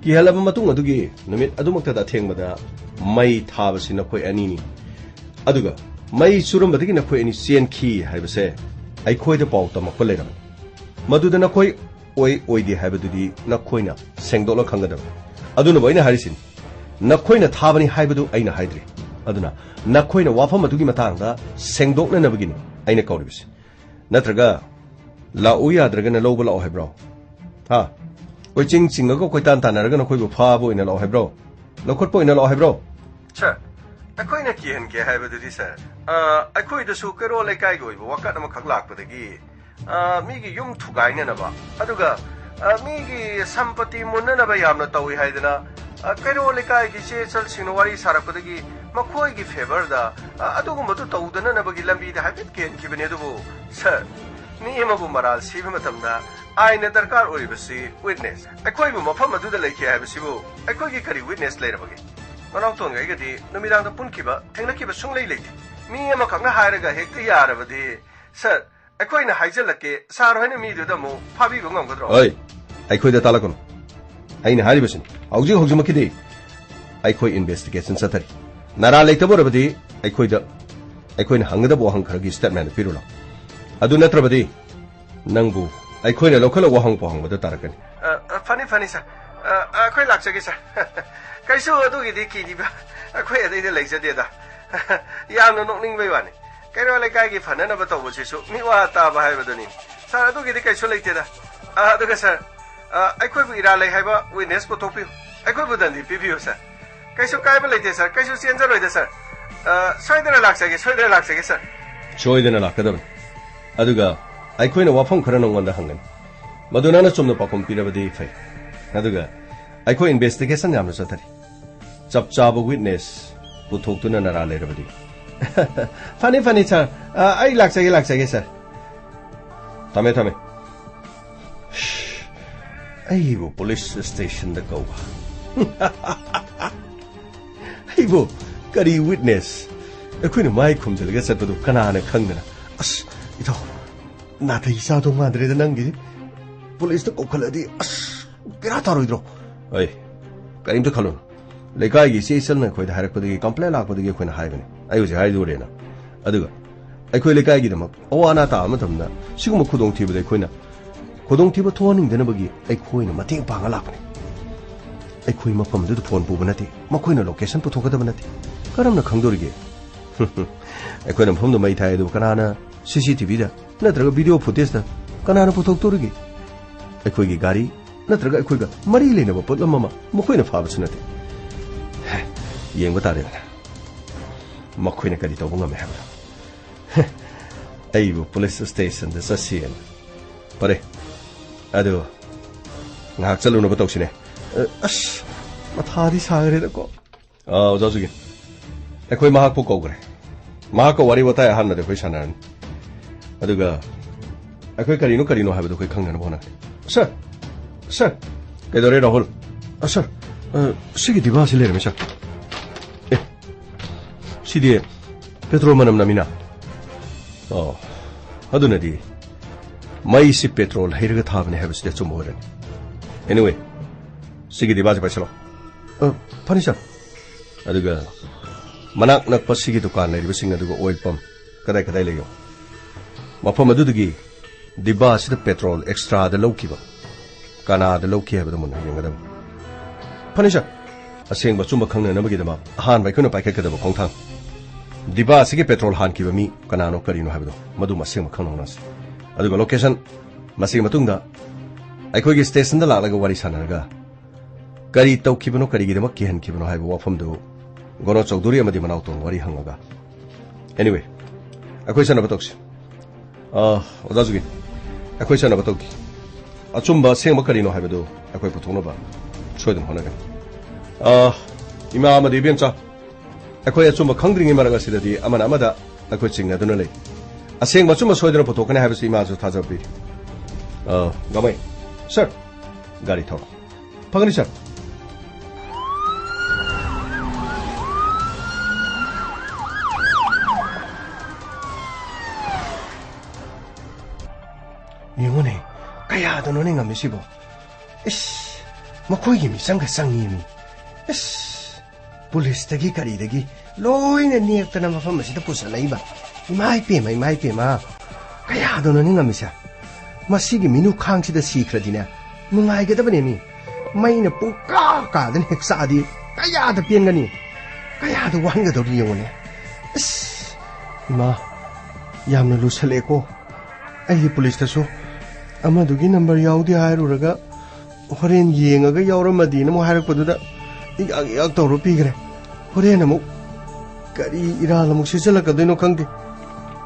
ꯀꯤꯍꯜꯂꯕ ꯃꯇꯨꯡ ꯑꯗꯨꯒꯤ ꯅꯨꯃꯤꯠ ꯑꯗꯨꯃꯛꯇꯗ ꯑꯊꯦꯡꯕꯗ ꯃꯩ ꯊꯥꯕꯁꯤ ꯅꯈꯣꯏ ꯑꯅꯤꯅꯤ꯫ ꯑꯗꯨꯒ ꯃꯩ ꯆꯨꯔꯝꯕꯗꯒꯤ ꯅꯈꯣꯏ ꯑꯅꯤ ꯆꯦꯟꯈꯤ ꯍꯥꯏꯕꯁꯦ ꯑꯩꯈꯣꯏꯗ ꯄꯥꯎ ꯇꯝꯃꯛꯄ ꯂꯩꯔꯝꯃꯤ꯫ ꯃꯗꯨꯗ ꯅꯈꯣꯏ ꯑꯣꯏ ꯑꯣꯏꯗꯦ ꯍꯥꯏꯕꯗꯨꯗꯤ ꯅꯈꯣꯏꯅ ꯁꯦꯡꯗꯣꯛꯅ ꯈꯪꯒꯗꯕꯅꯤ꯫ ꯑꯗꯨꯅꯕꯨ ꯑꯩꯅ ꯍꯥꯏꯔꯤꯁꯤꯅꯤ, ꯅꯈꯣꯏꯅ ꯊꯥꯕꯅꯤ ꯍꯥꯏꯕꯗꯨ ꯑꯩꯅ ꯍꯥꯏꯗ꯭ꯔꯤ꯫ ꯑꯗꯨꯅ ꯅꯈꯣꯏꯅ ꯋꯥꯐꯝ ꯑꯗꯨꯒꯤ ꯃꯇꯥꯡꯗ ꯁꯦꯡꯗꯣꯛꯅꯅꯕꯒꯤꯅꯤ ꯑꯩꯅ ꯀꯧꯔꯤꯕꯁꯤ꯫ ꯅꯠꯇ꯭ꯔꯒ ꯂꯥꯛꯎ ꯌꯥꯗ꯭ꯔꯒꯅ ꯂꯧꯕ ꯂꯥꯛꯑꯣ ꯍꯥꯏꯕ꯭ꯔꯣ? ꯍꯥ? ꯀꯣꯏꯆꯤꯡ ꯆꯤꯡꯉꯒ ꯀꯣꯏꯇꯥꯟ ꯇꯥꯟꯅꯔꯒ ꯅꯈꯣꯏꯕꯨ ꯐꯥꯕ ꯑꯣꯏꯅ ꯂꯥꯛꯑꯣ ꯍꯥꯏꯕ꯭ꯔꯣ? ꯂꯧꯈꯠꯄ ꯑꯣꯏꯅ ꯂꯥꯛꯑꯣ ꯍꯥꯏꯕ꯭ꯔꯣ? ꯁꯥꯔ, ꯑꯩꯈꯣꯏꯅ ꯀꯤꯍꯟꯒꯦ ꯍꯥꯏꯕꯗꯨꯗꯤ, ꯁꯥꯔ, ꯑ, ꯑꯩꯈꯣꯏꯗꯁꯨ ꯀꯩꯔꯣꯜ ꯂꯩꯀꯥꯏꯒꯤ ꯑꯣꯏꯕ ꯋꯥꯀꯠ ꯑꯃꯈꯛ ꯂꯥꯛꯄꯗꯒꯤ, ꯑ, ꯃꯤꯒꯤ ꯌꯨꯝ ꯊꯨꯒꯥꯏꯅꯅꯕ, ꯑꯗꯨꯒ, ꯑ, ꯃꯤꯒꯤ ꯁꯝꯄꯇꯤ ꯃꯨꯟꯅꯅꯕ ꯌꯥꯝꯅ ꯇꯧꯏ ꯍꯥꯏꯗꯅ, ꯑ, ꯀꯩꯔꯣꯜ ꯂꯩꯀꯥꯏꯒꯤ ꯆꯦ ꯆꯜꯁꯤꯡꯅ ꯋꯥꯔꯤ ꯁꯥꯔꯛꯄꯗꯒꯤ ꯃꯈꯣꯏꯒꯤ ꯐꯦꯚꯔꯗ, ꯑ, ꯑꯗꯨꯒꯨꯝꯕꯗꯨ ꯇꯧꯗꯅꯅꯕꯒꯤ ꯂꯝꯕꯤꯗ ꯍꯥꯏꯐꯦꯠ ꯀꯦꯟꯈꯤꯕꯅꯤ꯫ ꯑꯗꯨꯕꯨ, ꯁꯥꯔ, ꯃꯤ ꯑꯃꯕꯨ ꯃꯔꯥꯜ ꯁꯤꯕ ꯃꯇꯝꯗ ꯑꯥꯏꯟꯅ ꯗꯔꯀꯥꯔ ꯑꯣꯏꯔꯤꯕꯁꯤ ꯋꯤꯠꯅꯦꯁ꯫ ꯑꯩꯈꯣꯏꯕꯨ ꯃꯐꯝ ꯑꯗꯨꯗ ꯂꯩꯈꯤ ꯍꯥꯏꯕꯁꯤꯕꯨ ꯑꯩꯈꯣꯏꯒꯤ ꯀꯔꯤ ꯋꯤꯠꯅꯦꯁ ꯂꯩꯔꯕꯒꯦ? ꯃꯅꯥꯎꯇꯣꯟꯒ ꯑꯩꯒꯗꯤ ꯅꯨꯃꯤꯗꯥꯡꯗ ꯄꯨꯟꯈꯤꯕ, ꯊꯦꯡꯅꯈꯤꯕ ꯁꯨꯡꯂꯩ ꯂꯩꯇꯦ꯫ ꯃꯤ ꯑꯃꯈꯛꯅ ꯍꯥꯏꯔꯒ ꯍꯦꯛꯇ ꯌꯥꯔꯕꯗꯤ, ꯁꯥꯔ, ꯑꯩꯈꯣꯏꯅ ꯍꯥꯏꯖꯤꯜꯂꯛꯀꯦ, ꯁꯥꯔ ꯍꯣꯏꯅ ꯃꯤꯗꯨꯗ ꯑꯃꯨꯛ ꯐꯥꯕꯤꯕ ꯉꯝꯒꯗ꯭ꯔꯣ? ꯍꯣꯏ, ꯑꯩꯈꯣꯏꯗ ꯇꯥꯜꯂꯛꯀꯅꯨ꯫ ꯑꯩꯅ ꯍꯥꯏꯔꯤꯕꯁꯤꯅꯤ, ꯍꯧꯖꯤꯛ ꯍꯧꯖꯤꯛꯃꯛꯀꯤꯗꯤ ꯑꯩꯈꯣꯏ ꯏꯟꯚꯦꯁꯇꯤꯒꯦꯁꯟ ꯆꯠꯊꯔꯤ꯫ ꯅꯔꯥ ꯂꯩꯇꯕ ꯑꯣꯏꯔꯕꯗꯤ ꯑꯩꯈꯣꯏꯗ, ꯑꯩꯈꯣꯏꯅ ꯍꯪꯒꯗꯕ ꯋꯥꯍꯪ ꯈꯔꯒꯤ ꯁ꯭ꯇꯦꯠꯃꯦꯟ ꯄꯤꯔꯨ ꯂꯥꯎ꯫ ꯑꯗꯨ ꯅꯠꯇ꯭ꯔꯕꯗꯤ ꯅꯪꯕꯨ ꯑꯩꯈꯣꯏꯅ ꯂꯧꯈꯠꯂ ꯋꯥꯍꯪ ꯄꯥꯎꯍꯪꯕꯗ ꯇꯥꯔꯛꯀꯅꯤ꯫ ꯑ, ꯑ, ꯐꯅꯤ, ꯐꯅꯤ, ꯁꯥꯔ꯫ ꯑ, ꯑ, ꯑꯩꯈꯣꯏ ꯂꯥꯛꯆꯒꯦ, ꯁꯥꯔ꯫ ꯀꯩꯁꯨ ꯑꯗꯨꯒꯤꯗꯤ ꯀꯤꯅꯤꯕ ꯑꯩꯈꯣꯏ ꯑꯗꯩꯗ ꯂꯩꯖꯗꯦꯗ꯫ ꯌꯥꯝꯅ ꯅꯣꯛꯅꯤꯡꯕꯩ ꯋꯥꯅꯤ꯫ ꯀꯩꯔꯣꯜ ꯂꯩꯀꯥꯏꯒꯤ ꯐꯅꯅꯕ ꯇꯧꯕꯁꯤꯁꯨ ꯃꯤꯋꯥ ꯇꯥꯕ ꯍꯥꯏꯕꯗꯨꯅꯤ꯫ ꯁꯥꯔ, ꯑꯗꯨꯒꯤꯗꯤ ꯀꯩꯁꯨ ꯂꯩꯇꯦꯗ꯫ ꯑ, ꯑꯗꯨꯒ, ꯁꯥꯔ, ꯑ, ꯑꯩꯈꯣꯏꯕꯨ ꯏꯔꯥꯜ ꯂꯩ ꯍꯥꯏꯕ ꯋꯤꯠꯅꯦꯁ ꯄꯨꯊꯣꯛꯄꯤꯌꯨ꯫ ꯑꯩꯈꯣꯏꯕꯨ ꯗꯟꯗꯤ ꯄꯤꯕꯤꯌꯨ, ꯁꯥꯔ꯫ ꯀꯩꯁꯨ ꯀꯥꯏꯕ ꯂꯩꯇꯦ, ꯁꯥꯔ꯫ ꯀꯩꯁꯨ ꯆꯦꯟꯖꯔꯣꯏꯗ, ꯁꯥꯔ꯫ ꯑ, ꯁꯣꯏꯗꯅ ꯂꯥꯛꯆꯒꯦ, ꯁꯣꯏꯗꯅ ꯂꯥꯛꯆꯒꯦ, ꯁꯥꯔ꯫ ꯁꯣꯏꯗꯅ ꯂꯥꯛꯀꯗꯕꯅꯤ꯫ ꯑꯗꯨꯒ ꯑꯩꯈꯣꯏꯅ ꯋꯥꯐꯝ ꯈꯔ ꯅꯉꯣꯟꯗ ꯍꯪꯒꯅꯤ꯫ ꯃꯗꯨ ꯅꯪꯅ ꯆꯨꯝꯅ ꯄꯥꯎꯈꯨꯝ ꯄꯤꯔꯕꯗꯤ ꯐꯩ꯫ ꯑꯗꯨꯒ ꯑꯩꯈꯣꯏ ꯏꯟꯚꯦꯁꯇꯤꯒꯦꯁꯟ ꯌꯥꯝꯅ ꯆꯠꯊꯔꯤ꯫ ꯆꯞ ꯆꯥꯕ ꯋꯤꯠꯅꯦꯁ ꯄꯨꯊꯣꯛꯇꯨꯅ ꯅꯔꯥ ꯂꯩꯔꯕꯗꯤ꯫ ꯐꯅꯤ, ꯐꯅꯤ, ꯁꯥꯔ꯫ ꯑ, ꯑꯩ ꯂꯥꯛꯆꯒꯦ, ꯂꯥꯛꯆꯒꯦ, ꯁꯥꯔ꯫ ꯊꯝꯃꯦ, ꯊꯝꯃꯦ꯫ ꯑꯩꯕꯨ ꯄꯨꯂꯤꯁ ꯁ꯭ꯇꯦꯁꯟꯗ ꯀꯧꯕ꯫ ꯑꯩꯕꯨ ꯀꯔꯤ ꯋꯤꯠꯅꯦꯁ? ꯑꯩꯈꯣꯏꯅ ꯃꯥꯏ ꯈꯨꯝꯖꯤꯜꯂꯒ ꯆꯠꯄꯗꯨ ꯀꯅꯥꯅ ꯈꯪꯗꯅ? ꯑꯁ, ꯏꯇꯥꯎ, ꯅꯥꯇꯩ ꯆꯥꯗꯧ ꯃꯥꯟꯗ꯭ꯔꯦꯗ ꯅꯪꯒꯤ꯫ ꯄꯨꯂꯤꯁꯇ ꯀꯧꯈꯠꯂꯗꯤ, ꯑꯁ, ꯕꯦꯔꯥ ꯇꯥꯔꯣꯏꯗ꯭ꯔꯣ? ꯑꯩ, ꯀꯔꯤꯝꯇ ꯈꯜꯂꯨꯅꯨ꯫ ꯂꯩꯀꯥꯏꯒꯤ ꯏꯆꯦ ꯏꯆꯜꯅ ꯑꯩꯈꯣꯏꯗ ꯍꯥꯏꯔꯛꯄꯗꯒꯤ, ꯀꯝꯄ꯭ꯂꯦꯟ ꯂꯥꯛꯄꯗꯒꯤ ꯑꯩꯈꯣꯏꯅ ꯍꯥꯏꯕꯅꯤ꯫ ꯑꯩ ꯍꯧꯖꯤꯛ ꯍꯥꯏꯗꯣꯔꯦꯅ꯫ ꯑꯗꯨꯒ ꯑꯩꯈꯣꯏ ꯂꯩꯀꯥꯏꯒꯤꯗꯃꯛ ꯑꯋꯥ ꯑꯅꯥ ꯇꯥꯕ ꯃꯇꯝꯗ ꯁꯤꯒꯨꯝꯕ ꯈꯨꯗꯣꯡꯊꯤꯕꯗ ꯑꯩꯈꯣꯏꯅ ꯈꯨꯗꯣꯡꯊꯤꯕ ꯊꯣꯛꯍꯟꯅꯤꯡꯗꯅꯕꯒꯤ ꯑꯩꯈꯣꯏꯅ ꯃꯇꯦꯡ ꯄꯥꯡꯉ ꯂꯥꯛꯄꯅꯤ꯫ ꯑꯩꯈꯣꯏ ꯃꯐꯝꯗꯨꯗ ꯐꯣꯟ ꯄꯨꯕ ꯅꯠꯇꯦ, ꯃꯈꯣꯏꯅ ꯂꯣꯀꯦꯁꯟ ꯄꯨꯊꯣꯛꯀꯗꯕ ꯅꯠꯇꯦ꯫ ꯀꯔꯝꯅ ꯈꯪꯗꯣꯔꯤꯒꯦ? ꯑꯩꯈꯣꯏꯅ ꯃꯐꯝꯗꯨ ꯃꯩ ꯊꯥꯏ, ꯑꯗꯨ ꯀꯅꯥꯅ ꯁꯤ ꯁꯤ ꯇꯤ ꯚꯤꯗ ꯅꯠꯇ꯭ꯔꯒ ꯚꯤꯗꯤꯑꯣ ꯐꯨꯇꯦꯖꯇ ꯀꯅꯥꯅ ꯄꯨꯊꯣꯛꯇꯣꯔꯤꯒꯦ? ꯑꯩꯈꯣꯏꯒꯤ ꯒꯥꯔꯤ ꯅꯠꯇ꯭ꯔꯒ ꯑꯩꯈꯣꯏꯒ ꯃꯔꯤ ꯂꯩꯅꯕ ꯄꯣꯠꯂꯝ ꯑꯃ ꯃꯈꯣꯏꯅ ꯐꯥꯕꯁꯨ ꯅꯠꯇꯦ꯫ ꯍꯦ, ꯌꯦꯡꯕ ꯇꯥꯔꯦꯗꯅ, ꯃꯈꯣꯏꯅ ꯀꯔꯤ ꯇꯧꯕ ꯉꯝꯃꯦ ꯍꯥꯏꯕꯗꯣ꯫ ꯍꯦ, ꯑꯩꯕꯨ ꯄꯨꯂꯤꯁ ꯁ꯭ꯇꯦꯁꯟꯗ ꯆꯠꯁꯤꯅ꯫ ꯐꯔꯦ, ꯑꯗꯨ ꯉꯥꯏꯍꯥꯛ ꯆꯠꯂꯨꯅꯕ ꯇꯧꯁꯤꯅꯦ꯫ ꯑ, ꯑꯁ, ꯃꯊꯥꯗꯤ ꯁꯥꯈ꯭ꯔꯦꯗꯀꯣ꯫ ꯑ, ꯑꯣꯖꯥ ꯖꯨꯒꯤꯟ, ꯑꯩꯈꯣꯏ ꯃꯍꯥꯛꯄꯨ ꯀꯧꯈ꯭ꯔꯦ꯫ ꯃꯍꯥꯛꯀ ꯋꯥꯔꯤ ꯋꯥꯇꯥꯏ ꯑꯍꯥꯟꯕꯗ ꯑꯩꯈꯣꯏ ꯁꯥꯟꯅꯔꯅꯤ꯫ ꯑꯗꯨꯒ ꯑꯩꯈꯣꯏ ꯀꯔꯤꯅꯣ ꯀꯔꯤꯅꯣ ꯍꯥꯏꯕꯗꯨ ꯑꯩꯈꯣꯏ ꯈꯪꯅꯅꯕ ꯍꯣꯠꯅꯒꯦ꯫ ꯁꯔ! ꯁꯔ! ꯀꯩꯗꯧꯔꯦ, ꯔꯥꯍꯨꯜ? ꯑ, ꯁꯔ, ꯑ, ꯁꯤꯒꯤ ꯗꯤꯕꯥꯁꯤ ꯂꯩꯔꯝꯃꯦ, ꯁꯔ꯫ ꯑꯦ, ꯁꯤꯗꯤ ꯄꯦꯇ꯭ꯔꯣꯜ ꯃꯅꯝ ꯅꯝꯃꯤꯅ꯫ ꯑꯣ, ꯑꯗꯨꯅꯗꯤ ꯃꯩꯁꯤ ꯄꯦꯇ꯭ꯔꯣꯜ ꯍꯩꯔꯒ ꯊꯥꯕꯅꯤ ꯍꯥꯏꯕꯁꯤꯗꯤ ꯑꯆꯨꯝꯕ ꯑꯣꯏꯔꯅꯤ꯫ Anyway, ꯁꯤꯒꯤ ꯗꯤꯕꯥꯁꯤ ꯄꯥꯏꯁꯤꯜꯂꯣ꯫ ꯑ, ꯐꯅꯤ, ꯁꯔ꯫ ꯑꯗꯨꯒ ꯃꯅꯥꯛ ꯅꯛꯄ ꯁꯤꯒꯤ ꯗꯨꯀꯥꯟ ꯂꯩꯔꯤꯕꯁꯤꯡ ꯑꯗꯨꯒ ꯑꯣꯏꯜ ꯄꯝ ꯀꯗꯥꯏ ꯀꯗꯥꯏ ꯂꯩꯌꯣ꯫ ꯃꯐꯝ ꯑꯗꯨꯗꯒꯤ ꯗꯤꯕꯥ ꯑꯁꯤꯗ ꯄꯦꯇ꯭ꯔꯣꯜ ꯑꯦꯛꯁꯇ꯭ꯔꯥꯗ ꯂꯧꯈꯤꯕ ꯀꯅꯥꯗ ꯂꯧꯈꯤ ꯍꯥꯏꯕꯗꯨ ꯃꯨꯟꯅ ꯌꯦꯡꯒꯗꯕꯅꯤ꯫ ꯐꯅꯤ, ꯁꯔ꯫ ꯑꯁꯦꯡꯕ ꯑꯆꯨꯝꯕ ꯈꯪꯅꯅꯕꯒꯤꯗꯃꯛ ꯑꯍꯥꯟꯕ ꯑꯩꯈꯣꯏꯅ ꯄꯥꯏꯈꯠꯀꯗꯕ ꯈꯣꯡꯊꯥꯡ, ꯗꯤꯕꯥ ꯑꯁꯤꯒꯤ ꯄꯦꯇ꯭ꯔꯣꯜ ꯍꯥꯟꯈꯤꯕ ꯃꯤ ꯀꯅꯥꯅꯣ ꯀꯔꯤꯅꯣ ꯍꯥꯏꯕꯗꯣ ꯃꯗꯨ ꯑꯁꯦꯡꯕ ꯈꯪꯅ ꯍꯣꯠꯅꯁꯤ꯫ ꯑꯗꯨꯒ ꯂꯣꯀꯦꯁꯟ, ꯃꯁꯤꯒꯤ ꯃꯇꯨꯡꯗ ꯑꯩꯈꯣꯏꯒꯤ ꯁ꯭ꯇꯦꯁꯟꯗ ꯂꯥꯛꯂꯒ ꯋꯥꯔꯤ ꯁꯥꯟꯅꯔꯒ ꯀꯔꯤ ꯇꯧꯈꯤꯕꯅꯣ, ꯀꯔꯤꯒꯤꯗꯃꯛ ꯀꯤꯍꯟꯈꯤꯕꯅꯣ ꯍꯥꯏꯕ ꯋꯥꯐꯝꯗꯨ ꯒꯣꯅꯣ ꯆꯧꯙꯨꯔꯤ ꯑꯃꯗꯤ ꯃꯅꯥꯎꯇꯣꯟ ꯋꯥꯔꯤ ꯍꯪꯉꯒ꯫ Anyway, ꯑꯩꯈꯣꯏ ꯆꯠꯅꯕ ꯇꯧꯁꯤ꯫ ꯑ, ꯑꯣꯖꯥ ꯖꯨꯒꯤꯟ, ꯑꯩꯈꯣꯏ ꯆꯠꯅꯕ ꯇꯧꯈꯤ꯫ ꯑꯆꯨꯝꯕ ꯑꯁꯦꯡꯕ ꯀꯔꯤꯅꯣ ꯍꯥꯏꯕꯗꯨ ꯑꯩꯈꯣꯏ ꯄꯨꯊꯣꯛꯅꯕ ꯁꯣꯏꯗꯅ ꯍꯣꯠꯅꯒꯅꯤ꯫ ꯑ, ꯏꯃꯥ ꯑꯃꯗꯤ ꯏꯕꯦꯝꯆꯥ, ꯑꯩꯈꯣꯏ ꯑꯆꯨꯝꯕ ꯈꯪꯗ꯭ꯔꯤꯉꯩ ꯃꯔꯛ ꯑꯁꯤꯗꯗꯤ ꯑꯃꯅ ꯑꯃꯗ ꯑꯩꯈꯣꯏ ꯆꯤꯡꯅꯗꯨꯅ ꯂꯩ꯫ ꯑꯁꯦꯡꯕ ꯑꯆꯨꯝꯕ ꯁꯣꯏꯗꯅ ꯄꯨꯊꯣꯛꯀꯅꯤ ꯍꯥꯏꯕꯁꯤ ꯏꯃꯥꯁꯨ ꯊꯥꯖꯕ ꯄꯤꯔꯤ꯫ ꯑ, ꯒꯥꯃꯩ, ꯁꯔ, ꯒꯥꯔꯤ ꯊꯧꯔꯣ꯫ ꯐꯒꯅꯤ, ꯁꯔ꯫ ꯌꯦꯡꯉꯨꯅꯦ, ꯀꯌꯥꯗꯅꯣꯅꯦ ꯉꯝꯃꯤꯁꯤꯕꯣ? ꯏꯁ, ꯃꯈꯣꯏꯒꯤ ꯃꯤꯆꯪꯒ ꯆꯪꯉꯤꯃꯤ꯫ ꯏꯁ, ꯄꯨꯂꯤꯁꯇꯒꯤ ꯀꯔꯤꯗꯒꯤ ꯂꯣꯏꯅ ꯅꯦꯛꯇꯅ ꯃꯐꯝ ꯑꯁꯤꯗ ꯄꯨꯁꯜꯂꯛꯏꯕ꯫ ꯏꯃꯥ ꯏꯄꯦꯝꯃ, ꯏꯃꯥ ꯏꯄꯦꯝꯃ, ꯀꯌꯥꯗꯅꯣꯅꯦ ꯉꯝꯃꯤꯁꯦ? ꯃꯁꯤꯒꯤ ꯃꯤꯅꯨ ꯈꯥꯡꯁꯤꯗ ꯁꯤꯈ꯭ꯔꯗꯤꯅꯦ, ꯅꯨꯡꯉꯥꯏꯒꯗꯕꯅꯦ ꯃꯤ꯫ ꯃꯩꯅ ꯄꯨꯡꯀꯥ ꯀꯥꯗꯅ ꯍꯦꯛ ꯆꯥꯛꯑꯗꯤ ꯀꯌꯥꯗ ꯄꯦꯟꯒꯅꯤ? ꯀꯌꯥꯗ ꯋꯥꯍꯟꯒꯗꯧꯔꯤ ꯌꯦꯡꯉꯨꯅꯦ꯫ ꯑꯁ, ꯏꯃꯥ, ꯌꯥꯝꯅ ꯂꯨꯁꯜꯂꯛꯑꯦꯀꯣ꯫ ꯑꯩꯒꯤ ꯄꯨꯂꯤꯁꯇꯁꯨ ꯑꯃꯗꯨꯒꯤ ꯅꯝꯕꯔ ꯌꯥꯎꯗꯦ ꯍꯥꯏꯔꯨꯔꯒ ꯍꯣꯔꯦꯟ ꯌꯦꯡꯉꯒ ꯌꯥꯎꯔꯝꯃꯗꯤꯅ ꯑꯃꯨꯛ ꯍꯥꯏꯔꯛꯄꯗꯨꯗ ꯏꯒꯥꯛ ꯏꯒꯥꯛ ꯇꯧꯔ ꯄꯤꯈ꯭ꯔꯦ꯫ ꯍꯣꯔꯦꯟ ꯑꯃꯨꯛ ꯀꯔꯤ ꯏꯔꯥꯜ ꯑꯃꯨꯛ ꯁꯤꯖꯜꯂꯛꯀꯗꯣꯏꯅꯣ ꯈꯪꯗꯦ꯫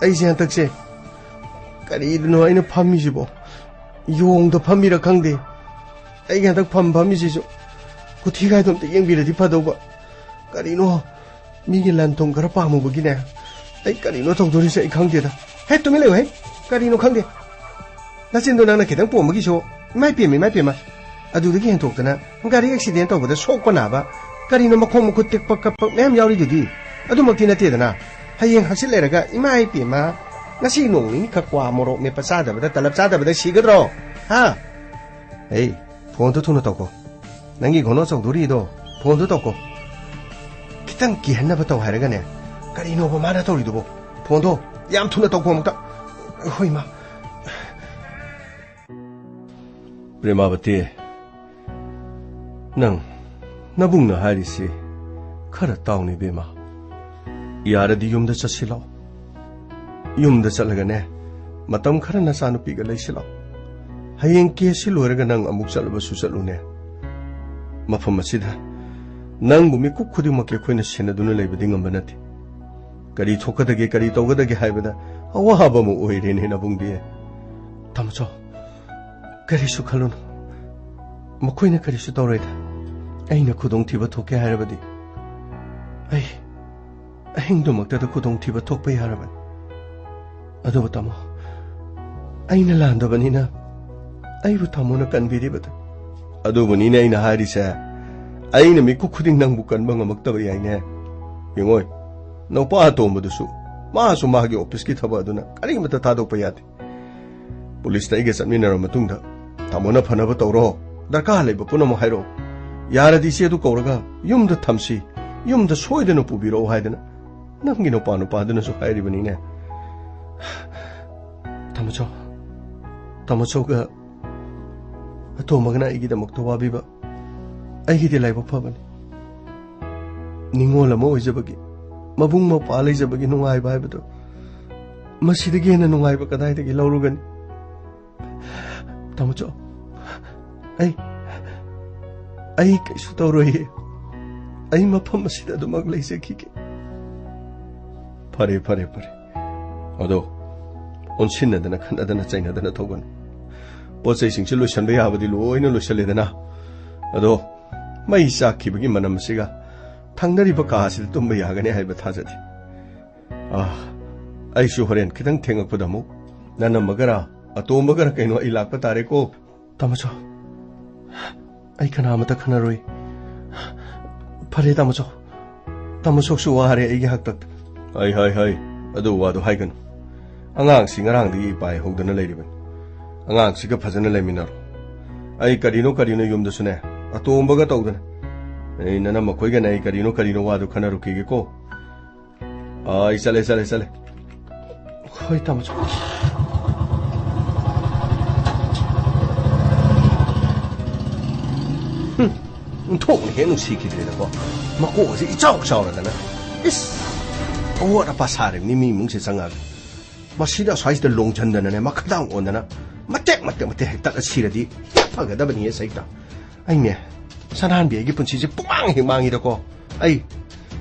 ꯑꯩꯁꯦ ꯍꯟꯗꯛꯁꯦ ꯀꯔꯤꯗꯅꯣ ꯑꯩꯅ ꯐꯝꯃꯤꯁꯤꯕꯣ? ꯌꯣꯡꯗ ꯐꯝꯃꯤꯔ ꯈꯪꯗꯦ꯫ ꯑꯩꯒꯤ ꯍꯟꯗꯛ ꯐꯝ ꯐꯝꯃꯤꯁꯤꯁꯨ ꯀꯨꯊꯤ ꯀꯥꯏꯗꯣ ꯑꯝꯇ ꯌꯦꯡꯕꯤꯔꯗꯤ ꯐꯗꯧꯕ꯫ ꯀꯔꯤꯅꯣ, ꯃꯤꯒꯤ ꯂꯟ ꯊꯨꯝ ꯈꯔ ꯄꯥꯝꯃꯨꯕꯒꯤꯅꯦ꯫ ꯑꯩ ꯀꯔꯤꯅꯣ ꯇꯧꯗꯣꯔꯤꯁꯦ ꯑꯩ ꯈꯪꯗꯦꯗ꯫ ꯍꯦ, ꯇꯨꯃꯤꯟ ꯂꯩꯌꯨ ꯍꯦ꯫ ꯀꯔꯤꯅꯣ ꯈꯪꯗꯦ꯫ ꯅꯆꯤꯟꯗꯣ ꯅꯪꯅ ꯈꯤꯇꯪ ꯄꯣꯝꯕꯒꯤꯁꯨ, ꯏꯃꯥꯏ ꯄꯦꯝꯃ, ꯏꯃꯥꯏ ꯄꯦꯝꯃ꯫ ꯑꯗꯨꯗꯒꯤ ꯍꯦꯟꯗꯣꯛꯇꯅ ꯒꯥꯔꯤ ꯑꯦꯛꯁꯤꯗꯦꯟ ꯇꯧꯕꯗ ꯁꯣꯛꯄ ꯅꯥꯕ, ꯀꯔꯤꯅꯣ ꯃꯈꯣꯡ ꯃꯈꯨꯠ ꯇꯦꯛꯄ ꯀꯞꯄ ꯃꯌꯥꯝ ꯌꯥꯎꯔꯤꯗꯨꯗꯤ? ꯑꯗꯨꯃꯛꯇꯤ ꯅꯠꯇꯦꯗꯅ꯫ ꯍꯌꯦꯡ ꯍꯪꯆꯤꯠ ꯂꯩꯔꯒ, ꯏꯃꯥꯏ ꯄꯦꯝꯃ, ꯉꯁꯤ ꯅꯣꯡ ꯅꯤꯅꯤꯈꯛ ꯀ꯭ꯋꯥ ꯃꯣꯔꯣꯛ ꯃꯦꯠꯄ ꯆꯥꯗꯕꯗ, ꯇꯂꯞ ꯆꯥꯗꯕꯗ ꯁꯤꯒꯗ꯭ꯔꯣ? ꯍꯥ? ꯑꯩ, ꯐꯣꯟꯗꯣ ꯊꯨꯅ ꯇꯧꯀꯣ꯫ ꯅꯪꯒꯤ ꯒꯣꯅꯣ ꯆꯧꯗꯣꯔꯤꯗꯣ ꯐꯣꯟꯗꯣ ꯇꯧꯀꯣ꯫ ꯈꯤꯇꯪ ꯀꯤꯍꯟꯅꯕ ꯇꯧ ꯍꯥꯏꯔꯒꯅꯦ, ꯀꯔꯤꯅꯣꯕ ꯃꯥꯅ ꯇꯧꯔꯤꯗꯨꯕꯣ? ꯐꯣꯟꯗꯣ ꯌꯥꯝ ꯊꯨꯅ ꯇꯧꯀꯣ ꯑꯃꯨꯛꯇ꯫ ꯍꯣꯏ, ꯃꯥ꯫ ꯄ꯭ꯔꯦꯃꯥꯕꯇꯤ, ꯅꯪ ꯅꯕꯨꯡꯅ ꯍꯥꯏꯔꯤꯁꯤ ꯈꯔ ꯇꯥꯎꯅꯦ ꯏꯕꯦꯝꯃ꯫ ꯌꯥꯔꯗꯤ ꯌꯨꯝꯗ ꯆꯠꯁꯤꯜꯂꯣ꯫ ꯌꯨꯝꯗ ꯆꯠꯂꯒꯅꯦ, ꯃꯇꯝ ꯈꯔ ꯅꯆꯥꯅꯨꯄꯤꯒ ꯂꯩꯁꯤꯜꯂꯣ꯫ ꯍꯌꯦꯡ ꯀꯦꯁꯁꯤ ꯂꯣꯏꯔꯒ ꯅꯪ ꯑꯃꯨꯛ ꯆꯠꯂꯕꯁꯨ ꯆꯠꯂꯨꯅꯦ꯫ ꯃꯐꯝ ꯑꯁꯤꯗ ꯅꯪꯕꯨ ꯃꯤꯀꯨꯞ ꯈꯨꯗꯤꯡꯃꯛꯀꯤ ꯑꯩꯈꯣꯏꯅ ꯁꯦꯟꯅꯗꯨꯅ ꯂꯩꯕꯗꯤ ꯉꯝꯕ ꯅꯠꯇꯦ꯫ ꯀꯔꯤ ꯊꯣꯛꯀꯗꯒꯦ, ꯀꯔꯤ ꯇꯧꯒꯗꯒꯦ ꯍꯥꯏꯕꯗ ꯑꯋꯥꯕ ꯑꯃ ꯑꯣꯏꯔꯦꯅꯦ ꯅꯕꯨꯡꯗꯤ꯫ ꯇꯥꯃꯣꯆꯧ, ꯀꯔꯤꯁꯨ ꯈꯜꯂꯨꯅꯨ꯫ ꯃꯈꯣꯏꯅ ꯀꯔꯤꯁꯨ ꯇꯧꯔꯣꯏꯗ꯫ ꯑꯩꯅ ꯈꯨꯗꯣꯡꯊꯤꯕ ꯊꯣꯛꯀꯦ ꯍꯥꯏꯔꯕꯗꯤ, ꯑꯩ ꯑꯍꯤꯡꯗꯨꯃꯛꯇꯗ ꯈꯨꯗꯣꯡꯊꯤꯕ ꯊꯣꯛꯄ ꯌꯥꯔꯕꯅꯤ꯫ ꯑꯗꯨꯕꯨ ꯇꯥꯃꯣ, ꯑꯩꯅ ꯂꯥꯟꯗꯕꯅꯤꯅ ꯑꯩꯕꯨ ꯇꯥꯃꯣꯅ ꯀꯟꯕꯤꯔꯤꯕꯗꯨ꯫ ꯑꯗꯨꯕꯨꯅꯤꯅꯦ ꯑꯩꯅ ꯍꯥꯏꯔꯤꯁꯦ꯫ ꯑꯩꯅ ꯃꯤꯀꯨꯞ ꯈꯨꯗꯤꯡ ꯅꯪꯕꯨ ꯀꯟꯕ ꯉꯝꯃꯛꯇꯕ ꯌꯥꯏꯅꯦ꯫ ꯌꯦꯡꯉꯣꯏ, ꯅꯨꯄꯥ ꯑꯇꯣꯝꯕꯗꯨꯁꯨ, ꯃꯥꯁꯨ ꯃꯥꯒꯤ ꯑꯣꯐꯤꯁꯀꯤ ꯊꯕꯛ ꯑꯗꯨꯅ ꯀꯔꯤꯃꯠꯇ ꯊꯥꯗꯣꯛꯄ ꯌꯥꯗꯦ꯫ ꯄꯨꯂꯤꯁꯇ ꯑꯩꯒ ꯆꯠꯃꯤꯟꯅꯔꯕ ꯃꯇꯨꯡꯗ ꯇꯥꯃꯣꯅ ꯐꯅꯕ ꯇꯧꯔꯣ꯫ ꯗꯔꯀꯥꯔ ꯂꯩꯕ ꯄꯨꯝꯅꯃꯛ ꯍꯥꯏꯔꯛꯑꯣ꯫ ꯌꯥꯔꯗꯤ ꯏꯆꯦꯗꯨ ꯀꯧꯔꯒ ꯌꯨꯝꯗ ꯊꯝꯁꯤ, ꯌꯨꯝꯗ ꯁꯣꯏꯗꯅ ꯄꯨꯕꯤꯔꯛꯑꯣ ꯍꯥꯏꯗꯅ ꯅꯪꯒꯤ ꯅꯨꯄꯥ ꯅꯨꯄꯥꯗꯨꯅꯁꯨ ꯍꯥꯏꯔꯤꯕꯅꯤꯅꯦ꯫ ꯇꯥꯃꯣꯆꯧ, ꯇꯥꯃꯣꯆꯧꯒ ꯑꯇꯣꯝꯕꯒꯅ ꯑꯩꯒꯤꯗꯃꯛꯇ ꯋꯥꯕꯤꯕ ꯑꯩꯒꯤꯗꯤ ꯂꯥꯏꯕꯛ ꯐꯕꯅꯤ꯫ ꯅꯤꯡꯉꯣꯜ ꯑꯃ ꯑꯣꯏꯖꯕꯒꯤ, ꯃꯕꯨꯡ ꯃꯧꯄ꯭ꯋꯥ ꯂꯩꯖꯕꯒꯤ ꯅꯨꯡꯉꯥꯏꯕ ꯍꯥꯏꯕꯗꯣ, ꯃꯁꯤꯗꯒꯤ ꯍꯦꯟꯅ ꯅꯨꯡꯉꯥꯏꯕ ꯀꯗꯥꯏꯗꯒꯤ ꯂꯧꯔꯨꯒꯅꯤ? ꯇꯥꯃꯣꯆꯧ, ꯑꯩ, ꯑꯩ ꯀꯩꯁꯨ ꯇꯧꯔꯣꯏꯌꯦ꯫ ꯑꯩ ꯃꯐꯝ ꯑꯁꯤꯗ ꯑꯗꯨꯃꯛ ꯂꯩꯖꯈꯤꯒꯦ꯫ ꯐꯔꯦ, ꯐꯔꯦ, ꯐꯔꯦ꯫ ꯑꯗꯣ, ꯑꯣꯟꯁꯤꯟꯅꯗꯅ, ꯈꯠꯅꯗꯅ, ꯆꯩꯅꯗꯅ ꯇꯧꯒꯅꯨ꯫ ꯄꯣꯠ ꯆꯩꯁꯤꯡꯁꯦ ꯂꯣꯏꯁꯟꯕ ꯌꯥꯕꯗꯤ ꯂꯣꯏꯅ ꯂꯣꯏꯁꯜꯂꯦꯗꯅ꯫ ꯑꯗꯣ, ꯃꯩ ꯆꯥꯛꯈꯤꯕꯒꯤ ꯃꯅꯝ ꯑꯁꯤꯒ ꯊꯪꯅꯔꯤꯕ ꯀꯥ ꯑꯁꯤꯗ ꯇꯨꯝꯕ ꯌꯥꯒꯅꯤ ꯍꯥꯏꯕ ꯊꯥꯖꯗꯦ꯫ ꯑꯥ, ꯑꯩꯁꯨ ꯍꯣꯔꯦꯟ ꯈꯤꯇꯪ ꯊꯦꯡꯉꯛꯄꯗ ꯑꯃꯨꯛ ꯅꯅꯝꯃꯒꯔ ꯑꯇꯣꯝꯕꯒꯔ ꯀꯩꯅꯣ ꯑꯩ ꯂꯥꯛꯄ ꯇꯥꯔꯦꯀꯣ꯫ ꯇꯥꯃꯣꯆꯧ, ꯑꯩ ꯀꯅꯥ ꯑꯃꯠꯇ ꯈꯟꯅꯔꯣꯏ꯫ ꯐꯔꯦ ꯇꯥꯃꯣꯆꯧ, ꯇꯥꯃꯣꯆꯧꯁꯨ ꯋꯥꯔꯦ ꯑꯩꯒꯤ ꯍꯥꯛꯇꯛꯇ꯫ ꯍꯥꯏ, ꯍꯥꯏ, ꯍꯥꯏ, ꯑꯗꯨ ꯋꯥꯗꯣ ꯍꯥꯏꯒꯅꯨ꯫ ꯑꯉꯥꯡꯁꯤ ꯉꯔꯥꯡꯗꯒꯤ ꯏꯄꯥꯏ ꯍꯧꯗꯅ ꯂꯩꯔꯤꯕꯅꯤ꯫ ꯑꯉꯥꯡꯁꯤꯒ ꯐꯖꯅ ꯂꯩꯃꯤꯟꯅꯔꯣ꯫ ꯑꯩ ꯀꯔꯤꯅꯣ ꯀꯔꯤꯅꯣ ꯌꯨꯝꯗꯁꯨꯅꯦ, ꯑꯇꯣꯝꯕꯒ ꯇꯧꯗꯅ꯫ ꯑꯩ ꯅꯅꯝꯃ ꯈꯣꯏꯒꯅꯦ ꯑꯩ ꯀꯔꯤꯅꯣ ꯀꯔꯤꯅꯣ ꯋꯥꯗꯣ ꯈꯟꯅꯔꯨꯈꯤꯒꯦꯀꯣ꯫ ꯑꯩ ꯆꯠꯂꯦ, ꯆꯠꯂꯦ, ꯆꯠꯂꯦ꯫ ꯍꯣꯏ, ꯇꯥꯃꯣꯆꯧ꯫ ꯍꯨꯝ, ꯑꯣꯟꯊꯣꯛꯅ ꯍꯦꯛ ꯅꯨꯡꯁꯤꯈꯤꯗ꯭ꯔꯦꯗꯀꯣ꯫ ꯃꯀꯣꯛ ꯑꯁꯤ ꯏꯆꯥꯎ ꯆꯥꯎꯔꯗꯅ꯫ ꯏꯁ! ꯑꯋꯣꯠ ꯑꯄꯥ ꯁꯥꯔꯤꯕꯅꯤ ꯃꯤ ꯏꯃꯨꯡꯁꯦ ꯆꯪꯉꯛꯑꯒ꯫ ꯃꯁꯤꯗ ꯑꯁ꯭ꯋꯥꯏꯁꯤꯗ ꯂꯣꯡꯁꯤꯟꯗꯅꯅꯦ, ꯃꯈꯥꯗꯥꯡ ꯑꯣꯟꯗꯅ꯫ ꯃꯇꯦꯛ, ꯃꯇꯦꯛ, ꯃꯇꯦꯛ ꯍꯦꯛ ꯇꯠꯂ ꯁꯤꯔꯗꯤ ꯐꯒꯗꯕꯅꯤ ꯁꯩꯇ꯫ ꯑꯩꯅꯦ, ꯁꯅꯥꯍꯟꯕꯤ ꯑꯩꯒꯤ ꯄꯨꯟꯁꯤꯁꯦ ꯄꯨꯡꯃꯥꯡ ꯍꯦꯛ ꯃꯥꯡꯉꯤꯗꯀꯣ꯫ ꯑꯩ,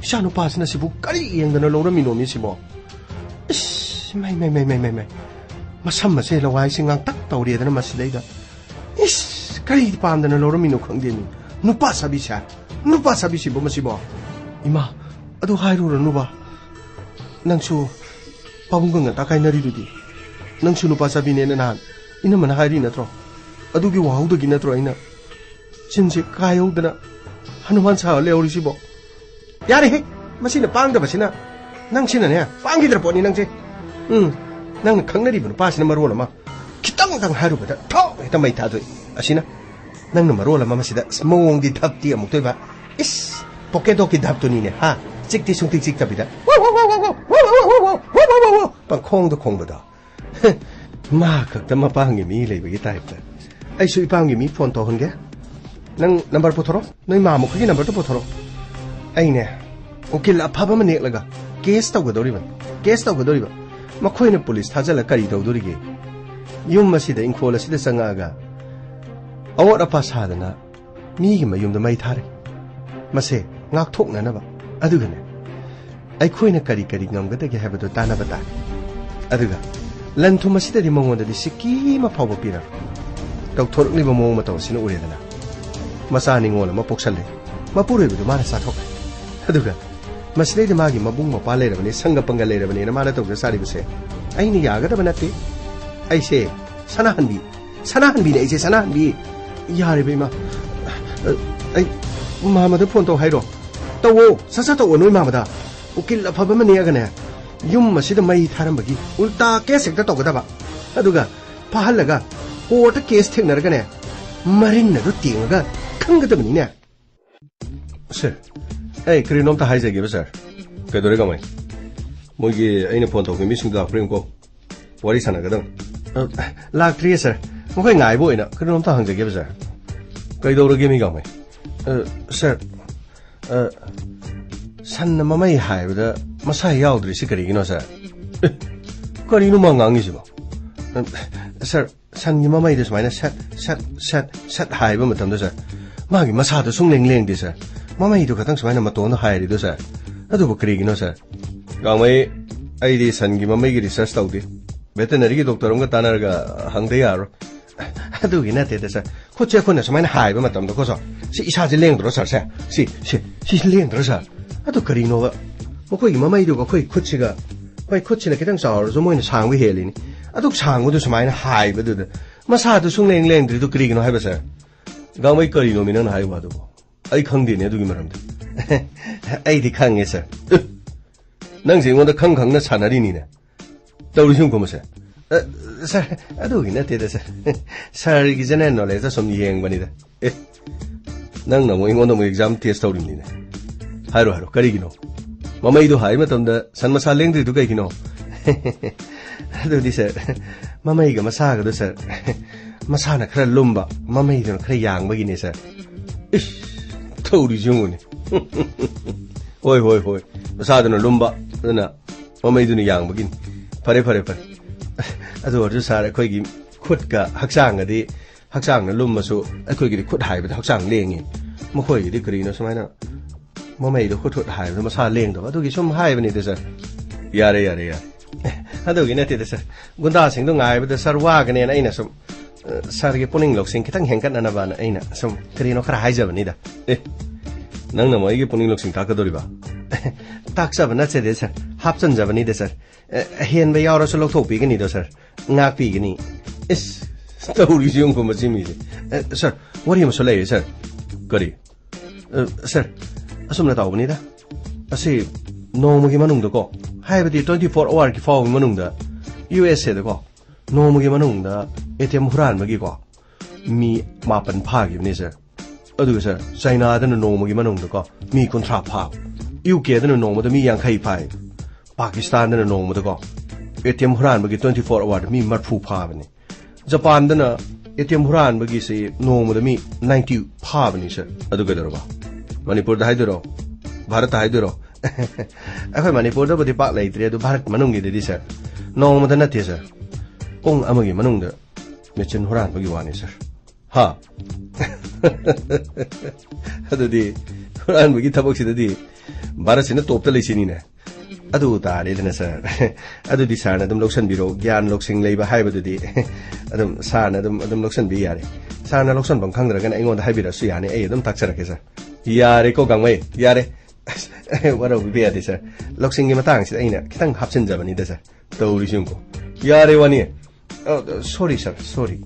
ꯏꯆꯥ ꯅꯨꯄꯥꯁꯤꯅ ꯁꯤꯕꯨ ꯀꯔꯤ ꯌꯦꯡꯗꯅ ꯂꯧꯔꯝꯃꯤꯅꯣ ꯃꯤ ꯁꯤꯕꯣ? ꯏꯁ, ꯃꯩ, ꯃꯩ, ꯃꯩ, ꯃꯩ, ꯃꯩ, ꯃꯩ꯫ ꯃꯁꯝ ꯑꯁꯦ ꯂꯋꯥꯏꯁꯦ ꯉꯥꯡꯇꯛ ꯇꯧꯔꯦꯗꯅ ꯃꯁꯤꯗꯩꯗ꯫ ꯏꯁ, ꯀꯔꯤ ꯄꯥꯝꯗꯅ ꯂꯧꯔꯝꯃꯤꯅꯣ ꯈꯪꯗꯦꯅꯦ꯫ ꯅꯨꯄꯥ ꯆꯥꯕꯤꯁꯦ, ꯅꯨꯄꯥ ꯆꯥꯕꯤꯁꯤꯕꯣ ꯃꯁꯤꯕꯣ? ꯏꯃꯥ, ꯑꯗꯨ ꯍꯥꯏꯔꯨꯔꯅꯨꯕ꯫ ꯅꯪꯁꯨ ꯄꯥꯕꯨꯡꯒ ꯉꯟꯇꯥ ꯀꯥꯏꯅꯔꯤꯗꯨꯗꯤ꯫ ꯅꯪꯁꯨ ꯅꯨꯄꯥ ꯆꯥꯕꯤꯅꯦꯅ ꯅꯍꯥꯟ ꯏꯅꯝꯃꯅ ꯍꯥꯏꯔꯤ ꯅꯠꯇ꯭ꯔꯣ? ꯑꯗꯨꯒꯤ ꯋꯥꯍꯧꯗꯒꯤ ꯅꯠꯇ꯭ꯔꯣ ꯑꯩꯅ ꯆꯤꯟꯁꯦ ꯀꯥꯏꯍꯧꯗꯅ ꯍꯅꯨꯃꯥꯟ ꯁꯥꯔ ꯂꯩꯍꯧꯔꯤꯁꯤꯕꯣ? ꯌꯥꯔꯦꯍꯦ! ꯃꯁꯤꯅ ꯄꯥꯡꯗꯕꯁꯤꯅ, ꯅꯪꯁꯤꯅꯅꯦ, ꯄꯥꯡꯈꯤꯗ꯭ꯔ ꯄꯣꯠꯅꯤ ꯅꯪꯁꯦ꯫ ꯎꯝ, ꯅꯪꯅ ꯈꯪꯅꯔꯤꯕ ꯅꯨꯄꯥꯁꯤꯅ ꯃꯔꯣꯜ ꯑꯃ, ꯈꯤꯇꯪꯗꯪ ꯍꯥꯏꯔꯨꯕꯗ ꯊꯣꯛ ꯍꯦꯛꯇ ꯃꯩ ꯊꯥꯗꯣꯛꯏ꯫ ꯑꯁꯤꯅ, ꯅꯪꯅ ꯃꯔꯣꯜ ꯑꯃ ꯃꯁꯤꯗ, ꯑꯁ, ꯃꯑꯣꯡꯗꯤ ꯙꯞꯇꯤ ꯑꯃꯨꯛꯇꯣꯏꯕ꯫ ꯏꯁ, ꯄꯣꯀꯦꯠ ꯗꯣꯛꯀꯤ ꯙꯞꯇꯨꯅꯤꯅꯦ, ꯍꯥ? ꯆꯤꯛꯇꯤ ꯁꯨꯡꯆꯤꯛ ꯆꯤꯛꯇꯕꯤꯗ꯫ ꯄꯪꯈꯣꯡꯗ ꯈꯣꯡꯕꯗꯣ꯫ ꯃꯥ ꯈꯛꯇ ꯃꯄꯥꯝꯒꯤ ꯃꯤ ꯂꯩꯕꯒꯤ ꯇꯥꯏꯞꯇ꯫ ꯑꯩꯁꯨ ꯏꯄꯥꯝꯒꯤ ꯃꯤ ꯐꯣꯟ ꯇꯧꯍꯟꯒꯦ꯫ ꯅꯪ ꯅꯝꯕꯔ ꯄꯨꯊꯣꯔꯛꯑꯣ, ꯅꯣꯏ ꯃꯥ ꯃꯈꯣꯏꯒꯤ ꯅꯝꯕꯔꯗꯣ ꯄꯨꯊꯣꯔꯛꯑꯣ꯫ ꯑꯩꯅꯦ ꯎꯀꯤꯜ ꯑꯐꯕ ꯑꯃ ꯅꯦꯛꯂꯒ ꯀꯦꯁ ꯇꯧꯒꯗꯧꯔꯤꯕꯅꯤ, ꯀꯦꯁ ꯇꯧꯒꯗꯧꯔꯤꯕ꯫ ꯃꯈꯣꯏꯅ ꯄꯨꯂꯤꯁ ꯊꯥꯖꯤꯜꯂ ꯀꯔꯤ ꯇꯧꯗꯣꯔꯤꯒꯦ? ꯌꯨꯝ ꯑꯁꯤꯗ, ꯏꯪꯈꯣꯜ ꯑꯁꯤꯗ ꯆꯪꯉꯛꯑꯒ ꯑꯋꯣꯠ ꯑꯄꯥ ꯁꯥꯗꯅ ꯃꯤꯒꯤ ꯃꯌꯨꯝꯗ ꯃꯩ ꯊꯥꯔꯦ꯫ ꯃꯁꯦ ꯉꯥꯛꯊꯣꯛꯅꯅꯕ꯫ ꯑꯗꯨꯒꯅꯦ, ꯑꯩꯈꯣꯏꯅ ꯀꯔꯤ ꯀꯔꯤ ꯉꯝꯒꯗꯒꯦ ꯍꯥꯏꯕꯗꯨ ꯇꯥꯟꯅꯕ ꯇꯥꯔꯦ꯫ ꯑꯗꯨꯒ ꯂꯟ ꯊꯨꯝ ꯑꯁꯤꯗꯗꯤ ꯃꯉꯣꯟꯗꯗꯤ ꯁꯤꯀꯤ ꯑꯃ ꯐꯥꯎꯕ ꯄꯤꯔꯔꯣꯏ꯫ ꯇꯧꯊꯣꯔꯛꯂꯤꯕ ꯃꯑꯣꯡ ꯃꯇꯧ ꯑꯁꯤꯅ ꯎꯔꯦꯗꯅ, ꯃꯆꯥ ꯅꯤꯉꯣꯜ ꯑꯃ ꯄꯣꯛꯁꯜꯂꯦ, ꯃꯄꯨꯔꯣꯏꯕꯗꯨ ꯃꯥꯅ ꯆꯥꯊꯣꯛꯈ꯭ꯔꯦ꯫ ꯑꯗꯨꯒ ꯃꯁꯤꯗꯩꯗ ꯃꯥꯒꯤ ꯃꯕꯨꯡ ꯃꯧꯄ꯭ꯋꯥ ꯂꯩꯔꯕꯅꯤ, ꯁꯪꯒ ꯄꯪꯒ ꯂꯩꯔꯕꯅꯤꯅ ꯃꯥꯅ ꯇꯧꯖ ꯁꯥꯔꯤꯕꯁꯦ ꯑꯩꯅ ꯌꯥꯒꯗꯕ ꯅꯠꯇꯦ꯫ ꯑꯩꯁꯦ ꯁꯅꯥꯍꯟꯕꯤ, ꯁꯅꯥꯍꯟꯕꯤꯅꯦ ꯑꯩꯁꯦ, ꯁꯅꯥꯍꯟꯕꯤ꯫ ꯌꯥꯔꯦꯕ ꯏꯃꯥ, ꯑꯩ ꯃꯥꯃꯗ ꯐꯣꯟ ꯇꯧ ꯍꯥꯏꯔꯣ? ꯇꯧꯋꯣ, ꯁꯠ ꯁꯠ ꯇꯧꯋꯣ ꯅꯣꯏ ꯃꯥꯃꯗ꯫ ꯎꯀꯤꯜ ꯑꯐꯕ ꯑꯃ ꯅꯦꯛꯑꯒꯅꯦ, ꯌꯨꯝ ꯑꯁꯤꯗ ꯃꯩ ꯊꯥꯔꯝꯕꯒꯤ ꯎꯜꯇꯥ ꯀꯦꯁ ꯍꯦꯛꯇ ꯇꯧꯒꯗꯕ꯫ ꯑꯗꯨꯒ ꯐꯥꯍꯜꯂꯒ ꯀꯣꯔꯠꯇ ꯀꯦꯁ ꯊꯦꯡꯅꯔꯒꯅꯦ, ꯃꯔꯤꯟ ꯑꯗꯨ ꯇꯦꯡꯉꯒ ꯈꯪꯒꯗꯕꯅꯤꯅꯦ꯫ ꯁꯥꯔ, ꯑꯩ ꯀꯔꯤꯅꯣꯝꯇ ꯍꯥꯏꯖꯒꯦꯕ, ꯁꯥꯔ꯫ ꯀꯩꯗꯧꯔꯦ, ꯀꯃꯥꯏ? ꯃꯣꯏꯒꯤ ꯑꯩꯅ ꯐꯣꯟ ꯇꯧꯕ ꯃꯤꯁꯤꯡꯗꯣ ꯂꯥꯛꯄ꯭ꯔꯥ ꯌꯦꯡꯉꯨꯀꯣ꯫ ꯋꯥꯔꯤ ꯁꯥꯟꯅꯒꯗꯕ꯫ ꯑ, ꯂꯥꯛꯇ꯭ꯔꯤꯌꯦ, ꯁꯥꯔ꯫ ꯃꯈꯣꯏ ꯉꯥꯏꯕ ꯑꯣꯏꯅ ꯀꯔꯤꯅꯣꯝꯇ ꯍꯪꯖꯒꯦꯕ, ꯁꯥꯔ꯫ ꯀꯩꯗꯧꯔꯒꯦ, ꯃꯤ ꯀꯃꯥꯏ? ꯑ, ꯁꯥꯔ, ꯑ, ꯁꯟꯅ ꯃꯃꯩ ꯍꯥꯏꯕꯗ ꯃꯁꯥ ꯌꯥꯎꯗ꯭ꯔꯤꯁꯤ ꯀꯔꯤꯒꯤꯅꯣ, ꯁꯥꯔ? ꯑꯦ, ꯀꯔꯤꯅꯣ ꯃꯥ ꯉꯥꯡꯉꯤꯁꯤꯕꯣ? ꯑ, ꯁꯥꯔ, ꯁꯟꯒꯤ ꯃꯃꯩꯗ ꯁꯨꯃꯥꯏꯅ ꯁꯠ, ꯁꯠ, ꯁꯠ, ꯁꯠ ꯍꯥꯏꯕ ꯃꯇꯝꯗ, ꯁꯥꯔ, ꯃꯥꯒꯤ ꯃꯁꯥꯗꯣ ꯁꯨꯡꯂꯦꯡ ꯂꯦꯡꯗꯦ, ꯁꯥꯔ꯫ ꯃꯃꯩꯗꯣ ꯈꯛꯇꯪ ꯁꯨꯃꯥꯏꯅ ꯃꯇꯣꯟꯗ ꯍꯥꯏꯔꯤꯗꯣ, ꯁꯥꯔ꯫ ꯑꯗꯨꯕꯨ ꯀꯔꯤꯒꯤꯅꯣ, ꯁꯥꯔ? ꯒꯥꯡꯃꯩ, ꯑꯩꯗꯤ ꯁꯟꯒꯤ ꯃꯃꯩꯒꯤ ꯔꯤꯁꯔꯁ ꯇꯧꯗꯦ꯫ ꯚꯦꯇꯅꯔꯤꯒꯤ ꯗꯣꯛꯇꯔ ꯑꯃꯒ ꯇꯥꯟꯅꯔꯒ ꯍꯪꯗ ꯌꯥꯔꯣꯏ꯫ ꯑꯗꯨꯒꯤ ꯅꯠꯇꯦꯗ, ꯁꯥꯔ꯫ ꯈꯨꯠꯁꯦ ꯑꯩꯈꯣꯏꯅ ꯁꯨꯃꯥꯏꯅ ꯍꯥꯏꯕ ꯃꯇꯝꯗꯀꯣ, ꯁꯥꯔ, ꯁꯤ ꯏꯁꯥꯁꯦ ꯂꯦꯡꯗ꯭ꯔꯣ, ꯁꯥꯔ? ꯁꯦ, ꯁꯤ, ꯁꯤ, ꯁꯤ ꯂꯦꯡꯗ꯭ꯔꯣ, ꯁꯥꯔ? ꯑꯗꯨ ꯀꯔꯤꯅꯣꯕ? ꯃꯈꯣꯏꯒꯤ ꯃꯃꯩꯗꯨꯒ ꯑꯩꯈꯣꯏ ꯈꯨꯠꯁꯤꯒ, ꯑꯩꯈꯣꯏ ꯈꯨꯠꯁꯤꯅ ꯈꯤꯇꯪ ꯆꯥꯎꯔꯁꯨ ꯃꯣꯏꯅ ꯁꯥꯡꯕ ꯍꯦꯜꯂꯤꯅꯤ꯫ ꯑꯗꯨꯛ ꯁꯥꯡꯕꯗꯨ ꯁꯨꯃꯥꯏꯅ ꯍꯥꯏꯕꯗꯨꯗ ꯃꯁꯥꯗꯨ ꯁꯨꯡꯂꯦꯡ ꯂꯦꯡꯗ꯭ꯔꯤꯗꯨ ꯀꯔꯤꯒꯤꯅꯣ ꯍꯥꯏꯕ, ꯁꯥꯔ? ꯒꯥꯡꯃꯩ, ꯀꯔꯤꯅꯣꯃꯤ ꯅꯪꯅ ꯍꯥꯏ ꯋꯥꯗꯨꯕꯣ? ꯑꯩ ꯈꯪꯗꯦꯅꯦ ꯑꯗꯨꯒꯤ ꯃꯔꯝꯗ꯫ ꯑꯩꯗꯤ ꯈꯪꯉꯦ, ꯁꯥꯔ꯫ ꯑꯦ, ꯅꯪꯁꯦ ꯑꯩꯉꯣꯟꯗ ꯈꯪ ꯈꯪꯅ ꯁꯥꯟꯅꯔꯤꯅꯤꯅꯦ꯫ ꯇꯧꯔꯤꯁꯤ ꯌꯦꯡꯉꯨꯀꯣ ꯃꯁꯦ꯫ ꯑ, ꯁꯥꯔ, ꯑꯗꯨꯒꯤ ꯅꯠꯇꯦꯗ, ꯁꯥꯔ꯫ ꯁꯥꯔꯒꯤ ꯖꯦꯅꯔꯦꯜ ꯅꯣꯂꯦꯖꯇ ꯁꯨꯝ ꯌꯦꯡꯕꯅꯤꯗ꯫ ꯑꯦ, ꯅꯪꯅ ꯑꯃꯨꯛ ꯑꯩꯉꯣꯟꯗ ꯑꯃꯨꯛ ꯑꯦꯛꯖꯥꯝ ꯇꯦꯁ ꯇꯧꯔꯤꯕꯅꯤꯅꯦ꯫ ꯍꯥꯏꯔꯣ, ꯍꯥꯏꯔꯣ, ꯀꯔꯤꯒꯤꯅꯣ? ꯃꯃꯩꯗꯣ ꯍꯥꯏ ꯃꯇꯝꯗ ꯁꯟ ꯃꯁꯥ ꯂꯦꯡꯗ꯭ꯔꯤꯗꯨ ꯀꯩꯒꯤꯅꯣ? ꯑꯗꯨꯗꯤ ꯁꯥꯔ, ꯃꯃꯩꯒ ꯃꯁꯥꯒꯗꯣ ꯁꯥꯔ, ꯃꯁꯥꯅ ꯈꯔ ꯂꯨꯝꯕ, ꯃꯃꯩꯗꯨꯅ ꯈꯔ ꯌꯥꯡꯕꯒꯤꯅꯦ ꯁꯥꯔ꯫ ꯏꯁ, ꯇꯧꯔꯤꯁꯤ ꯌꯦꯡꯉꯨꯅꯦ꯫ ꯍꯣꯏ, ꯍꯣꯏ, ꯍꯣꯏ꯫ ꯃꯁꯥꯗꯨꯅ ꯂꯨꯝꯕ, ꯑꯗꯨꯅ ꯃꯃꯩꯗꯨꯅ ꯌꯥꯡꯕꯒꯤꯅꯤ꯫ ꯐꯔꯦ, ꯐꯔꯦ, ꯐꯔꯦ꯫ ꯑꯗꯨ ꯑꯣꯏꯔꯁꯨ ꯁꯥꯔ, ꯑꯩꯈꯣꯏꯒꯤ ꯈꯨꯠꯀ ꯍꯛꯆꯥꯡꯒꯗꯤ, ꯍꯛꯆꯥꯡꯅ ꯂꯨꯝꯃꯁꯨ ꯑꯩꯈꯣꯏꯒꯤꯗꯤ ꯈꯨꯠ ꯍꯥꯏꯕꯗ ꯍꯛꯆꯥꯡ ꯂꯦꯡꯉꯤ꯫ ꯃꯈꯣꯏꯒꯤꯗꯤ ꯀꯔꯤꯅꯣ ꯁꯨꯃꯥꯏꯅ ꯃꯃꯩꯗꯣ ꯈꯨꯠ ꯈꯨꯠ ꯍꯥꯏꯕꯗ ꯃꯁꯥ ꯂꯦꯡꯗꯕ? ꯑꯗꯨꯒꯤ ꯁꯨꯝ ꯍꯥꯏꯕꯅꯤꯗ ꯁꯥꯔ꯫ ꯌꯥꯔꯦ, ꯌꯥꯔꯦ, ꯌꯥꯔꯦ꯫ ꯑꯗꯨꯒꯤ ꯅꯠꯇꯦꯗ ꯁꯥꯔ꯫ ꯒꯨꯟꯗꯥꯁꯤꯡꯗꯣ ꯉꯥꯏꯕꯗ ꯁꯥꯔ ꯋꯥꯒꯅꯦꯅ ꯑꯩꯅ ꯁꯨꯝ, ꯑ, ꯁꯥꯔꯒꯤ ꯄꯨꯛꯅꯤꯡ ꯂꯧꯁꯤꯡ ꯈꯤꯇꯪ ꯍꯦꯟꯒꯠꯅꯅꯕꯅ ꯑꯩꯅ ꯁꯨꯝ ꯀꯔꯤꯅꯣ ꯈꯔ ꯍꯥꯏꯖꯕꯅꯤꯗ꯫ ꯑꯦ, ꯅꯪꯅ ꯑꯃꯨꯛ ꯑꯩꯒꯤ ꯄꯨꯛꯅꯤꯡ ꯂꯧꯁꯤꯡ ꯇꯥꯛꯀꯗꯧꯔꯤꯕ? ꯇꯥꯛꯆꯕ ꯅꯠꯆꯗꯦ ꯁꯥꯔ, ꯍꯥꯞꯆꯟꯖꯕꯅꯤꯗ ꯁꯥꯔ꯫ ꯑꯦ, ꯑꯍꯦꯟꯕ ꯌꯥꯎꯔꯁꯨ ꯂꯧꯊꯣꯛꯄꯤꯒꯅꯤꯗꯣ ꯁꯥꯔ, ꯉꯥꯛꯄꯤꯒꯅꯤ꯫ ꯏꯁ, ꯇꯧꯔꯤꯁꯤ ꯌꯦꯡꯉꯨꯀꯣ ꯃꯁꯤ ꯃꯤꯁꯦ꯫ ꯑꯦ, ꯁꯥꯔ, ꯋꯥꯔꯤ ꯑꯃꯁꯨ ꯂꯩꯔꯦ ꯁꯥꯔ꯫ ꯀꯔꯤ? ꯑ, ꯁꯥꯔ, ꯑꯁꯨꯝꯅ ꯇꯧꯕꯅꯤꯗ꯫ ꯑꯁꯤ ꯅꯣꯡꯃꯒꯤ ꯃꯅꯨꯡꯗꯀꯣ, ꯍꯥꯏꯕꯗꯤ twenty four hourꯒꯤ ꯐꯥꯎꯕꯒꯤ ꯃꯅꯨꯡꯗ ꯌꯨ ꯑꯦꯁ ꯑꯦꯗꯀꯣ, ꯅꯣꯡꯃꯒꯤ ꯃꯅꯨꯡꯗ ꯑꯦ ꯇꯤ ꯑꯦꯝ ꯍꯨꯔꯥꯟꯕꯒꯤꯀꯣ, ꯃꯤ ꯃꯥꯄꯟ ꯐꯥꯈꯤꯕꯅꯤ ꯁꯥꯔ꯫ ꯑꯗꯨꯒ ꯁꯥꯔ, ꯆꯩꯅꯥꯗꯅ ꯅꯣꯡꯃꯒꯤ ꯃꯅꯨꯡꯗꯀꯣ, ꯃꯤ ꯀꯨꯟꯊ꯭ꯔꯥ ꯐꯥꯕ꯫ ꯌꯨ ꯀꯦꯗꯅ ꯅꯣꯡꯃꯗ ꯃꯤ ꯌꯥꯡꯈꯩ ꯐꯥꯏ꯫ ꯄꯥꯀꯤꯁꯇꯥꯟꯗꯅ ꯅꯣꯡꯃꯗꯀꯣ, ꯑꯦ ꯇꯤ ꯑꯦꯝ ꯍꯨꯔꯥꯟꯕꯒꯤ twenty four hourꯗ ꯃꯤ ꯃꯔꯐꯨ ꯐꯥꯕꯅꯤ꯫ ꯖꯄꯥꯟꯗꯅ ꯑꯦ ꯇꯤ ꯑꯦꯝ ꯍꯨꯔꯥꯟꯕꯒꯤꯁꯤ ꯅꯣꯡꯃꯗ ꯃꯤ ninety ꯐꯥꯕꯅꯤ ꯁꯥꯔ꯫ ꯑꯗꯨ ꯀꯩꯗꯧꯔꯕ? ꯃꯅꯤꯄꯨꯔꯗ ꯍꯥꯏꯗꯣꯏꯔꯣ? ꯚꯥꯔꯠꯇ ꯍꯥꯏꯗꯣꯏꯔꯣ? ꯑꯩꯈꯣꯏ ꯃꯅꯤꯄꯨꯔꯗꯕꯨꯗꯤ ꯄꯥꯛ ꯂꯩꯇ꯭ꯔꯦ, ꯑꯗꯨ ꯚꯥꯔꯠ ꯃꯅꯨꯡꯒꯤꯗꯗꯤ ꯁꯥꯔ, ꯅꯣꯡꯃꯗ ꯅꯠꯇꯦ ꯁꯥꯔ, ꯄꯨꯡ ꯑꯃꯒꯤ ꯃꯅꯨꯡꯗ ꯃꯦꯆꯤꯟ ꯍꯨꯔꯥꯟꯕꯒꯤ ꯋꯥꯅꯤ ꯁꯥꯔ꯫ ꯍꯥ? ꯑꯗꯨꯗꯤ ꯍꯨꯔꯥꯟꯕꯒꯤ ꯊꯕꯛꯁꯤꯗꯗꯤ ꯚꯥꯔꯠꯁꯤꯅ ꯇꯣꯞꯇ ꯂꯩꯁꯤꯅꯤꯅꯦ꯫ ꯑꯗꯨ ꯇꯥꯔꯦꯗꯅ ꯁꯥꯔ꯫ ꯑꯗꯨꯗꯤ ꯁꯥꯔꯅ ꯑꯗꯨꯝ ꯂꯧꯁꯟꯕꯤꯔꯣ, ꯒ꯭ꯌꯥꯟ ꯂꯧꯁꯤꯡ ꯂꯩꯕ ꯍꯥꯏꯕꯗꯨꯗꯤ꯫ ꯑꯗꯨꯝ ꯁꯥꯔꯅ ꯑꯗꯨꯝ, ꯑꯗꯨꯝ ꯂꯧꯁꯟꯕꯤ ꯌꯥꯔꯦ꯫ ꯁꯥꯔꯅ ꯂꯧꯁꯟꯐꯝ ꯈꯪꯗ꯭ꯔꯒꯅ ꯑꯩꯉꯣꯟꯗ ꯍꯥꯏꯕꯤꯔꯛꯑꯁꯨ ꯌꯥꯅꯤ, ꯑꯩ ꯑꯗꯨꯝ ꯇꯥꯛꯆꯔꯛꯀꯦ ꯁꯥꯔ꯫ ꯌꯥꯔꯦꯀꯣ ꯒꯥꯡꯃꯩ, ꯌꯥꯔꯦ꯫ ꯑꯁ, ꯋꯥꯔꯧꯕꯤꯕ ꯌꯥꯗꯦ ꯁꯥꯔ꯫ ꯂꯧꯁꯤꯡꯒꯤ ꯃꯇꯥꯡꯁꯤꯗ ꯑꯩꯅ ꯈꯤꯇꯪ ꯍꯥꯞꯆꯤꯟꯖꯕꯅꯤꯗ ꯁꯥꯔ꯫ ꯇꯧꯔꯤꯁꯤ ꯌꯦꯡꯉꯨꯀꯣ꯫ ꯌꯥꯔꯦ ꯋꯥꯅꯤ꯫ ꯑ, ꯁꯣꯔꯤ ꯁꯥꯔ, ꯁꯣꯔꯤ꯫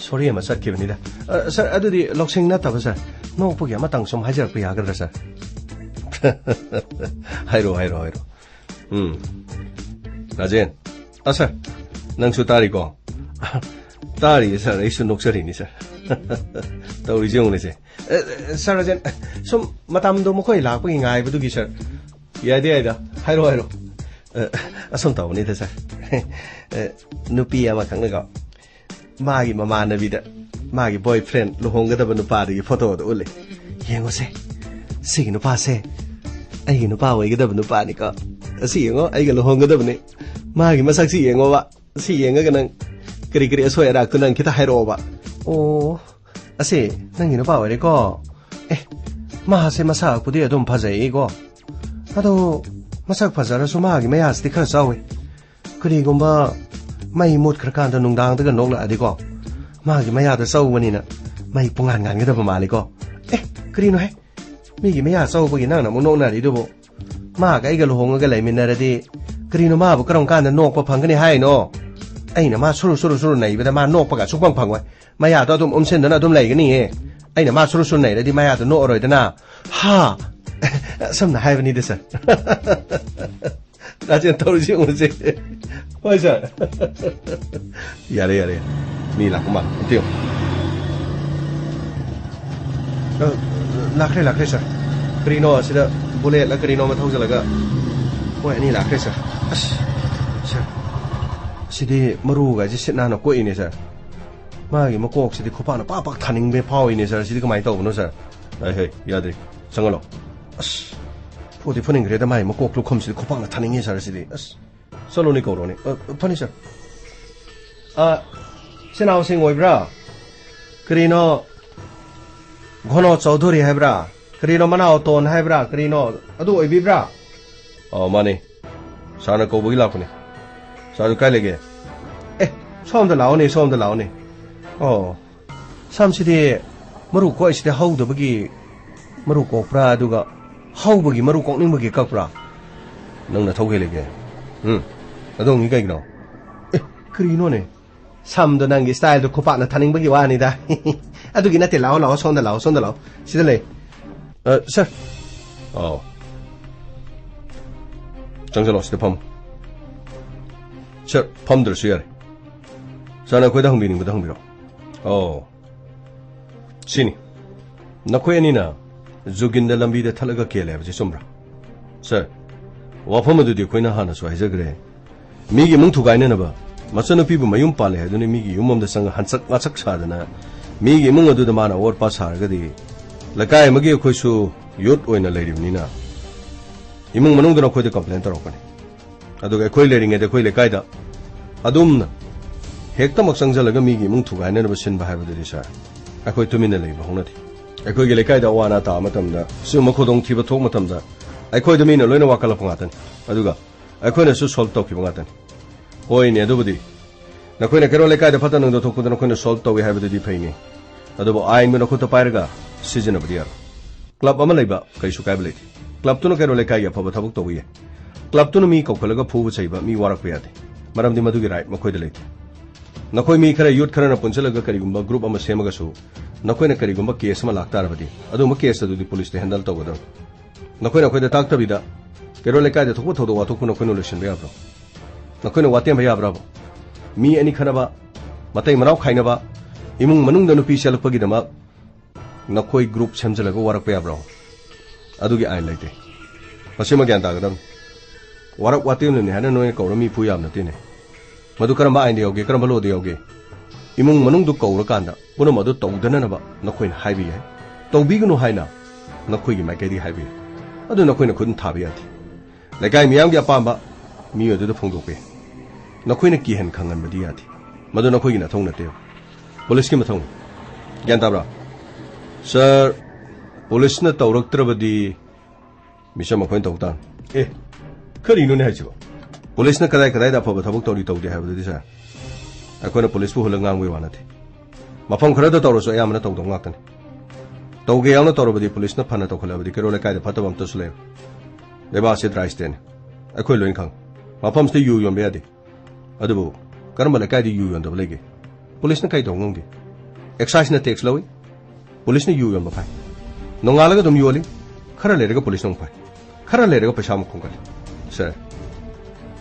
ꯁꯣꯔꯤ ꯑꯃ ꯆꯠꯈꯤꯕꯅꯤꯗ꯫ ꯑ, ꯁꯥꯔ, ꯑꯗꯨꯗꯤ ꯂꯧꯁꯤꯡ ꯅꯠꯇꯕ ꯁꯥꯔ, ꯅꯣꯛꯄꯒꯤ ꯑꯃꯇꯪ ꯁꯨꯝ ꯍꯥꯏꯖꯔꯛꯄ ꯌꯥꯒꯗ꯭ꯔꯥ ꯁꯥꯔ? ꯍꯥꯏꯔꯣ, ꯍꯥꯏꯔꯣ, ꯍꯥꯏꯔꯣ꯫ ꯎꯝ꯫ ꯔꯥꯖꯦꯟ꯫ ꯑ, ꯁꯥꯔ, ꯅꯪꯁꯨ ꯇꯥꯔꯤꯀꯣ? ꯇꯥꯔꯤꯌꯦ ꯁꯥꯔ, ꯑꯩꯁꯨ ꯅꯣꯛꯆꯔꯤꯅꯤ ꯁꯥꯔ꯫ ꯇꯧꯔꯤꯁꯦ ꯌꯦꯡꯉꯨꯅꯦꯁꯦ꯫ ꯑ, ꯁꯥꯔ ꯔꯥꯖꯦꯟ, ꯁꯨꯝ ꯃꯇꯝꯗꯣ ꯃꯈꯣꯏ ꯂꯥꯛꯄꯒꯤ ꯉꯥꯏꯕꯗꯨꯒꯤ ꯁꯥꯔ꯫ ꯌꯥꯏꯗ, ꯌꯥꯏꯗ꯫ ꯍꯥꯏꯔꯣ, ꯍꯥꯏꯔꯣ꯫ ꯑ, ꯑꯁꯨꯝ ꯇꯧꯕꯅꯤꯗ ꯁꯥꯔ꯫ ꯑꯦ, ꯅꯨꯄꯤ ꯑꯃꯈꯛꯅꯀꯣ, ꯃꯥꯒꯤ ꯃꯃꯥꯟꯅꯕꯤꯗ ꯃꯥꯒꯤ boyfriend, ꯂꯨꯍꯣꯡꯒꯗꯕ ꯅꯨꯄꯥꯗꯨꯒꯤ ꯐꯣꯇꯣꯗꯣ ꯎꯠꯂꯦ꯫ "ꯌꯦꯡꯉꯨꯁꯦ, ꯁꯤꯒꯤ ꯅꯨꯄꯥꯁꯦ ꯑꯩꯒꯤ ꯅꯨꯄꯥ ꯑꯣꯏꯒꯗꯕ ꯅꯨꯄꯥꯅꯤꯀꯣ꯫ ꯑꯁꯤ ꯌꯦꯡꯉꯣ, ꯑꯩꯒ ꯂꯨꯍꯣꯡꯒꯗꯕꯅꯤ꯫ ꯃꯥꯒꯤ ꯃꯁꯛꯁꯤ ꯌꯦꯡꯉꯣꯕ꯫ ꯁꯤ ꯌꯦꯡꯉꯒ ꯅꯪ ꯀꯔꯤ ꯀꯔꯤ ꯑꯁꯣꯏ ꯑꯔꯥꯛꯇꯣ ꯅꯪ ꯈꯤꯇ ꯍꯥꯏꯔꯛꯑꯣꯕ"꯫ "ꯑꯣ, ꯑꯁꯤ ꯅꯪꯒꯤ ꯅꯨꯄꯥ ꯑꯣꯏꯔꯦꯀꯣ꯫ ꯑꯦ, ꯃꯥꯁꯦ ꯃꯁꯛꯄꯨꯗꯤ ꯑꯗꯨꯝ ꯐꯖꯩꯀꯣ꯫ ꯑꯗꯣ ꯃꯁꯛ ꯐꯖꯔꯁꯨ ꯃꯥꯒꯤ ꯃꯌꯥꯁꯤꯗꯤ ꯈꯔ ꯆꯥꯎꯋꯤ꯫ ꯀꯔꯤꯒꯨꯝꯕ ꯃꯩ ꯃꯨꯠꯈ꯭ꯔꯀꯥꯟꯗ ꯅꯨꯡꯗꯥꯡꯗꯒ ꯅꯣꯛꯂꯛꯑꯗꯤꯀꯣ, ꯃꯥꯒꯤ ꯃꯌꯥꯗ ꯆꯧꯕꯅꯤꯅ ꯃꯩ ꯄꯨꯡꯉꯥꯟ ꯉꯥꯟꯒꯗꯕ ꯃꯥꯜꯂꯤꯀꯣ꯫ ꯑꯦ, ꯀꯔꯤꯅꯣꯍꯦ? ꯃꯤꯒꯤ ꯃꯌꯥ ꯆꯧꯕꯒꯤ ꯅꯪꯅ ꯑꯃꯨꯛ ꯅꯣꯛꯅꯔꯤꯗꯨꯕꯨ? ꯃꯥꯒ ꯑꯩꯒ ꯂꯨꯍꯣꯡꯉꯒ ꯂꯩꯃꯤꯟꯅꯔꯗꯤ ꯀꯔꯤꯅꯣ ꯃꯥꯕꯨ ꯀꯔꯝ ꯀꯥꯟꯗ ꯅꯣꯛꯄ ꯐꯪꯒꯅꯤ ꯍꯥꯏꯅꯣ? ꯑꯩꯅ ꯃꯥ ꯁꯨꯔꯨ ꯁꯨꯔꯨ ꯁꯨꯔꯨ ꯅꯩꯕꯗ ꯃꯥ ꯅꯣꯛꯄꯒ ꯁꯨꯛꯐꯪ ꯐꯪꯉꯣꯏ꯫ ꯃꯌꯥꯗꯣ ꯑꯗꯨꯝ ꯎꯝꯁꯤꯟꯗꯨꯅ ꯑꯗꯨꯝ ꯂꯩꯒꯅꯤꯌꯦ꯫ ꯑꯩꯅ ꯃꯥ ꯁꯨꯔꯨ ꯁꯨꯔꯨ ꯅꯩꯔꯗꯤ ꯃꯌꯥꯗꯣ ꯅꯣꯛꯑꯔꯣꯏꯗꯅ꯫ ꯍꯥ?" ꯁꯝꯅ ꯍꯥꯏꯕꯅꯤꯗ, ꯁꯥꯔ꯫ ꯔꯥꯖꯦꯟ, ꯇꯧꯔꯤꯁꯤ ꯌꯦꯡꯉꯨꯁꯦ꯫ ꯍꯣꯏ, ꯁꯥꯔ꯫ ꯌꯥꯔꯦ, ꯌꯥꯔꯦ꯫ ꯃꯤ ꯂꯥꯛꯄ ꯃꯥꯜꯂꯦ꯫ ꯑꯝꯇ ꯌꯦꯡꯉꯨ꯫ ꯑ, ꯂꯥꯛꯈ꯭ꯔꯦ, ꯂꯥꯛꯈ꯭ꯔꯦ, ꯁꯥꯔ꯫ ꯀꯔꯤꯅꯣ ꯑꯁꯤꯗ, ꯕꯨꯂꯦꯠꯂ ꯀꯔꯤꯅꯣ ꯑꯃ ꯊꯧꯖꯤꯜꯂꯒ? ꯃꯣꯏ ꯑꯅꯤ ꯂꯥꯛꯈ꯭ꯔꯦ, ꯁꯥꯔ꯫ ꯑꯁ, ꯁꯥꯔ, ꯁꯤꯗꯤ ꯃꯔꯨꯒꯁꯦ ꯁꯤꯠ ꯅꯥꯟꯅ ꯀꯣꯛꯏꯅꯦ, ꯁꯥꯔ꯫ ꯃꯥꯒꯤ ꯃꯀꯣꯛꯁꯤꯗꯤ ꯈꯨꯄꯥꯛꯅ ꯄꯥꯛ ꯄꯥꯛ ꯊꯥꯅꯤꯡꯕ ꯐꯥꯎꯏꯅꯦ, ꯁꯥꯔ꯫ ꯁꯤꯗꯤ ꯀꯃꯥꯏꯅ ꯇꯧꯕꯅꯣ, ꯁꯥꯔ? ꯑꯩ, ꯍꯩ, ꯌꯥꯗ꯭ꯔꯤ꯫ ꯆꯪꯍꯜꯂꯣ꯫ ꯑꯁ, ꯐꯨꯗꯤ ꯐꯨꯅꯤꯡꯈ꯭ꯔꯦꯗ, ꯃꯥꯒꯤ ꯃꯀꯣꯛ ꯂꯨꯈꯝꯁꯤꯗꯤ ꯈꯨꯄꯥꯛꯅ ꯊꯥꯅꯤꯡꯉꯤ, ꯁꯥꯔ, ꯁꯤꯗꯤ꯫ ꯑꯁ, ꯆꯠꯂꯣꯅꯦ, ꯀꯧꯔꯣꯅꯦ꯫ ꯑ, ꯐꯅꯤ, ꯁꯥꯔ꯫ ꯑ, ꯏꯆꯤꯟ ꯏꯅꯥꯎꯁꯤꯡ ꯑꯣꯏꯕ꯭ꯔꯥ? ꯀꯔꯤꯅꯣ, ꯘꯣꯅꯣ ꯆꯧꯙꯨꯔꯤ ꯍꯥꯏꯕ꯭ꯔꯥ? ꯀꯔꯤꯅꯣ, ꯃꯅꯥꯎ ꯇꯣꯟ ꯍꯥꯏꯕ꯭ꯔꯥ? ꯀꯔꯤꯅꯣ, ꯑꯗꯨ ꯑꯣꯏꯕꯤꯕ꯭ꯔꯥ? ꯑ, ꯃꯥꯅꯦ꯫ ꯁꯥꯔꯅ ꯀꯧꯕꯒꯤ ꯂꯥꯛꯄꯅꯦ꯫ ꯁꯥꯔꯗꯨ ꯀꯥꯏ ꯂꯩꯒꯦ? ꯑꯦ, ꯁꯣꯝꯗ ꯂꯥꯛꯑꯣꯅꯦ, ꯁꯣꯝꯗ ꯂꯥꯛꯑꯣꯅꯦ꯫ ꯑꯣ, ꯁꯝꯁꯤꯗꯤ ꯃꯔꯨ ꯀꯣꯛꯏꯁꯤꯗꯤ ꯍꯧꯗꯕꯒꯤ ꯃꯔꯨ ꯀꯣꯛꯄ꯭ꯔꯥ, ꯑꯗꯨꯒ ꯍꯧꯕꯒꯤ ꯃꯔꯨ ꯀꯣꯛꯅꯤꯡꯕꯒꯤ ꯀꯛꯄ꯭ꯔꯥ? ꯅꯪꯅ ꯊꯧ ꯍꯦꯜꯂꯤꯒꯦ꯫ ꯎꯝ, ꯑꯗꯣꯝꯒꯤ ꯀꯩꯒꯤꯅꯣ? ꯑꯦ, ꯀꯔꯤꯅꯣꯅꯦ? ꯁꯝꯗꯣ ꯅꯪꯒꯤ ꯁ꯭ꯇꯥꯏꯜꯗꯣ ꯈꯨꯄꯥꯛꯅ ꯊꯥꯅꯤꯡꯕꯒꯤ ꯋꯥꯅꯤꯗ꯫ ꯑꯗꯨꯒꯤ ꯅꯠꯇꯦ, ꯂꯥꯛꯑꯣ, ꯂꯥꯛꯑꯣ, ꯁꯣꯝꯗ ꯂꯥꯛꯑꯣ, ꯁꯣꯝꯗ ꯂꯥꯛꯑꯣ꯫ ꯁꯤꯗ ꯂꯩ꯫ ꯑ, ꯁꯥꯔ꯫ ꯑꯥꯎ꯫ ꯆꯪꯁꯤꯜꯂꯣ, ꯁꯤꯗ ꯐꯝꯃꯨ꯫ ꯁꯥꯔ, ꯐꯝꯗ꯭ꯔꯁꯨ ꯌꯥꯔꯦ꯫ ꯁꯥꯔꯅ ꯑꯩꯈꯣꯏꯗ ꯍꯪꯕꯤꯅꯤꯡꯕꯗ ꯍꯪꯕꯤꯔꯣ꯫ ꯑꯣ꯫ ꯁꯤꯅꯤ꯫ ꯅꯈꯣꯏ ꯑꯅꯤꯅ ꯖꯨꯒꯤꯟꯗ ꯂꯝꯕꯤꯗ ꯊꯠꯂꯒ ꯀꯦꯜꯂꯦ ꯍꯥꯏꯕꯁꯤ ꯆꯨꯝꯕ꯭ꯔꯥ? ꯁꯥꯔ, ꯋꯥꯐꯝ ꯑꯗꯨꯗꯤ ꯑꯩꯈꯣꯏꯅ ꯍꯥꯟꯅꯁꯨ ꯍꯥꯏꯖꯈ꯭ꯔꯦ꯫ ꯃꯤꯒꯤ ꯏꯃꯨꯡ ꯊꯨꯒꯥꯏꯅꯅꯕ, ꯃꯆꯟꯅꯨꯄꯤꯕꯨ ꯃꯌꯨꯝ ꯄꯥꯜꯂꯦ ꯍꯥꯏꯗꯨꯅ ꯃꯤꯒꯤ ꯌꯨꯝ ꯑꯃꯗ ꯆꯪꯉ ꯍꯟꯆꯛ ꯉꯥꯆꯛ ꯁꯥꯗꯅ ꯃꯤꯒꯤ ꯏꯃꯨꯡ ꯑꯗꯨꯗ ꯃꯥꯅ ꯑꯋꯥꯠ ꯑꯄꯥ ꯁꯥꯔꯒꯗꯤ, ꯂꯩꯀꯥꯏ ꯑꯃꯒꯤ ꯑꯩꯈꯣꯏꯁꯨ ꯌꯨꯠ ꯑꯣꯏꯅ ꯂꯩꯔꯤꯕꯅꯤꯅ, ꯏꯃꯨꯡ ꯃꯅꯨꯡꯗ ꯅꯈꯣꯏꯗ ꯀꯝꯄ꯭ꯂꯦꯟ ꯇꯧꯔꯛꯀꯅꯤ꯫ ꯑꯗꯨꯒ ꯑꯩꯈꯣꯏ ꯂꯩꯔꯤꯉꯩꯗ ꯑꯩꯈꯣꯏ ꯂꯩꯀꯥꯏꯗ ꯑꯗꯨꯝꯅ ꯍꯦꯛꯇꯃꯛ ꯆꯪꯁꯤꯜꯂꯒ ꯃꯤꯒꯤ ꯏꯃꯨꯡ ꯊꯨꯒꯥꯏꯅꯅꯕ ꯁꯤꯟꯕ ꯍꯥꯏꯕꯗꯨꯗꯤ, ꯁꯥꯔ, ꯑꯩꯈꯣꯏ ꯇꯨꯃꯤꯟꯅ ꯂꯩꯕ ꯍꯧꯅꯗꯦ꯫ ꯑꯩꯈꯣꯏꯒꯤ ꯂꯩꯀꯥꯏꯗ ꯑꯋꯥ ꯑꯅꯥ ꯇꯥꯕ ꯃꯇꯝꯗ, ꯁꯤꯒꯨꯝꯕ ꯈꯨꯗꯣꯡꯊꯤꯕ ꯊꯣꯛꯄ ꯃꯇꯝꯗ, ꯑꯩꯈꯣꯏꯗ ꯃꯤꯅ ꯂꯣꯏꯅ ꯋꯥꯀꯠꯂꯛꯄ ꯉꯥꯛꯇꯅꯤ꯫ ꯑꯗꯨꯒ ꯑꯩꯈꯣꯏꯅꯁꯨ ꯁꯣꯜꯕ ꯇꯧꯈꯤꯕ ꯉꯥꯛꯇꯅꯤ꯫ ꯍꯣꯏꯅꯦ, ꯑꯗꯨꯕꯨꯗꯤ ꯅꯈꯣꯏꯅ ꯀꯩꯔꯣꯜ ꯂꯩꯀꯥꯏꯗ ꯐꯠꯇ ꯅꯨꯡꯗ ꯊꯣꯛꯄꯗ ꯅꯈꯣꯏꯅ ꯁꯣꯜꯕ ꯇꯧꯏ ꯍꯥꯏꯕꯗꯨꯗꯤ ꯐꯩꯅꯦ, ꯑꯗꯨꯕꯨ ꯑꯥꯏꯟꯕꯨ ꯅꯈꯨꯠꯇ ꯄꯥꯏꯔꯒ ꯁꯤꯖꯤꯟꯅꯕꯗꯤ ꯌꯥꯔꯣꯏ꯫ ꯀ꯭ꯂꯕ ꯑꯃ ꯂꯩꯕ ꯀꯔꯤꯁꯨ ꯀꯥꯏꯕ ꯂꯩꯇꯦ꯫ ꯀ꯭ꯂꯕꯇꯨꯅ ꯀꯩꯔꯣꯜ ꯂꯩꯀꯥꯏꯒꯤ ꯑꯐꯕ ꯊꯕꯛ ꯇꯧꯕ ꯌꯥꯏ꯫ ꯀ꯭ꯂꯕꯇꯨꯅ ꯃꯤ ꯀꯧꯈꯠꯂꯒ ꯐꯨꯕ ꯆꯩꯕ, ꯃꯤ ꯋꯥꯔꯛꯄ ꯌꯥꯗꯦ, ꯃꯔꯝꯗꯤ ꯃꯗꯨꯒꯤ ꯔꯥꯏꯠ ꯃꯈꯣꯏꯗ ꯂꯩꯇꯦ꯫ ꯅꯈꯣꯏ ꯃꯤ ꯈꯔ, ꯌꯨꯠ ꯈꯔꯅ ꯄꯨꯟꯁꯤꯜꯂꯒ ꯀꯔꯤꯒꯨꯝꯕ ꯒ꯭ꯔꯨꯞ ꯑꯃ ꯁꯦꯝꯃꯒꯁꯨ, ꯅꯈꯣꯏꯅ ꯀꯔꯤꯒꯨꯝꯕ ꯀꯦꯁ ꯑꯃ ꯂꯥꯛꯇꯥꯔꯕꯗꯤ, ꯑꯗꯨꯒꯨꯝꯕ ꯀꯦꯁ ꯑꯗꯨꯗꯤ ꯄꯨꯂꯤꯁꯇ ꯍꯦꯟꯗꯜ ꯇꯧꯒꯗꯕꯅꯤ꯫ ꯅꯈꯣꯏꯅ ꯑꯩꯈꯣꯏꯗ ꯇꯥꯛꯇꯕꯤꯗ ꯀꯩꯔꯣꯜ ꯂꯩꯀꯥꯏꯗ ꯊꯣꯛꯄ ꯊꯧꯗꯣꯛ ꯋꯥꯊꯣꯛꯄꯨ ꯅꯈꯣꯏꯅ ꯂꯣꯏꯁꯤꯟꯕ ꯌꯥꯕ꯭ꯔꯣ? ꯅꯈꯣꯏꯅ ꯋꯥꯇꯦꯝꯕ ꯌꯥꯕ꯭ꯔꯕ? ꯃꯤ ꯑꯅꯤ ꯈꯠꯅꯕ, ꯃꯇꯩ ꯃꯅꯥꯎ ꯈꯥꯏꯅꯕ, ꯏꯃꯨꯡ ꯃꯅꯨꯡꯗ ꯅꯨꯄꯤ ꯆꯦꯜꯂꯛꯄꯒꯤꯗꯃꯛ ꯅꯈꯣꯏ ꯒ꯭ꯔꯨꯞ ꯁꯦꯝꯖꯤꯜꯂꯒ ꯋꯥꯔꯛꯄ ꯌꯥꯕ꯭ꯔꯣ? ꯑꯗꯨꯒꯤ ꯑꯥꯏꯟ ꯂꯩꯇꯦ꯫ ꯃꯁꯤꯃ ꯒ꯭ꯌꯥꯟ ꯇꯥꯒꯗꯕꯅꯤ꯫ ꯋꯥꯔꯛ ꯋꯥꯇꯦꯝꯅꯅꯤ ꯍꯥꯏꯅ ꯅꯣꯏꯅ ꯀꯧꯔ ꯃꯤ ꯐꯨ ꯌꯥꯕ ꯅꯠꯇꯦꯅꯦ꯫ ꯃꯗꯨ ꯀꯔꯝꯕ ꯑꯥꯏꯟꯗ ꯌꯥꯎꯒꯦ, ꯀꯔꯝꯕ ꯂꯣꯗ ꯌꯥꯎꯒꯦ? ꯏꯃꯨꯡ ꯃꯅꯨꯡꯗꯨ ꯀꯧꯔꯀꯥꯟꯗ ꯄꯨꯝꯅꯃꯛ ꯑꯗꯨ ꯇꯧꯗꯅꯅꯕ ꯅꯈꯣꯏꯅ ꯍꯥꯏꯕ ꯌꯥꯏ꯫ ꯇꯧꯕꯤꯒꯅꯨ ꯍꯥꯏꯅ ꯅꯈꯣꯏꯒꯤ ꯃꯥꯏꯀꯩꯗꯒꯤ ꯍꯥꯏꯕ ꯌꯥꯏ꯫ ꯑꯗꯨ ꯅꯈꯣꯏꯅ ꯈꯨꯠꯅ ꯊꯥꯕ ꯌꯥꯗꯦ꯫ ꯂꯩꯀꯥꯏ ꯃꯤꯌꯥꯝꯒꯤ ꯑꯄꯥꯝꯕ ꯃꯤꯑꯣꯏ ꯑꯗꯨꯗ ꯐꯣꯡꯗꯣꯛꯄ ꯌꯥꯏ꯫ ꯅꯈꯣꯏꯅ ꯀꯤꯍꯟ ꯈꯪꯍꯟꯕꯗꯤ ꯌꯥꯗꯦ꯫ ꯃꯗꯨ ꯅꯈꯣꯏꯒꯤ ꯅꯊꯧ ꯅꯠꯇꯦ꯫ ꯄꯨꯂꯤꯁꯀꯤ ꯃꯊꯧꯅꯤ꯫ ꯒ꯭ꯌꯥꯟ ꯇꯥꯕ꯭ꯔꯥ? ꯁꯥꯔ, ꯄꯨꯂꯤꯁꯅ ꯇꯧꯔꯛꯇ꯭ꯔꯕꯗꯤ ꯃꯤꯆꯝ ꯑꯩꯈꯣꯏꯅ ꯇꯧ ꯇꯥꯕꯅꯤ꯫ ꯑꯦ, ꯀꯔꯤꯅꯣꯅꯦ ꯍꯥꯏꯁꯤꯕꯣ? ꯄꯨꯂꯤꯁꯅ ꯀꯗꯥꯏ ꯀꯗꯥꯏꯗ ꯑꯐꯕ ꯊꯕꯛ ꯇꯧꯔꯤ ꯇꯧꯗꯦ ꯍꯥꯏꯕꯗꯨꯗꯤ, ꯁꯥꯔ, ꯑꯩꯈꯣꯏꯅ ꯄꯨꯂꯤꯁꯄꯨ ꯍꯨꯜꯂꯒ ꯉꯥꯡꯕꯒꯤ ꯋꯥ ꯅꯠꯇꯦ꯫ ꯃꯐꯝ ꯈꯔꯗ ꯇꯧꯔꯁꯨ ꯑꯌꯥꯝꯕꯅ ꯇꯧꯗꯕ ꯉꯥꯛꯇꯅꯤ꯫ ꯇꯧꯒꯦ ꯌꯥꯎꯅ ꯇꯧꯔꯕꯗꯤ, ꯄꯨꯂꯤꯁꯅ ꯐꯅ ꯇꯧꯈꯠꯂꯕꯗꯤ ꯀꯩꯔꯣꯜ ꯂꯩꯀꯥꯏꯗ ꯐꯠꯇꯕ ꯑꯝꯇꯁꯨ ꯂꯩꯔꯣꯏ꯫ ꯂꯩꯕꯥꯛ ꯑꯁꯤ ꯗ꯭ꯔꯥꯏ ꯁ꯭ꯇꯦꯠꯅꯤ꯫ ꯑꯩꯈꯣꯏ ꯂꯣꯏꯅ ꯈꯪꯉꯤ꯫ ꯃꯐꯝꯁꯤꯗ ꯌꯨ ꯌꯣꯟꯕ ꯌꯥꯗꯦ꯫ ꯑꯗꯨꯕꯨ ꯀꯔꯝꯕ ꯂꯩꯀꯥꯏꯗ ꯌꯨ ꯌꯣꯟꯗꯕ ꯂꯩꯒꯦ? ꯄꯨꯂꯤꯁꯅ ꯀꯔꯤ ꯇꯧꯕ ꯉꯝꯒꯦ? ꯑꯦꯛꯁꯥꯏꯖꯅ ꯇꯦꯛꯁ ꯂꯧꯏ, ꯄꯨꯂꯤꯁꯅ ꯌꯨ ꯌꯣꯟꯕ ꯐꯥꯏ꯫ ꯅꯣꯡꯉꯥꯜꯂꯒ ꯑꯗꯨꯝ ꯌꯣꯜꯂꯤ, ꯈꯔ ꯂꯩꯔꯒ ꯄꯨꯂꯤꯁꯅ ꯑꯃꯨꯛ ꯐꯥꯏ, ꯈꯔ ꯂꯩꯔꯒ ꯄꯩꯁꯥ ꯑꯃꯨꯛ ꯈꯣꯝꯒꯠꯂꯤ꯫ ꯁꯥꯔ,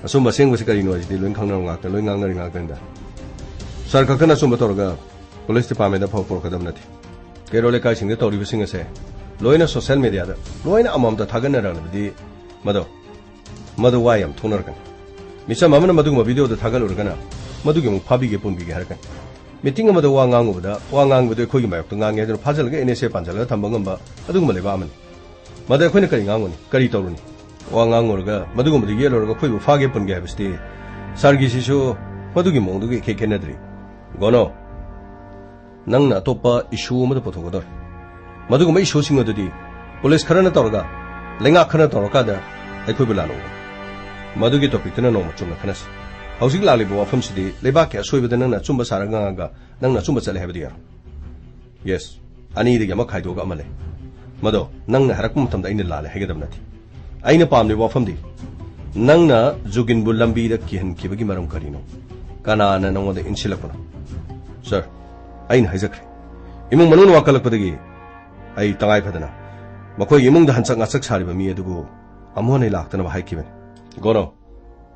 ꯑꯆꯨꯝꯕ ꯑꯁꯦꯡꯕꯁꯤ ꯀꯔꯤꯅꯣ ꯍꯥꯏꯁꯤꯗꯤ ꯂꯣꯏ ꯈꯪꯅꯔꯕ ꯉꯥꯛꯇꯅꯤ, ꯂꯣꯏ ꯉꯥꯡꯅꯔꯤ ꯉꯥꯛꯇꯅꯤꯗ꯫ ꯁꯥꯔ ꯈꯛꯇꯅ ꯑꯆꯨꯝꯕ ꯇꯧꯔꯒ ꯄꯨꯂꯤꯁ ꯗꯤꯄꯥꯔꯠꯃꯦꯟꯗ ꯐꯥꯎ ꯄꯨꯔꯛꯀꯗꯕ ꯅꯠꯇꯦ꯫ ꯀꯩꯔꯣꯜ ꯂꯩꯀꯥꯏꯁꯤꯡꯗ ꯇꯧꯔꯤꯕꯁꯤꯡ ꯑꯁꯦ ꯂꯣꯏꯅ ꯁꯣꯁꯦꯜ ꯃꯦꯗꯤꯌꯥꯗ ꯂꯣꯏꯅ ꯑꯃꯃꯝꯇ ꯊꯥꯒꯠꯅꯔꯛꯂꯕꯗꯤ ꯃꯗꯣ, ꯃꯗꯨ ꯋꯥ ꯌꯥꯝ ꯊꯣꯛꯅꯔꯛꯀꯅꯤ꯫ ꯃꯤꯆꯝ ꯑꯃꯅ ꯃꯗꯨꯒꯨꯝꯕ ꯚꯤꯗꯤꯑꯣꯗꯨ ꯊꯥꯒꯠꯂꯨꯔꯒꯅ ꯃꯗꯨꯒꯤ ꯑꯃꯨꯛ ꯐꯥꯕꯤꯒꯦ ꯄꯨꯟꯕꯤꯒꯦ ꯍꯥꯏꯔꯛꯀꯅꯤ꯫ ꯃꯤꯇꯤꯡ ꯑꯃꯗ ꯋꯥ ꯉꯥꯡꯉꯨꯕꯗ ꯋꯥ ꯉꯥꯡꯕꯗꯨ ꯑꯩꯈꯣꯏꯒꯤ ꯃꯥꯌꯣꯛꯇ ꯉꯥꯡꯉꯦ ꯍꯥꯏꯗꯨꯅ ꯐꯥꯖꯤꯜꯂꯒ ꯑꯦꯟ ꯑꯦꯁ ꯑꯦ ꯄꯥꯟꯁꯤꯜꯂꯒ ꯊꯝꯕ ꯉꯝꯕ ꯑꯗꯨꯒꯨꯝꯕ ꯂꯩꯕꯥꯛ ꯑꯃꯅꯤ꯫ ꯃꯗ ꯑꯩꯈꯣꯏꯅ ꯀꯔꯤ ꯉꯥꯡꯒꯅꯤ? ꯀꯔꯤ ꯇꯧꯔꯨꯅꯤ? ꯋꯥ ꯉꯥꯡꯉꯨꯔꯒ ꯃꯗꯨꯒꯨꯝꯕꯗ ꯌꯦꯠꯂꯨꯔꯒ ꯑꯩꯈꯣꯏꯕꯨ ꯐꯥꯒꯦ ꯄꯨꯟꯒꯦ ꯍꯥꯏꯕꯁꯤꯗꯤ ꯁꯥꯔꯒꯤꯁꯤꯁꯨ ꯃꯗꯨꯒꯤ ꯃꯑꯣꯡꯗꯨꯒ ꯏꯈꯦ ꯈꯦꯠꯅꯗ꯭ꯔꯤ꯫ ꯒꯣꯅꯣ, ꯅꯪꯅ ꯑꯇꯣꯞꯄ ꯏꯁꯨ ꯑꯃꯗ ꯄꯨꯊꯣꯛꯀꯗꯧꯔꯦ꯫ ꯃꯗꯨꯒꯨꯝꯕ ꯏꯁꯨꯁꯤꯡ ꯑꯗꯨꯗꯤ ꯄꯨꯂꯤꯁ ꯈꯔꯅ ꯇꯧꯔꯒ, ꯂꯩꯉꯥꯛ ꯈꯔꯅ ꯇꯧꯔꯀꯥꯟꯗ ꯑꯩꯈꯣꯏꯕꯨ ꯂꯥꯜꯂꯧꯕ꯫ ꯃꯗꯨꯒꯤ ꯇꯣꯄꯤꯛꯇꯨꯅ ꯅꯣꯡꯃ ꯆꯨꯝꯅ ꯈꯟꯅꯁꯤ꯫ ꯍꯧꯖꯤꯛ ꯂꯥꯛꯂꯤꯕ ꯋꯥꯐꯝꯁꯤꯗꯤ ꯂꯩꯕꯥꯛꯀꯤ ꯑꯁꯣꯏꯕꯗ ꯅꯪꯅ ꯑꯆꯨꯝꯕ ꯁꯥꯔꯒ ꯉꯥꯡꯉꯒ ꯅꯪꯅ ꯑꯆꯨꯝꯕ ꯆꯠꯂꯦ ꯍꯥꯏꯕꯗꯤ ꯌꯥꯔꯣꯏ꯫ ꯌꯦꯁ, ꯑꯅꯤꯗꯒꯤ ꯑꯃ ꯈꯥꯏꯗꯣꯛꯑꯒ ꯑꯃ ꯂꯩ꯫ ꯃꯗꯣ ꯅꯪꯅ ꯍꯥꯏꯔꯛꯄ ꯃꯇꯝꯗ ꯑꯩꯅ ꯂꯥꯜꯂꯦ ꯍꯥꯏꯒꯗꯕ ꯅꯠꯇꯦ꯫ ꯑꯩꯅ ꯄꯥꯝꯂꯤꯕ ꯋꯥꯐꯝꯗꯤ ꯅꯪꯅ ꯖꯨꯒꯤꯟꯕꯨ ꯂꯝꯕꯤꯗ ꯀꯤꯍꯟꯈꯤꯕꯒꯤ ꯃꯔꯝ ꯀꯔꯤꯅꯣ? ꯀꯅꯥꯅ ꯅꯉꯣꯟꯗ ꯏꯟꯁꯤꯜꯂꯛꯄꯅꯣ? ꯁꯥꯔ, ꯑꯩꯅ ꯍꯥꯏꯖꯈ꯭ꯔꯦ, ꯏꯃꯨꯡ ꯃꯅꯨꯡꯅ ꯋꯥꯀꯠꯂꯛꯄꯗꯒꯤ ꯑꯩ ꯇꯉꯥꯏ ꯐꯗꯅ ꯃꯈꯣꯏꯒꯤ ꯏꯃꯨꯡꯗ ꯍꯟꯆꯛ ꯉꯥꯆꯛ ꯁꯥꯔꯤꯕ ꯃꯤ ꯑꯗꯨꯕꯨ ꯑꯃꯨꯛ ꯍꯟꯅ ꯂꯥꯛꯇꯅꯕ ꯍꯥꯏꯈꯤꯕꯅꯤ꯫ ꯒꯣꯅꯣ,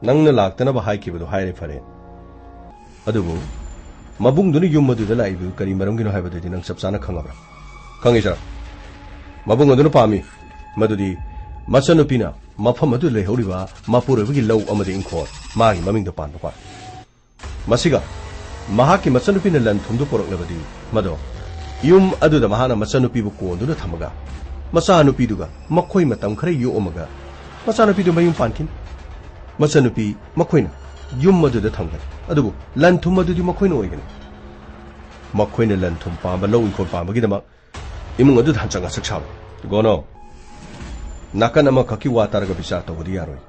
ꯅꯪꯅ ꯂꯥꯛꯇꯅꯕ ꯍꯥꯏꯈꯤꯕꯗꯨ ꯍꯥꯏꯔꯦ ꯐꯔꯦ꯫ ꯑꯗꯨꯕꯨ ꯃꯕꯨꯡꯗꯨꯅ ꯌꯨꯝ ꯑꯗꯨꯗ ꯂꯥꯛꯏꯕꯗꯨ ꯀꯔꯤ ꯃꯔꯝꯒꯤꯅꯣ ꯍꯥꯏꯕꯗꯨꯗꯤ ꯅꯪ ꯆꯞ ꯆꯥꯅ ꯈꯪꯉꯕ꯭ꯔꯥ? ꯈꯪꯉꯤ ꯁꯥꯔ꯫ ꯃꯕꯨꯡ ꯑꯗꯨꯅ ꯄꯥꯝꯃꯤ ꯃꯗꯨꯗꯤ ꯃꯆꯟꯅꯨꯄꯤꯅ ꯃꯐꯝ ꯑꯗꯨ ꯂꯩꯍꯧꯔꯤꯕ ꯃꯄꯨꯔꯣꯏꯕꯒꯤ ꯂꯧ ꯑꯃꯗꯤ ꯏꯪꯈꯣꯜ ꯃꯥꯒꯤ ꯃꯃꯤꯡꯗ ꯄꯥꯟꯕ ꯄꯥꯝꯃꯤ꯫ ꯃꯁꯤꯒ ꯃꯍꯥꯛꯀꯤ ꯃꯆꯟꯅꯨꯄꯤꯅ ꯂꯟ ꯊꯨꯝꯗꯨ ꯄꯨꯔꯛꯂꯕꯗꯤ ꯃꯗꯣ ꯌꯨꯝ ꯑꯗꯨꯗ ꯃꯍꯥꯛꯅ ꯃꯆꯟꯅꯨꯄꯤꯕꯨ ꯀꯣꯟꯗꯨꯅ ꯊꯝꯃꯒ ꯃꯆꯥꯅꯨꯄꯤꯗꯨꯒ ꯃꯈꯣꯏ ꯃꯇꯝ ꯈꯔ ꯌꯣꯛꯑꯝꯃꯒ ꯃꯆꯥꯅꯨꯄꯤꯗꯨ ꯃꯌꯨꯝ ꯄꯥꯟꯈꯤꯅꯤ꯫ ꯃꯆꯟꯅꯨꯄꯤ ꯃꯈꯣꯏꯅ ꯌꯨꯝ ꯑꯗꯨꯗ ꯊꯝꯒꯅꯤ꯫ ꯑꯗꯨꯕꯨ ꯂꯟ ꯊꯨꯝ ꯑꯗꯨꯗꯤ ꯃꯈꯣꯏꯅ ꯑꯣꯏꯒꯅꯤ꯫ ꯃꯈꯣꯏꯅ ꯂꯟ ꯊꯨꯝ ꯄꯥꯝꯕ, ꯂꯧ ꯏꯪꯈꯣꯜ ꯄꯥꯝꯕꯒꯤꯗꯃꯛ ꯏꯃꯨꯡ ꯑꯗꯨꯗ ꯍꯟꯆꯛ ꯉꯥꯆꯛ ꯁꯥꯕ꯫ ꯒꯣꯅꯣ, ꯅꯥꯀꯟ ꯑꯃꯈꯛꯀꯤ ꯋꯥ ꯇꯥꯔꯒ ꯕꯤꯆꯥꯔ ꯇꯧꯕꯗꯤ ꯌꯥꯔꯣꯏ꯫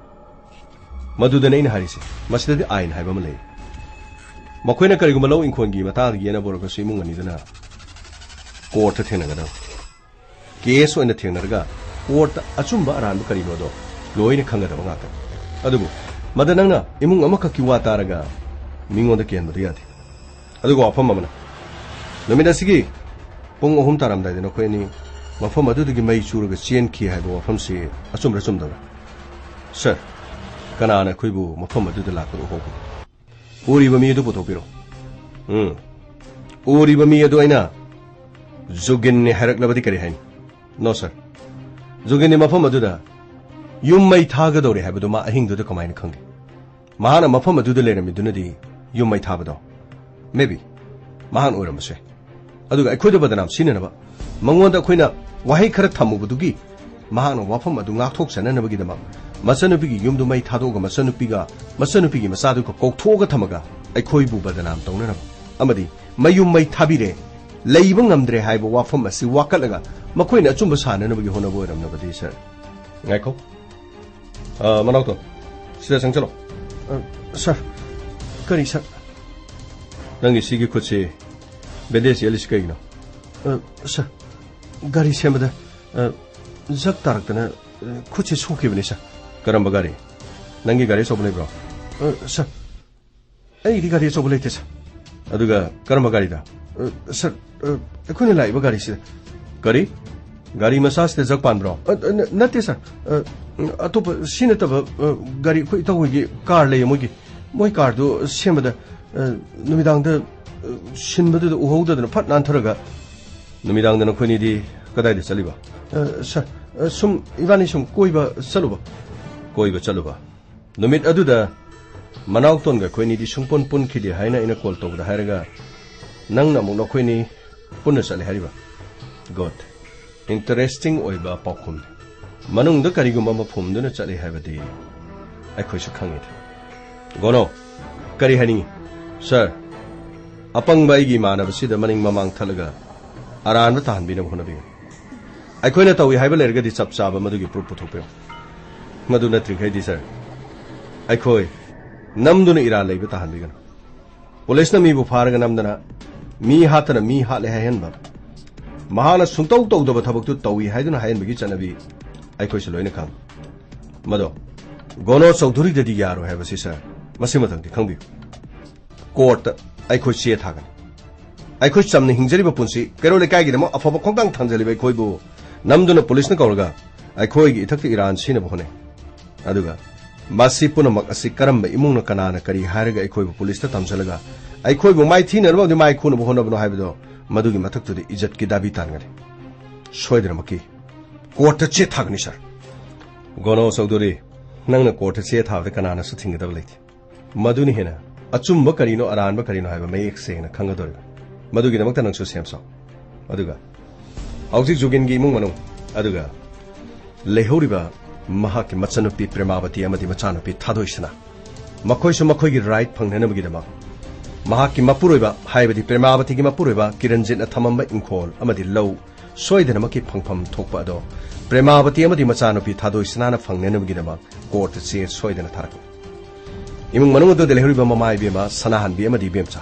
ꯃꯗꯨꯗꯅꯤ ꯑꯩꯅ ꯍꯥꯏꯔꯤꯁꯦ꯫ ꯃꯁꯤꯗꯗꯤ ꯑꯥꯏꯟ ꯍꯥꯏꯕ ꯑꯃ ꯂꯩ꯫ ꯃꯈꯣꯏꯅ ꯀꯔꯤꯒꯨꯝꯕ ꯂꯧ ꯏꯪꯈꯣꯜꯒꯤ ꯃꯇꯥꯡꯗ ꯌꯦꯠꯅꯕ ꯑꯣꯏꯔꯒꯁꯨ ꯏꯃꯨꯡ ꯑꯅꯤꯗꯨꯅ ꯀꯣꯔꯠꯇ ꯊꯦꯡꯅꯒꯗꯕ꯫ ꯀꯦꯁ ꯑꯣꯏꯅ ꯊꯦꯡꯅꯔꯒ ꯀꯣꯔꯠꯇ ꯑꯆꯨꯝꯕ ꯑꯔꯥꯟꯕ ꯀꯔꯤꯅꯣꯗꯣ ꯂꯣꯏꯅ ꯈꯪꯒꯗꯕ ꯉꯥꯛꯇꯅꯤ꯫ ꯑꯗꯨꯕꯨ ꯃꯗ ꯅꯪꯅ ꯏꯃꯨꯡ ꯑꯃꯈꯛꯀꯤ ꯋꯥ ꯇꯥꯔꯒ ꯃꯤꯉꯣꯟꯗ ꯀꯤꯍꯟꯕꯗꯤ ꯌꯥꯗꯦ꯫ ꯑꯗꯨꯒ ꯋꯥꯐꯝ ꯑꯃꯅ, ꯅꯨꯃꯤꯠ ꯑꯁꯤꯒꯤ ꯄꯨꯡ ꯑꯍꯨꯝ ꯇꯥꯔꯝꯗꯥꯏꯗ ꯅꯈꯣꯏ ꯑꯅꯤ ꯃꯐꯝ ꯑꯗꯨꯗꯒꯤ ꯃꯩ ꯆꯨꯔꯒ ꯆꯦꯟꯈꯤ ꯍꯥꯏꯕ ꯋꯥꯐꯝꯁꯤ ꯑꯆꯨꯝꯕ꯭ꯔꯥ ꯆꯨꯝꯗꯕ꯭ꯔꯥ? ꯁꯥꯔ, ꯀꯅꯥꯅ ꯑꯩꯈꯣꯏꯕꯨ ꯃꯐꯝ ꯑꯗꯨꯗ ꯂꯥꯛꯄꯗ ꯎꯍꯧꯕꯒꯦ? ꯎꯔꯤꯕ ꯃꯤ ꯑꯗꯨ ꯄꯨꯊꯣꯛꯄꯤꯔꯣ꯫ ꯎꯝ꯫ ꯎꯔꯤꯕ ꯃꯤ ꯑꯗꯨ ꯑꯩꯅ ꯖꯨꯒꯤꯟꯅꯤ ꯍꯥꯏꯔꯛꯂꯕꯗꯤ ꯀꯔꯤ ꯍꯥꯏꯅꯤ? ꯅꯣ, ꯁꯥꯔ꯫ ꯖꯨꯒꯤꯟꯅꯤ ꯃꯐꯝ ꯑꯗꯨꯗ ꯌꯨꯝ ꯃꯩ ꯊꯥꯒꯗꯧꯔꯦ ꯍꯥꯏꯕꯗꯨ ꯃꯥ ꯑꯍꯤꯡꯗꯨꯗ ꯀꯃꯥꯏꯅ ꯈꯪꯒꯦ? ꯃꯍꯥꯛꯅ ꯃꯐꯝ ꯑꯗꯨꯗ ꯂꯩꯔꯝꯃꯤꯗꯨꯅꯗꯤ ꯌꯨꯝ ꯃꯩ ꯊꯥꯕꯗꯣ, maybe, ꯃꯍꯥꯛꯅ ꯑꯣꯏꯔꯝꯕꯁꯨ ꯌꯥꯏ꯫ ꯑꯗꯨꯒ ꯑꯩꯈꯣꯏꯗ ꯕꯗꯅꯥꯝ ꯁꯤꯟꯅꯅꯕ ꯃꯉꯣꯟꯗ ꯑꯩꯈꯣꯏꯅ ꯋꯥꯍꯩ ꯈꯔ ꯊꯝꯃꯨꯕꯗꯨꯒꯤ ꯃꯍꯥꯛꯅ ꯋꯥꯐꯝ ꯑꯗꯨ ꯉꯥꯛꯊꯣꯛꯆꯅꯅꯕꯒꯤꯗꯃꯛ ꯃꯆꯟꯅꯨꯄꯤꯒꯤ ꯌꯨꯝꯗꯨ ꯃꯩ ꯊꯥꯗꯣꯛꯑꯒ ꯃꯆꯟꯅꯨꯄꯤꯒ ꯃꯆꯟꯅꯨꯄꯤꯒꯤ ꯃꯆꯥꯗꯨꯒ ꯀꯧꯊꯣꯛꯑꯒ ꯊꯝꯃꯒ ꯑꯩꯈꯣꯏꯕꯨ ꯕꯗꯅꯥꯝ ꯇꯧꯅꯅꯕ ꯑꯃꯗꯤ ꯃꯌꯨꯝ ꯃꯩ ꯊꯥꯕꯤꯔꯦ, ꯂꯩꯕ ꯉꯝꯗ꯭ꯔꯦ ꯍꯥꯏꯕ ꯋꯥꯐꯝ ꯑꯁꯤ ꯋꯥꯀꯠꯂꯒ ꯃꯈꯣꯏꯅ ꯑꯆꯨꯝꯕ ꯁꯥꯅꯅꯕꯒꯤ ꯍꯣꯠꯅꯕ ꯑꯣꯏꯔꯝꯅꯕꯗꯤ, ꯁꯥꯔ꯫ ꯉꯥꯏꯈꯣ꯫ ꯑ, ꯃꯅꯥꯎꯇꯣꯟ, ꯁꯤꯗ ꯆꯪꯁꯤꯜꯂꯣ꯫ ꯑ, ꯁꯥꯔ, ꯀꯔꯤ, ꯁꯥꯔ? ꯅꯪꯒꯤ ꯁꯤꯒꯤ ꯈꯨꯠꯁꯤ ꯕꯦꯟꯗꯦꯖ ꯌꯦꯠꯂꯤꯁꯤ ꯀꯩꯒꯤꯅꯣ? ꯑ, ꯁꯥꯔ, ꯒꯥꯔꯤ ꯁꯦꯝꯕꯗ, ꯑ, ꯖꯛ ꯇꯥꯔꯛꯇꯅ, ꯑ, ꯈꯨꯠꯁꯤ ꯁꯣꯛꯈꯤꯕꯅꯤ, ꯁꯥꯔ꯫ ꯀꯔꯝꯕ ꯒꯥꯔꯤ? ꯅꯪꯒꯤ ꯒꯥꯔꯤ ꯑꯆꯧꯕ ꯂꯩꯕ꯭ꯔꯣ? ꯑ, ꯁꯥꯔ, ꯑꯩꯒꯤꯗꯤ ꯒꯥꯔꯤ ꯑꯆꯧꯕ ꯂꯩꯇꯦ, ꯁꯥꯔ꯫ ꯑꯗꯨꯒ ꯀꯔꯝꯕ ꯒꯥꯔꯤꯗ? ꯑ, ꯁꯥꯔ, ꯑ, ꯑꯩꯈꯣꯏꯅ ꯂꯥꯛꯏꯕ ꯒꯥꯔꯤꯁꯤꯗ꯫ ꯀꯔꯤ? ꯒꯥꯔꯤ ꯃꯆꯥꯁꯤꯗ ꯖꯛ ꯄꯥꯟꯕ꯭ꯔꯣ? ꯑ, ꯑ, ꯅ-, ꯅꯠꯇꯦ, ꯁꯥꯔ꯫ ꯑ, ꯑꯇꯣꯞꯄ ꯁꯤ ꯅꯠꯇꯕ, ꯑ, ꯒꯥꯔꯤ ꯑꯩꯈꯣꯏ ꯏꯇꯥꯎꯍꯣꯏꯒꯤ ꯀꯥꯔ ꯂꯩꯌꯦ ꯃꯣꯏꯒꯤ꯫ ꯃꯣꯏ ꯀꯥꯔꯗꯨ ꯁꯦꯝꯕꯗ, ꯑ, ꯅꯨꯃꯤꯗꯥꯡꯗ, ꯑ, ꯁꯤꯟꯕꯗꯨꯗ ꯎꯍꯧꯗꯗꯅ ꯐꯠ ꯅꯥꯟꯊꯔꯒ꯫ ꯅꯨꯃꯤꯗꯥꯡꯗ ꯅꯈꯣꯏꯅꯤꯗꯤ ꯀꯗꯥꯏꯗ ꯆꯠꯂꯤꯕ? ꯑ, ꯁꯥꯔ, ꯑ, ꯁꯨꯝ ꯏꯕꯥꯅꯤ ꯁꯨꯝ ꯀꯣꯏꯕ ꯆꯠꯂꯨꯕ꯫ ꯀꯣꯏꯕ ꯆꯠꯂꯨꯕ? ꯅꯨꯃꯤꯠ ꯑꯗꯨꯗ ꯃꯅꯥꯎꯇꯣꯟꯒ ꯑꯩꯈꯣꯏꯅꯤꯗꯤ ꯁꯨꯡꯄꯨꯟ ꯄꯨꯟꯈꯤꯗꯦ ꯍꯥꯏꯅ ꯑꯩꯅ ꯀꯣꯜ ꯇꯧꯕꯗ ꯍꯥꯏꯔꯒ, ꯅꯪꯅ ꯑꯃꯨꯛ ꯅꯈꯣꯏꯅꯤ ꯄꯨꯟꯅ ꯆꯠꯂꯦ ꯍꯥꯏꯔꯤꯕ? ꯒꯨꯗ꯫ ꯏꯟꯇꯔꯦꯁꯇꯤꯡ ꯑꯣꯏꯕ ꯄꯥꯎꯈꯨꯝꯅꯤ꯫ ꯃꯅꯨꯡꯗ ꯀꯔꯤꯒꯨꯝꯕ ꯑꯃ ꯐꯨꯝꯗꯨꯅ ꯆꯠꯂꯤ ꯍꯥꯏꯕꯗꯤ ꯑꯩꯈꯣꯏꯁꯨ ꯈꯪꯉꯤꯗ꯫ ꯒꯣꯅꯣ, ꯀꯔꯤ ꯍꯥꯏꯅꯤꯡꯉꯤ? ꯁꯥꯔ, ꯑꯄꯪꯕ ꯑꯩꯒꯤ ꯏꯃꯥꯟꯅꯕꯁꯤꯗ ꯃꯅꯤꯡ ꯃꯃꯥꯡ ꯊꯠꯂꯒ ꯑꯔꯥꯟꯕ ꯇꯥꯍꯟꯕꯤꯅꯕ ꯍꯣꯠꯅꯕꯤꯒꯅꯨ꯫ ꯑꯩꯈꯣꯏꯅ ꯇꯧꯏ ꯍꯥꯏꯕ ꯂꯩꯔꯒꯗꯤ ꯆꯞ ꯆꯥꯕ ꯃꯗꯨꯒꯤ ꯄ꯭ꯔꯨꯐ ꯄꯨꯊꯣꯛꯄꯤꯔꯣ꯫ ꯃꯗꯨ ꯅꯠꯇ꯭ꯔꯤꯈꯩꯗꯤ, ꯁꯥꯔ, ꯑꯩꯈꯣꯏ ꯅꯝꯗꯨꯅ ꯏꯔꯥꯟ ꯂꯩꯕ ꯇꯥꯍꯟꯕꯤꯒꯅꯨ꯫ ꯄꯨꯂꯤꯁꯅ ꯃꯤꯕꯨ ꯐꯥꯔꯒ ꯅꯝꯗꯅ, ꯃꯤ ꯍꯥꯠꯇꯅ ꯃꯤ ꯍꯥꯠꯂꯦ ꯍꯥꯏꯍꯟꯕ, ꯃꯍꯥꯛꯅ ꯁꯨꯡꯇꯧ ꯇꯧꯗꯕ ꯊꯕꯛꯇꯨ ꯇꯧꯏ ꯍꯥꯏꯗꯨꯅ ꯍꯥꯏꯍꯟꯕꯒꯤ ꯆꯠꯅꯕꯤ ꯑꯩꯈꯣꯏꯁꯨ ꯂꯣꯏꯅ ꯈꯪꯏ꯫ ꯃꯗꯣ ꯒꯣꯅꯣ ꯆꯧꯙꯨꯔꯤꯗꯗꯤ ꯌꯥꯔꯣꯏ ꯍꯥꯏꯕꯁꯤ, ꯁꯥꯔ, ꯃꯁꯤꯃꯇꯪꯗꯤ ꯈꯪꯕꯤꯌꯨ꯫ ꯀꯣꯔꯠꯇ ꯑꯩꯈꯣꯏ ꯆꯦ ꯊꯥꯒꯅꯤ꯫ ꯑꯩꯈꯣꯏ ꯆꯝꯅ ꯍꯤꯡꯖꯔꯤꯕ ꯄꯨꯟꯁꯤ, ꯀꯩꯔꯣꯜ ꯂꯩꯀꯥꯏꯒꯤꯗꯃꯛ ꯑꯐꯕ ꯈꯣꯡꯊꯥꯡ ꯊꯥꯡꯖꯜꯂꯤꯕ ꯑꯩꯈꯣꯏꯕꯨ ꯅꯝꯗꯨꯅ ꯄꯨꯂꯤꯁꯅ ꯀꯧꯔꯒ ꯑꯩꯈꯣꯏꯒꯤ ꯏꯊꯛꯇ ꯏꯔꯥꯟ ꯁꯤꯅꯕ ꯍꯣꯠꯅꯩ꯫ ꯑꯗꯨꯒ ꯃꯁꯤ ꯄꯨꯝꯅꯃꯛ ꯑꯁꯤ ꯀꯔꯝꯕ ꯏꯃꯨꯡꯅ ꯀꯅꯥꯅ ꯀꯔꯤ ꯍꯥꯏꯔꯒ ꯑꯩꯈꯣꯏꯕꯨ ꯄꯨꯂꯤꯁꯇ ꯊꯝꯖꯜꯂꯒ ꯑꯩꯈꯣꯏꯕꯨ ꯃꯥꯏꯊꯤꯅꯅꯕ ꯑꯃꯗꯤ ꯃꯥꯏ ꯈꯨꯅꯕ ꯍꯣꯠꯅꯕꯅꯣ ꯍꯥꯏꯕꯗꯣ, ꯃꯗꯨꯒꯤ ꯃꯊꯛꯇꯨꯗ ꯏꯖꯠꯀꯤ ꯗꯥꯕꯤ ꯇꯥꯟꯒꯅꯤ꯫ ꯁꯣꯏꯗꯅꯃꯛꯀꯤ ꯀꯣꯔꯠꯇ ꯆꯦ ꯊꯥꯒꯅꯤ, ꯁꯥꯔ꯫ ꯒꯣꯅꯣ ꯆꯧꯙꯨꯔꯤ, ꯅꯪꯅ ꯀꯣꯔꯠꯇ ꯆꯦ ꯊꯥꯕꯗ ꯀꯅꯥꯅꯁꯨ ꯊꯤꯡꯒꯗꯕ ꯂꯩꯇꯦ꯫ ꯃꯗꯨꯅ ꯍꯦꯟꯅ ꯑꯆꯨꯝꯕ ꯀꯔꯤꯅꯣ, ꯑꯔꯥꯟꯕ ꯀꯔꯤꯅꯣ ꯍꯥꯏꯕ ꯃꯌꯦꯛ ꯁꯦꯡꯅ ꯈꯪꯒꯗꯧꯔꯤꯕ꯫ ꯃꯗꯨꯒꯤꯗꯃꯛꯇ ꯅꯪꯁꯨ ꯁꯦꯝ ꯁꯥꯎ꯫ ꯑꯗꯨꯒ ꯍꯧꯖꯤꯛ ꯖꯨꯒꯤꯟꯒꯤ ꯏꯃꯨꯡ ꯃꯅꯨꯡ, ꯑꯗꯨꯒ ꯂꯩꯍꯧꯔꯤꯕ ꯃꯍꯥꯛꯀꯤ ꯃꯆꯟꯅꯨꯄꯤ ꯄ꯭ꯔꯦꯃꯥꯕꯇꯤ ꯑꯃꯗꯤ ꯃꯆꯥꯅꯨꯄꯤ ꯊꯥꯗꯣꯏꯁꯅꯥ, ꯃꯈꯣꯏꯁꯨ ꯃꯈꯣꯏꯒꯤ ꯔꯥꯏꯠ ꯐꯪꯅꯅꯕꯒꯤꯗꯃꯛ ꯃꯍꯥꯛꯀꯤ ꯃꯄꯨꯔꯣꯏꯕ, ꯍꯥꯏꯕꯗꯤ ꯄ꯭ꯔꯦꯃꯥꯕꯇꯤꯒꯤ ꯃꯄꯨꯔꯣꯏꯕ ꯀꯤꯔꯟꯖꯤꯠꯅ ꯊꯝꯃꯝꯕ ꯏꯪꯈꯣꯜ ꯑꯃꯗꯤ ꯂꯧ ꯁꯣꯏꯗꯅꯃꯛꯀꯤ ꯐꯪꯐꯝ ꯊꯣꯛꯄ ꯑꯗꯣ ꯄ꯭ꯔꯦꯃꯥꯕꯇꯤ ꯑꯃꯗꯤ ꯃꯆꯥꯅꯨꯄꯤ ꯊꯥꯗꯣꯏꯁꯅꯥꯅ ꯐꯪꯅꯅꯕꯒꯤꯗꯃꯛ ꯀꯣꯔꯠꯇ ꯆꯦ ꯁꯣꯏꯗꯅ ꯊꯥꯔꯛꯀꯅꯤ꯫ ꯏꯃꯨꯡ ꯃꯅꯨꯡ ꯑꯗꯨꯗ ꯂꯩꯍꯧꯔꯤꯕ ꯃꯃꯥ ꯏꯕꯦꯝꯃ, ꯁꯅꯥꯍꯟꯕꯤ ꯑꯃꯗꯤ ꯏꯕꯦꯝꯆꯥ,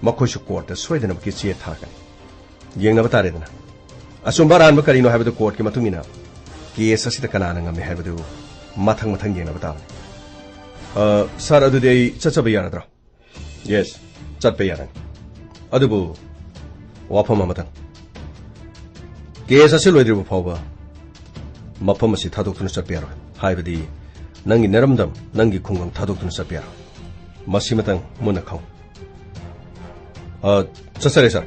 ꯃꯈꯣꯏꯁꯨ ꯀꯣꯔꯠꯇ ꯁꯣꯏꯗꯅꯃꯛꯀꯤ ꯆꯦ ꯊꯥꯔꯛꯀꯅꯤ꯫ ꯌꯦꯡꯅꯕ ꯇꯥꯔꯦꯗꯅ꯫ ꯑꯆꯨꯝꯕ ꯑꯔꯥꯟꯕ ꯀꯔꯤꯅꯣ ꯍꯥꯏꯕꯗꯨ ꯀꯣꯔꯠꯀꯤ ꯃꯇꯨꯡ ꯏꯟꯅ ꯀꯦꯁ ꯑꯁꯤꯗ ꯀꯅꯥꯅ ꯉꯝꯃꯤ ꯍꯥꯏꯕꯗꯨ ꯃꯊꯪ ꯃꯊꯪ ꯌꯦꯡꯅꯕ ꯇꯥꯕꯅꯤ꯫ ꯑ, ꯁꯥꯔ, ꯑꯗꯨꯗꯤ ꯑꯩ ꯆꯠꯆꯕ ꯌꯥꯔꯗ꯭ꯔꯣ? ꯌꯦꯁ, ꯆꯠꯄ ꯌꯥꯔꯅꯤ꯫ ꯑꯗꯨꯕꯨ ꯋꯥꯐꯝ ꯑꯃꯇꯪ, ꯀꯦꯁ ꯑꯁꯤ ꯂꯣꯏꯗ꯭ꯔꯤꯕ ꯐꯥꯎꯕ ꯃꯐꯝ ꯑꯁꯤ ꯊꯥꯗꯣꯛꯇꯨꯅ ꯆꯠꯄ ꯌꯥꯔꯣꯏ꯫ ꯍꯥꯏꯕꯗꯤ ꯅꯪꯒꯤ ꯅꯔꯝꯗꯝ, ꯅꯪꯒꯤ ꯈꯨꯡꯒꯪ ꯊꯥꯗꯣꯛꯇꯨꯅ ꯆꯠꯄ ꯌꯥꯔꯣꯏ꯫ ꯃꯁꯤꯃꯇꯪ ꯃꯨꯟꯅ ꯈꯪꯉꯨ꯫ ꯑ, ꯆꯠꯆꯔꯦ, ꯁꯥꯔ꯫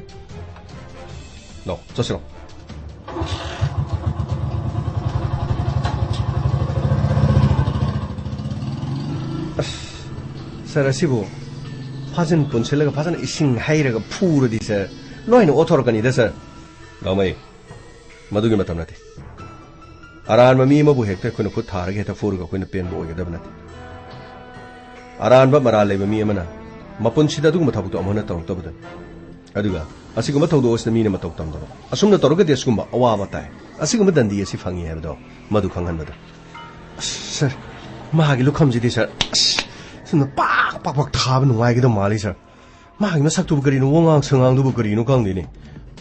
ꯂꯥꯛꯑꯣ, ꯆꯠꯁꯤ ꯂꯥꯛꯑꯣ꯫ ꯑꯁ, ꯁꯥꯔ, ꯑꯁꯤꯕꯨ ꯐꯥꯖꯤꯟ ꯄꯨꯟꯁꯤꯜꯂꯒ ꯐꯖꯅ ꯏꯁꯤꯡ ꯍꯩꯔꯒ ꯐꯨꯔꯗꯤ, ꯁꯥꯔ, ꯂꯣꯏꯅ ꯑꯣꯊꯣꯔꯛꯀꯅꯤꯗ, ꯁꯥꯔ꯫ ꯒꯥꯡꯃꯩ, ꯃꯗꯨꯒꯤ ꯃꯇꯝ ꯅꯠꯇꯦ꯫ ꯑꯔꯥꯟꯕ ꯃꯤ ꯑꯃꯕꯨ ꯍꯦꯛꯇ ꯑꯩꯈꯣꯏꯅ ꯈꯨꯠ ꯊꯥꯔꯒ ꯍꯦꯛꯇ ꯐꯨꯔꯒ ꯑꯩꯈꯣꯏꯅ ꯄꯦꯟꯕ ꯑꯣꯏꯒꯗꯕ ꯅꯠꯇꯦ꯫ ꯑꯔꯥꯟꯕ ꯃꯔꯥꯜ ꯂꯩꯕ ꯃꯤ ꯑꯃꯅ ꯃꯄꯨꯟꯁꯤꯗ ꯑꯗꯨꯒꯨꯝꯕ ꯊꯕꯛꯇꯣ ꯑꯃꯨꯛ ꯍꯟꯅ ꯇꯧꯔꯛꯇꯕꯗꯨꯅꯤ꯫ ꯑꯗꯨꯒ ꯑꯁꯤꯒꯨꯝꯕ ꯊꯧꯗꯣꯛ ꯑꯁꯤꯗ ꯃꯤꯅ ꯃꯇꯧ ꯇꯝꯗꯕ, ꯑꯁꯨꯝꯅ ꯇꯧꯔꯒꯗꯤ ꯑꯁꯤꯒꯨꯝꯕ ꯑꯋꯥꯕ ꯇꯥꯏ, ꯑꯁꯤꯒꯨꯝꯕ ꯗꯟꯗꯤ ꯑꯁꯤ ꯐꯪꯉꯤ ꯍꯥꯏꯕꯗꯣ ꯃꯗꯨ ꯈꯪꯍꯟꯕꯗ꯫ ꯑꯁ, ꯁꯥꯔ, ꯃꯥꯒꯤ ꯂꯨꯈꯝꯁꯤꯗꯤ, ꯁꯥꯔ, ꯑꯁ, ꯁꯨꯝꯅ ꯄꯥꯛ ꯄꯥꯛ ꯄꯥꯛ ꯊꯥꯕ ꯅꯨꯡꯉꯥꯏꯒꯗꯕ ꯃꯥꯜꯂꯤ, ꯁꯥꯔ꯫ ꯃꯥꯒꯤ ꯃꯁꯛꯇꯨꯕꯨ ꯀꯔꯤꯅꯣ, ꯋꯥꯉꯥꯡ ꯁꯉꯥꯡꯗꯨꯕꯨ ꯀꯔꯤꯅꯣ ꯈꯪꯗꯦꯅꯦ꯫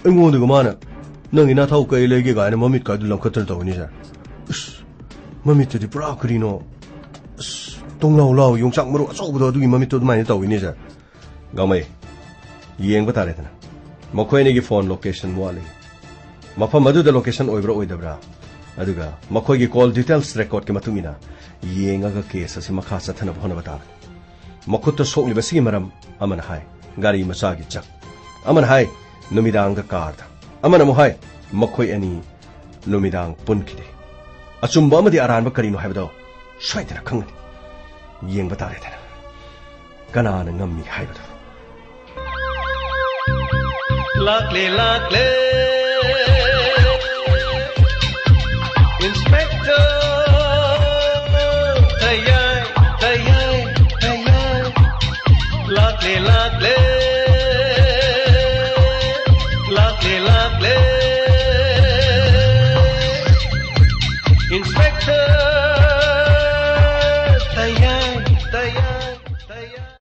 ꯑꯩꯉꯣꯟꯗꯒ ꯃꯥꯅ "ꯅꯪꯒꯤ ꯅꯊꯧ ꯀꯩ ꯂꯩꯒꯦ?" ꯀꯥꯏꯅ ꯃꯃꯤꯠ ꯀꯥꯏꯗꯨ ꯂꯪꯈꯠꯇꯅ ꯇꯧꯋꯤꯅꯦ, ꯁꯥꯔ꯫ ꯑꯁ, ꯃꯃꯤꯠꯇꯨꯗꯤ ꯄꯨꯔꯥ ꯀꯔꯤꯅꯣ, ꯑꯁ, ꯇꯣꯡꯂꯥꯎ ꯂꯥꯎ ꯌꯣꯡꯆꯥꯛ ꯃꯔꯨ ꯑꯆꯧꯕꯗꯣ ꯑꯗꯨꯒꯤ ꯃꯃꯤꯠꯇꯣ ꯑꯗꯨꯃꯥꯏꯅ ꯇꯧꯋꯤꯅꯦ, ꯁꯥꯔ꯫ ꯒꯥꯡꯃꯩ, ꯌꯦꯡꯕ ꯇꯥꯔꯦꯗꯅ꯫ ꯃꯈꯣꯏ ꯑꯅꯤꯒꯤ ꯐꯣꯟ ꯂꯣꯀꯦꯁꯟ ꯋꯥꯠꯂꯤ꯫ ꯃꯐꯝ ꯑꯗꯨꯗ ꯂꯣꯀꯦꯁꯟ ꯑꯣꯏꯕ꯭ꯔꯥ ꯑꯣꯏꯗꯕ꯭ꯔꯥ? ꯑꯗꯨꯒ ꯃꯈꯣꯏꯒꯤ ꯀꯣꯜ ꯗꯤꯇꯦꯜꯁ ꯔꯦꯀꯣꯔꯗꯀꯤ ꯃꯇꯨꯡ ꯏꯟꯅ ꯌꯦꯡꯉꯒ ꯀꯦꯁ ꯑꯁꯤ ꯃꯈꯥ ꯆꯠꯊꯅꯕ ꯍꯣꯠꯅꯕ ꯇꯥꯕꯅꯤ꯫ ꯃꯈꯨꯠꯇ ꯁꯣꯛꯂꯤꯕꯁꯤꯒꯤ ꯃꯔꯝ ꯑꯃꯅ ꯍꯥꯏ, ꯒꯥꯔꯤ ꯃꯆꯥꯒꯤ ꯖꯛ, ꯑꯃꯅ ꯍꯥꯏ, ꯅꯨꯃꯤꯗꯥꯡꯗ ꯀꯥꯔꯗ, ꯑꯃꯅ ꯑꯃꯨꯛ ꯍꯥꯏ, ꯃꯈꯣꯏ ꯑꯅꯤ ꯅꯨꯃꯤꯗꯥꯡ ꯄꯨꯟꯈꯤꯗꯦ꯫ ꯑꯆꯨꯝꯕ ꯑꯃꯗꯤ ꯑꯔꯥꯟꯕ ꯀꯔꯤꯅꯣ ꯍꯥꯏꯕꯗꯣ ꯁꯣꯏꯗꯅ ꯈꯪꯒꯅꯤ꯫ ꯌꯦꯡꯕ ꯇꯥꯔꯦꯗꯅ꯫ ꯀꯅꯥꯅ ꯉꯝꯃꯤ ꯍꯥꯏꯕꯗꯨ꯫ ꯂꯥꯛꯂꯦ ꯂꯥꯛꯂꯦ Inspector